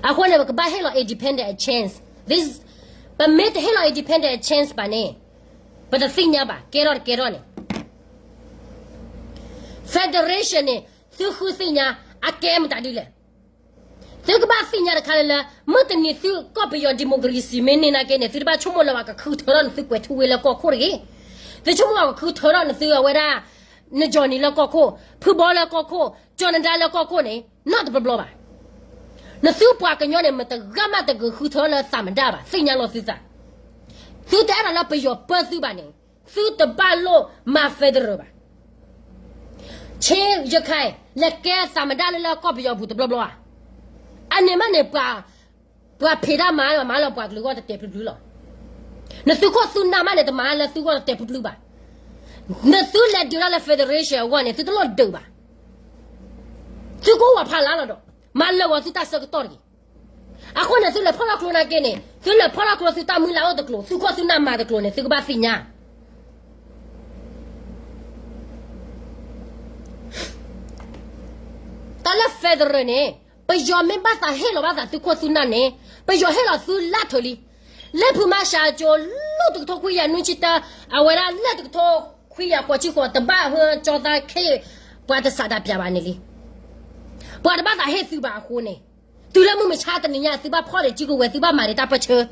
အဃိန့ၣ် ပကဘၣ်ဟ့ၣ်လီၤ independent a chance. This, ပမ့ၢ်တဟ့ၣ်လီၤ independent a chance ဘၣ်န့ၣ် ပတသ့ၣ်ညါဘၣ် ကဲထီၣ်တကဲထီၣ်န့ၣ် federation န့ၣ် သုဃုသ့ၣ်ညါ အကဲမတၤဒ်လဲၣ်. သုကဘၣ်သ့ၣ်ညါတခါလၢလၢ မုၢ်တနံၤသုကီၢ်ပယီၤ democracy မ့ၢ်န့ၢ်နာ်က့န့ၣ် သုတဘၣ်ဆိကမိၣ်လၢၤဘၣ်ကဃုထၢထီၣ်နသုကွဲၤထူဝ့လၢကီၢ်ခိၣ်တဂ့ၤ. သုဆိကမိၣ်ကဃုထၢထီၣ်နသုအဝဲဒၣ် နကၠီနံၤလၢကီၢ်ခိၣ်, ဖုဘီလၢကီၢ်ခိၣ်, ကၠီနဒါလၢကီၢ်ခိၣ်န့ၣ် နီတဘျီဘျီဘၣ်. နသုပှၤကညီန့ၣ် မတဂၤမးတဂၤဃုထၢထီၣ်လၢသးမဒၣ်ဘၣ်, သ့ၣ်ညါလီၤသုသး. သုတအဲၣ်ဒိးလၢပယီၤပၢသုဘၣ်န့ၣ် သုတဘၣ်လိၣ်မၤ federal ဘၣ်. ဆ့ယခါ လဲၤကဲသးမဒၣ်လၢလၢကီၢ်ပယီၤပူၤတဘျီဘျီဧါ. အန့ၣ်မးန့ၣ် ပှၤဖံးတၢ်မၤလီၤမၤလီၤပှၤကလုာ်ဂီၢ်တတဲာ်ဖျုးဖျုးလီၤ. နသုခိၣ်သုနၢ်မးန့ၣ် တမၤလၢသုဂီၢ်တတဲာ်ဖျုးဖျုးဘၣ်. နသုလဲၤဒုးတၢ်လၢ federation အဂီၢ်န့ၣ် သုတလိၣ်ဒုးဘၣ်. သုကအိၣ်ဝဲဖီလာ်လီၤဒီး မၤလၢာ်ဂီၤသုတၢ်ဆၢကတီၢ်တဂ့ၤ. အဃိန့ၣ် သုလဲၤဖီၣ်ထီၣ်ကျိနာ်က့န့ၣ် သုလဲၤဖီၣ်ထီၣ်ကျိသုတၢ်မုၢ်လၢ်အိၣ်တကျိၤ သုခိၣ်သုနၢ်မၤတကျိၤန့ၣ် သုကဘၣ်သ့ၣ်ညါ တၢ်လၢ federal န့ၣ် ပယီၤမ့ၢ်ဘၣ်သးဟ့ၣ်လီၤဘၣ်သးသုခိၣ်သုနၢ်န့ၣ် ပယီၤဟ့ၣ်လီၤသုလၢထၢၣ်လံ. လၢဖုမါစၢ်ကၠိ လၢတကထိခွံကယၤနွံဆံတၢ အဝဲဒၣ်လၢတကထိခွံကယၤဃိးဆံဃိး တဘၣ်ဟၢကၠီသးခ့ ပှၤတစးတၢ်ပျၢ်ဘၣ်န့ၣ်လံ. ပှၤတဘၣ်သးဟ့ၣ်သုဘၣ်အဃိန့ၣ် တုၤလၢမုၢ်မဆါတနံၤညါ သုဘၣ်ဖီၣ်ဒံးစုကဝဲၤ သုဘၣ်မၤဒံးတၢ်ပၢၢ်ဆၢ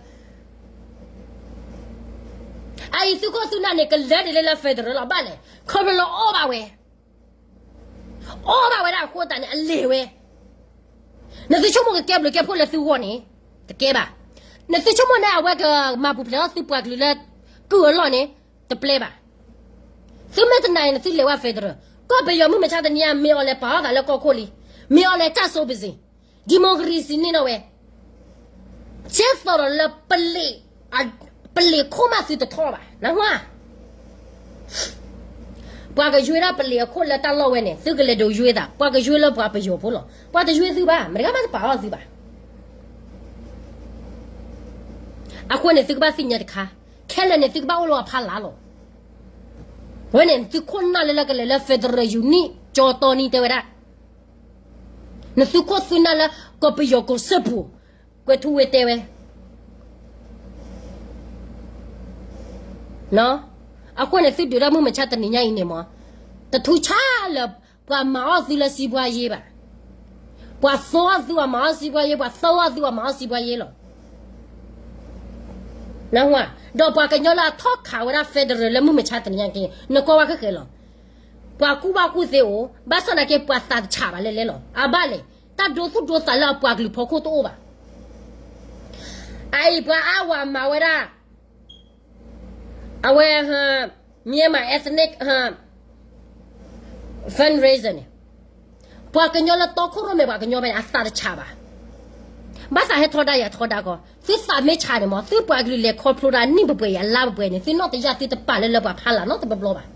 အအံၤသုးခိၣ်သုးနၢ်န့ၣ် ကလဲၤဒ်လဲၣ်လၢ federal လီၤ ဘၣ်လဲၣ်, ခီဖျိလၢအီၣ်ဘၣ်ဝဲ, အီၣ်ဘၣ်ဝဲဒၣ်အဃိသတးန့ၣ် အလဲၤဝဲ. နသုဆိကမိၣ်ကကဲဘျုးကဲဖှိၣ်လၢသုဂီၢ်န့ၣ် တကဲဘၣ်. နသုဆိကမိၣ်န့ၣ် အဝဲကမၤပူၤဖျဲးထီၣ်သုပှၤကလုာ်လၢ ကုၢ်အလီၢ်န့ၣ် တပျဲဘၣ်. သုမ့ၢ်တနာ်န့ၣ် နသုလဲၤဝဲ federal, ကီၢ်ပယီၤမုၢ်မဆါတနံၤညါ မ့ၢ်အီၤလဲၤပာ်ထီၣ်သးလၢကီၢ်ခိၣ်လံ, မ့ၢ်အီၤလဲၤတၢ်စိပစံး, democracy န့ၣ်နီၢ်ဝဲ, ကဲသိးဒီးလၢပလံာ်, ပလံာ်ခိၣ်မးသုတထီၣ်ဘၣ်, နၢ်ဟူဧါ. ပှၤကယွ့ဒၣ်ပလံာ်အခိၣ်လၢတၢ်လီၢ်ဝဲန့ၣ် သုကလဲၤဒိးယွ့သး, ပှၤကယွ့လၢပှၤပယီၤဖိလီၤ. ပှၤတယွ့သုဘၣ်, မတဂၤမးတပာ်အီၣ်သုဘၣ်. အဃိန့ၣ် သုကဘၣ်သ့ၣ်ညါတခါ, ခဲလၢာ်န့ၣ် သုကဘၣ်အိၣ်လၢအဖီလာ်လီၤ. ဝဲန့ၣ် သုခိၣ်နၢ်လၢလၢကလဲၤလၢ federal unit ကၠီတီနံတဲဝဲဒၣ်, နသုခိၣ်သုနၢ်လၢ ကီၢ်ပယီၤကီၢ်စၢဖှိၣ်, ကွဲးထူဝဲတဲဝဲ အဃိန့ၣ် သုဒုးတၢ်မုၢ်မဆါတနံၤညါအံၤန့ၣ်မး, တထူးဆါလၢ ပှၤမၤအီၣ်သုလၢစံးပှၤယ့ဘၣ်, ပှၤသိအီၣ်သုအမၤအီၣ်စံးပှၤယ့, ပှၤသိအီၣ်သုအမၤအီၣ်စံးပှၤယ့လီၤ. ဒီးပှၤကညီလၢအထီၣ်ခးဝဲဒၣ် federal လၢမုၢ်မဆါတနံၤညါက့ၤ နကွၢ်ဝဲဃဲဃဲလီၤ. ပှၤကူၣ်ဘၣ်ကူၣ်သ့အိၣ်, ဘၣ်ဆၣ်သနာ်က့ ပှၤသးတဆးဘၣ်လဲၣ်လဲၣ်လီၤ. အဘၣ်လဲၣ်, တၢ်ဒိသူၣ်ဒိသးလၢအပှၤကလုာ်ဖီခိၣ်တအိၣ်ဘၣ်. အအံၤပှၤအါဝဲမၤဝဲဒၣ် အဝဲ Myanmar Ethnic Fundraiser န့ၣ်, ပှၤကညီလၢတီခိၣ်ရိၣ်မဲာ်ပှၤကညီဖဲန့ၣ် အသးတဆးဘၣ်. ဘၣ်သးဟဲထီဒါယၤထီဒါကီး, သုသးမ့ၢ်ဆးန့ၣ်မး သုပှၤကလုာ်လဲၤခီဖျိဒၣ်နံၣ်ပှဲၤပှဲၤအံၤ အလါပှဲၤပှဲၤန့ၣ် သုနီၢ်တယၢ်သုတပာ်လၢလၢပှၤဖီလာ်နီတဘျီဘျီဘၣ်.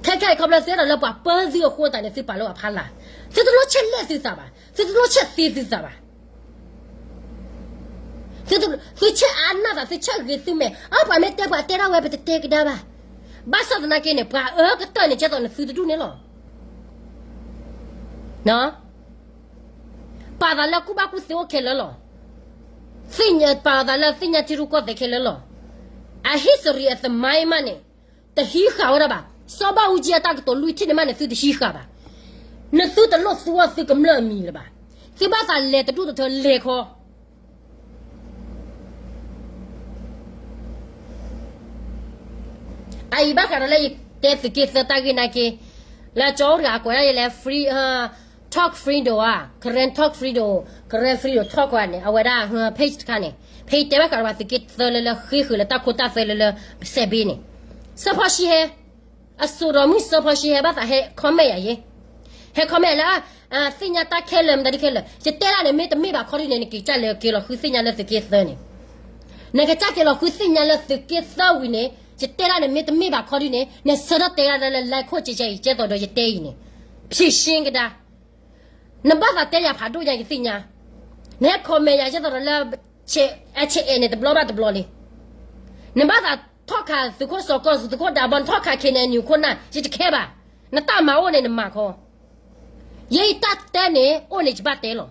ခဲခဲအံၤခီဖျိသုအဲၣ်ဒိးလၢပှၤပၢသုအဃိသတးန့ၣ် သုပာ်လၢပှၤဖီလာ်, သုတလိၣ်ဆဲးလဲၣ်သုသးဘၣ်, သုတလိၣ်ဆဲးသ့သုသးဘၣ်. သုဆဲးအါနၢ်သး, သုဆဲးဂ့ၤသုမဲာ်, အၢ ပှၤမ့ၢ်တဲပှၤတဲဒၣ်ဝဲ ပတတဲကဒါဘၣ်. ဘၣ်ဆၣ်သနာ်က့န့ၣ် ပှၤအၢကတၢၢ်န့ၣ် ကဲသိးနသုတဒူၣ်န့ၣ်လီၤ. ပာ်သးလၢကူၣ်ဘၣ်ကူၣ်သ့အိၣ်ခဲလၢာ်လီၤ. သ့ၣ်ညါပာ်သးလၢသ့ၣ်ညါထံရူၢ်ကီၢ်သဲးခဲလၢာ်လီၤ. အ history အသမိုင်းမးန့ၣ် တဟံးဃာ်ဝဲဒၣ်ဘၣ်. စီၤဘၣ်အူကၠံအတၢ်ကတိၤလွံၢ်ထံၣ်န့ၣ်မးန့ၣ် သုတဟံးဃာ်ဘၣ်. နသုတလိၣ်သူအီၣ်သုကမျၢၢ်အမံၤလၢၤဘၣ်. သုဘၣ်သးလဲၤတဒူၣ်တထၢလဲၤခီ အအံၤဘၣ်ဃးဒီးလၢယတဲသုးက့သၢတၢ်ဂ့ၢ်နာ်က့, လၢကၠီအိၣ်တဂၤအကွဲးဒၣ်ယဲလၢ free, talk freedom ဧါ, Karen talk freedom, Karen freedom talk န့ၣ် အဝဲဒၣ် page တခါန့ၣ်, ဖဲယတဲဘၣ်ဃးဒီးပှၤသုးက့သၢလၢလၢဃ့ဃုာ်လၢတၢ်ခိတၢ်သွဲလၢလၢစဲးဘ့န့ၣ်, စၢဖီၣ်ရှံဟဲ အစိာ်ဒီးမုၢ်စၢဖီၣ်ရှံဟဲဘၣ်သးဟဲ comment ယၤယဲ, ဟဲ comment လၢ သ့ၣ်ညါတၢ်ခဲလၢာ်မတၤဒ်ခဲလၢာ်, ယတဲဒၣ်န့ၣ် မ့ၢ်တမ့ၢ်ဘၣ်ခီဒ်န့ၣ် နက့ၤကၢ်လဲၤက့ၤလီၤဃုသ့ၣ်ညါလၢသုးက့သၢန့ၣ်, နကစၢ်က့ၤလီၤဃုသ့ၣ်ညါလၢသုးက့သၢဝံၤန့ၣ်, ယတဲဒၣ်န့ၣ် မ့ၢ်တမ့ၢ်ဘၣ်ခီဒ်န့ၣ် နဆၢထၢၣ်တဲဒၣ်လၢ like ခိၣ်ကဲကဲအံၤ ကဲသိးဒီးယတဲအံၤန့ၣ်, ဖြေရှင်း ကဒါ နဘၣ်သးတဲယၤဖးဒိၣ်ညါယသ့ၣ်ညါ, နဟဲ comment ယၤကဲသိးဒီးလၢ အဆဲးအဲးန့ၣ် တဘျီဘၣ်တဘျီလံ. နဘၣ်သးထီၣ်ခးသုးခိၣ်စီၤကီၢ်, သုးခိၣ်ဒးဘီ, နထီၣ်ခး ခ့ၣ်အဲၣ်ယူၣ်ခိၣ်နၢ်, ယတခဲဘၣ်. နတၢ်မၤအိၣ်န့ၣ်နမၤခီ, ယဲယတၢ်တဲန့ၣ် အိၣ်န့ၣ်ယဘၣ်တဲလီၤ.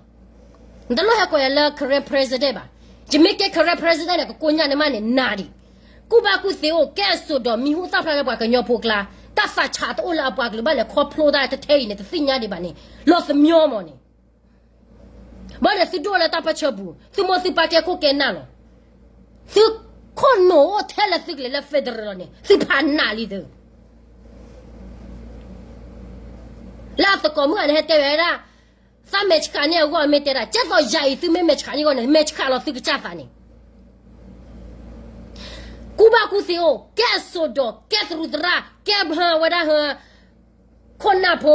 နတလိၣ်ဟဲကိးယၤလၢ Karen president ဘၣ်. ယမ့ၢ်ကဲ Karen president န့ၣ် ကကိညၢ်န့ၣ်မးန့ၣ် နၤဒံး. ကူၣ်ဘၣ်ကူၣ်သ့အိၣ်, ကဲအစိာ်ဒီးမံၤဟူသၣ်ဖျါလၢပှၤကညီဖိကျါ, တၢ်သးဆးတအိၣ်လၢအပှၤကလုာ်ဘၣ်လဲၤခီဖျိတၢ်တထဲအံၤန့ၣ် တသ့ၣ်ညါဒံးဘၣ်န့ၣ်, လီၤသမံမီၢ်န့ၣ် ဘၣ်ဒီးသုဒိၣ်လၢတၢ်ပၢဆှၢပူၤ, သုမိၢ်သုပၢ်ကဲခိၣ်ကဲနၢ်လီၤ. သုခိၣ်နူာ်အိၣ်ထဲလၢသုကလဲၤလၢ federal လီၤန့ၣ် သုဖးနးလံသု. လၢအသကိးမုၣ်ဂၤန့ၣ် ဟဲတဲဝဲဒၣ်, သးမဲာ်ဆှးန့ၢ်အဂီၢ်မ့ၢ်တဲဒၣ်, ကဲသိးယၤအံၤသုမ့ၢ်မဲာ်ဆှးန့ၢ်အဂီၢ်န့ၣ် မဲာ်ဆှးလီၤသုကစၢ်သးန့ၣ်. ကူၣ်ဘၣ်ကူၣ်သ့အိၣ်, ကဲအစိာ်ဒီး, ကဲသရူးသရၣ်, ကဲဟဝဲဒၣ်ဟ ခိၣ်နၢ်ဖိ,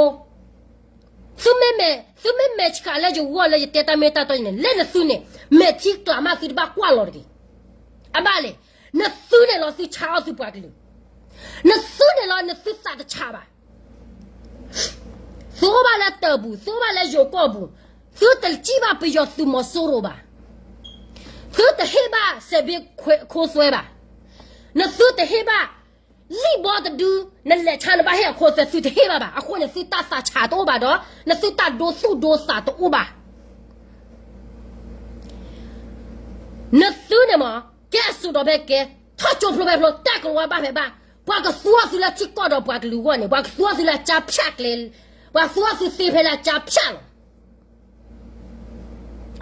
သုမ့ၢ်မဲာ်, သုမ့ၢ်မဲာ်ဆှးလၢယဂီၢ်လၢယတဲတၢ်မ့ၢ်တၢ်တီန့ၣ်, လၢနသုန့ၣ်, မဲာ်ထံကျးမးသုတဘၣ်ကွၢ်လီၤတဂ့ၤ. အဘၣ်လဲၣ်, နသုန့ၣ်လီၤသုဆါအီၣ်သုပှၤကလုာ်, နသုန့ၣ်လီၤနသုသးတဆးဘၣ်. သုအိၣ်ဘၣ်လၢတၢ်ပူၤ, သုအိၣ်ဘၣ်လၢယိၤကီၢ်ပူၤ, သုတစံၣ်ဘၣ်ပယီၤသုးမီၤစိရိၤဘၣ်. သုတဟ့ၣ်ဘၣ်စဲးဘ့ခိသွဲဘၣ်. နသုတဟ့ၣ်ဘၣ် လံၣ်ဘီတဒု, နလဲၤဆါနဘၣ်ဟ့ၣ်အခိသွဲ သုတဟ့ၣ်ဘၣ်ဘၣ်. အဃိန့ၣ် သုတၢ်သးဆးတအိၣ်ဘၣ်ဒီး နသုတၢ်ဒိသူၣ်ဒိသးတအိၣ်ဘၣ်. နသုန့ၣ်မး, ကဲအစိာ်ဒီးဖဲကဲ, ထီၣ်ကၠိဖျိဖဲဖျိ, တၢ်ကလီၤဝါဘၣ်ဖဲဘၣ်, ပှၤကသူအီၣ်သုလၢထံကီၢ်ဒီးပှၤကလုာ်အဂီၢ်န့ၣ်, ပှၤကသူအီၣ်သုလၢကၠါဖၠၣ်ကျဲ, ပှၤသူအီၣ်သုသ့ဖဲလၢကၠါဖၠၣ်လီၤ.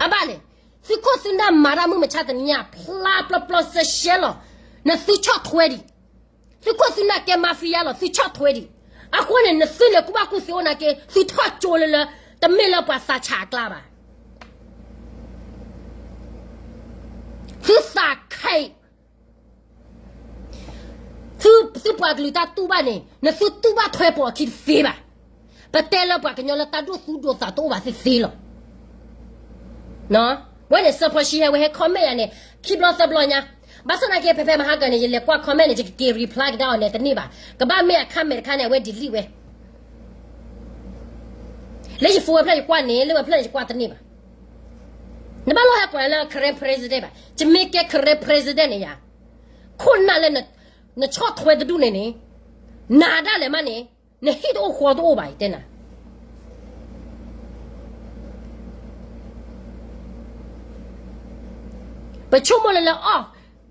အဘၣ်လဲၣ်, သုးခိၣ်သုနၢ်မၤတၢ်မုၢ်မဆါတနံၤညါ ဖျါပျီပျီစဲရှဲလီၤ. နသုဆီၣ်ထွဲဒံး, သုခိၣ်သုနၢ်ကဲ mafia လီၤ သုဆီၣ်ထွဲဒံး, အဃိန့ၣ် နသုန့ၣ်ကူၣ်ဘၣ်ကူၣ်သ့အိၣ်နာ်က့ သုထီၣ်ကၠိလၢလၢ တမ့ၢ်လၢပှၤသးဆးအကျါဘၣ်, သုသးခဲအံၤ သုပှၤကလုာ်တၢ်တူၢ်ဘၣ်န့ၣ် နသုတူၢ်ဘၣ်ထွဲပှၤအခံတသ့ဘၣ်. ပတဲလၢပှၤကညီလၢတၢ်ဒိၣ်သူဒိၣ်သးတအိၣ်ဘၣ်သ့သ့လီၤ. ဝဲန့ၣ် စီၤဖီၣ်ရှံဟဲဝဲဟဲ comment ယၤန့ၣ် ခံဘျီသၢဘျီညါ, ဘၣ်ဆၣ်သနာ်က့ ဖဲဖဲမဟါကၢန့ၣ် ယလဲၤကွၢ် comment န့ၣ် ယကက့ၤ reply ကဒါအီၤန့ၣ်တန့ၢ်ဘၣ်, ကဘၣ်မ့ၢ်အ comment တခါန့ၣ် အဝဲ delete ဝဲ လၢယ phone ဝဲဖျၢၣ်ယကွၢ်န့ၣ် လၢဝဲဖျၢၣ်န့ၣ်ယကွၢ်တန့ၢ်ဘၣ်. နဘၣ်လီၤဟဲကွၢ်လၢ Karen president ဘၣ်, ယမ့ၢ်ကဲ Karen president န့ၣ်ယၤ, ခိၣ်နၢ်လၢ နဆီၣ်ထွဲတဒူၣ်န့ၣ်န့ၣ်, နၤဒၣ်လဲာ်မးန့ၣ်, နဟံၣ်တအိၣ်ဃီတအိၣ်ဘၣ် ယတဲနၤ ပဆိကမိၣ်လၢလၢအီၣ်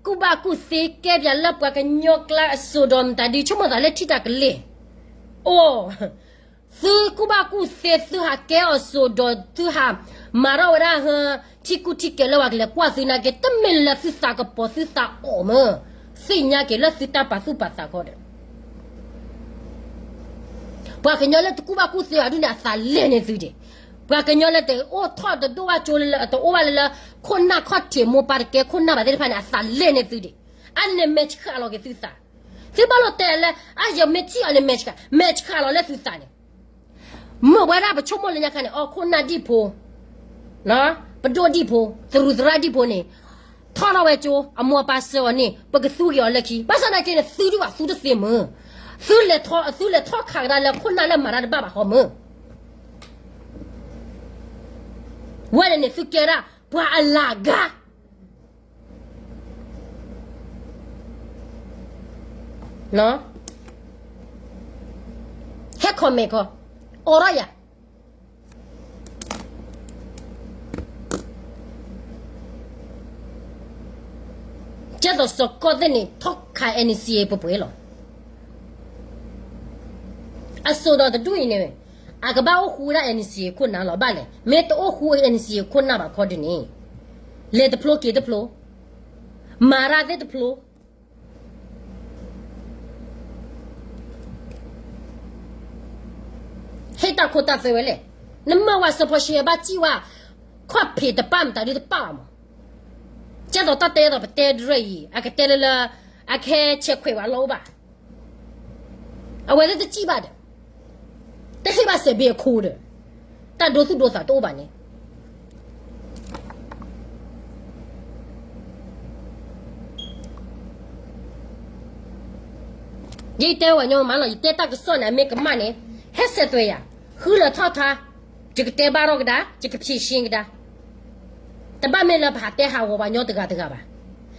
ကူၣ်ဘၣ်ကူၣ်သ့ကဲပၠးလၢပှၤကညီကျါအစိၤဒီးမတၤဒုး ဆိကမိၣ်သးလၢထံၣ်တၢ်ကလ့ၢ်, အိၣ်, သုကူၣ်ဘၣ်ကူၣ်သ့ သုဟးကဲအီၤစိၤဒီး သုဟးမၤထီၣ်ဝဲဒၣ်ဟၢ ထံကူၣ်ထံကဲၤလၢပှၤကလဲၤကွၢ်သုနာ်က့ တမ့ၢ်လၢသုသးကပီၤသုသးအိၣ်မၢ, သ့ၣ်ညါက့ၤလၢသုတၢ်ပာ်သူၣ်ပာ်သးခီဒီး ပှၤကညီလၢတကူၣ်ဘၣ်ကူၣ်သ့ဘၣ်ဒ်န့ၣ် အသးလဲၢ်န့ၢ်သုဒံး, ပှၤကညီလၢတအိၣ်ထီၣ်တဒိၣ်ဘၣ်ကၠိလၢ တအိၣ်ဘၣ်လၢလၢ ခိၣ်နၢ်ခီၣ်ထံးမိၢ်ပၢ်တကဲခိၣ်နၢ်ဘၣ်သ့ၣ်တဖၣ်န့ၣ် အသးလဲၢ်န့ၢ်သုဒံး, အန့ၣ်မဲာ်ဆှးလီၤက့ၤသုသး, သုဘၣ်လိာ်တဲလၢ အယမ့ၢ်ထံၣ်အီၤန့ၣ် မဲာ်ဆှး, မဲာ်ဆှးလီၤလၢသုသးန့ၣ် မ့ၢ်ဝဲဒၣ်ပဆိကမိၣ်လၢညါခါန့ၣ် အခိၣ်နၢ်ဒံၣ်ဖိ, ပဒိၣ်ဒံၣ်ဖိ, သရူးသရၣ်ဒံၣ်ဖိန့ၣ်, ထီၣ်ထီၣ်ဝဲကၠိ အမိၢ်အပၢ်ဆှၢအီၤန့ၣ် ပကသူက့ၤအီၤလၢခံ, ဘၣ်ဆၣ်သနာ်က့န့ၣ် သုဒံးဘၣ်သူတသ့မၢ, သုလဲၤထီၣ်, သုလဲၤထီၣ်ခးကဒါလၢခိၣ်နၢ်လၢမၤတၢ်တဘၣ်ဘၣ်ဃီမၢ, ဝဲန့ၣ်န့ၣ် သုကဲဒၣ်ပှၤအလၤဂၤ ဟဲ comment ခီ, အိးထီၣ်ယၤ, ကဲသိးစီၤကီၢ်သ့ၣ်န့ၣ် ထီၣ်ခး NCA ပှဲၤပှဲၤလီၤ. အစိၤဒီးတဒူၣ်အံၤန့ၣ် အကဘၣ်အိၣ်ဃူဝဲဒၣ် NCA ခိၣ်နၢ်လီၤ. ဘၣ်လဲၣ်, မ့ၢ်တအိၣ်ဃူ NCA ခိၣ်နၢ်ဘၣ်ခီဒုးန့ၣ်, လဲၤတဖျိက့ၤတဖျိ, မၤတၢ်သ့ၣ်တဖျိ ဟ့ၣ်တၢ်ခိတၢ်သွဲဝဲလဲၣ်. နမၤဝဲစီၤဖီၣ်ရှံဘၣ်စံၣ်ဝဲ, ခီၣ်ဖံးတပၣ်မတၤဒုတပၣ်ဘၣ်မး. ကဲသိးတၢ်တဲသိးပတဲဒြဲၣ်အံၤ အကတဲလၢလၢ အခဲဆဲးခွဲးဝဲလီၤအိၣ်ဘၣ်. အဝဲသ့ၣ်တစံၣ်ဘၣ်ဒီး တဟ့ၣ်ဘၣ်စဲးဘ့ၣ်အခိဒီး တၢ်ဒိသူၣ်ဒိသးတအိၣ်ဘၣ်န့ၣ် ယတဲဝဲညီမးလီၤ, ယတဲတၢ်ကစီၣ်န့ၣ် အမ့ၢ်ကမၣ်န့ၣ် ဟဲစဲးသွဲယၤ, ဃုလၢထီၣ်ထါ, ယကတဲဘၣ်ထီၣ်ကဒါ, ယကဖြေရှင်းကဒါ. တဘၣ်မ့ၢ်လၢပဟးတဲဟးဂီၤပှၤညီတဂၤတဂၤဘၣ်.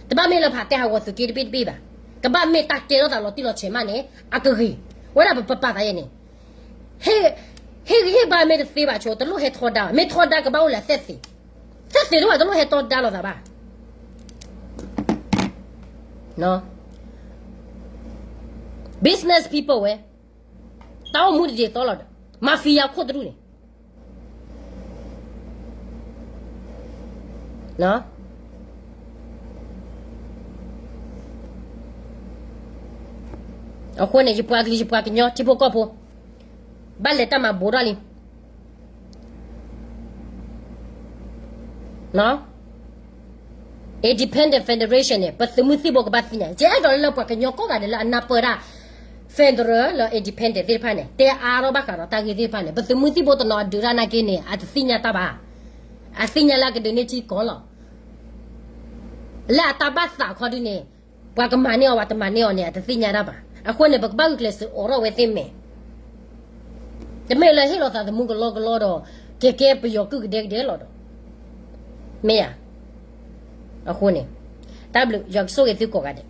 တဘၣ်မ့ၢ်လၢပဟးတဲဟးဂီၤသုးက့တဘ့ၣ်တဘ့ၣ်ဘၣ်. ကဘၣ်မ့ၢ်တၢ်ကဲထီၣ်သးလီၤတံၢ်လီၤဆဲးမးန့ၣ် အကဂ့ၤ. ဝဲဒၣ်ပပာ်သးယဲန့ၣ် ဟ့ၣ်ဂံၢ်ဟ့ၣ်ဘါမ့ၢ်တသ့ဘၣ်ဆိ တလိၣ်ဟဲထီဒါ, မ့ၢ်ထီဒါကဘၣ်အိၣ်လၢအသဲၣ်သ့, သဲၣ်သ့တအိၣ်ဘၣ် တလိၣ်ဟဲထီဒါလိာ်သးဘၣ်. Business people ဝဲ, တၢ်အိၣ်မူတဒ်သိးလီၤဒီး mafia ခိၣ်တဒူၣ်န့ၣ် အဃိန့ၣ် ယပှၤကလုာ် ယပှၤကညီ ထံဖိကီၢ်ဖိ ဘၣ်လဲၤတၢ်မၤဘူးထီၣ်လံ. Independent Federation န့ၣ် ပသုးမုၢ်သံၣ်ဘိကဘၣ်သ့ၣ်ညါ, ယအဲၣ်ဒိးလၢပှၤကညီကိးဂၤဒဲးလၢအနၢ်ပၢၢ်ဒၣ် federal လၢ independent သ့ၣ်တဖၣ်န့ၣ် တဲအါထီၣ်ဘၣ်ဃးဒီးတၢ်ဂ့ၢ်သ့ၣ်တဖၣ်န့ၣ် ပသုးမုၢ်သံၣ်ဘိတနီၤအဒုးတၢ်နာ်က့န့ၣ် အတသ့ၣ်ညါတၢ်ဘၣ်. အသ့ၣ်ညါလၢအကဒုးန့ၢ်ထံကီၢ်လီၤ. လၢအတၢ်ဘၣ်သးခီဒုးန့ၣ် ပှၤကမၤန့ၢ်အီၤ ပှၤတမၤန့ၢ်အီၤန့ၣ် အတသ့ၣ်ညါတၢ်ဘၣ်. အဃိန့ၣ် ပကဘၣ်ဂုာ်ကျဲးစၢးအိးထီၣ်ဝဲသ့ၣ်မဲာ်, တမ့ၢ်လၢဟ့ၣ်လီၤသးသမူကလီကလီဒီး ကဲကဲပယီၤကုၢ်ကဒဲကဒဲလီၤဒီး မ့ၢ်ဧါ. အဃိန့ၣ် တၢ်ဘျုး ယွၤကဆိၣ်ဂ့ၤသုကိးဂၤဒဲး.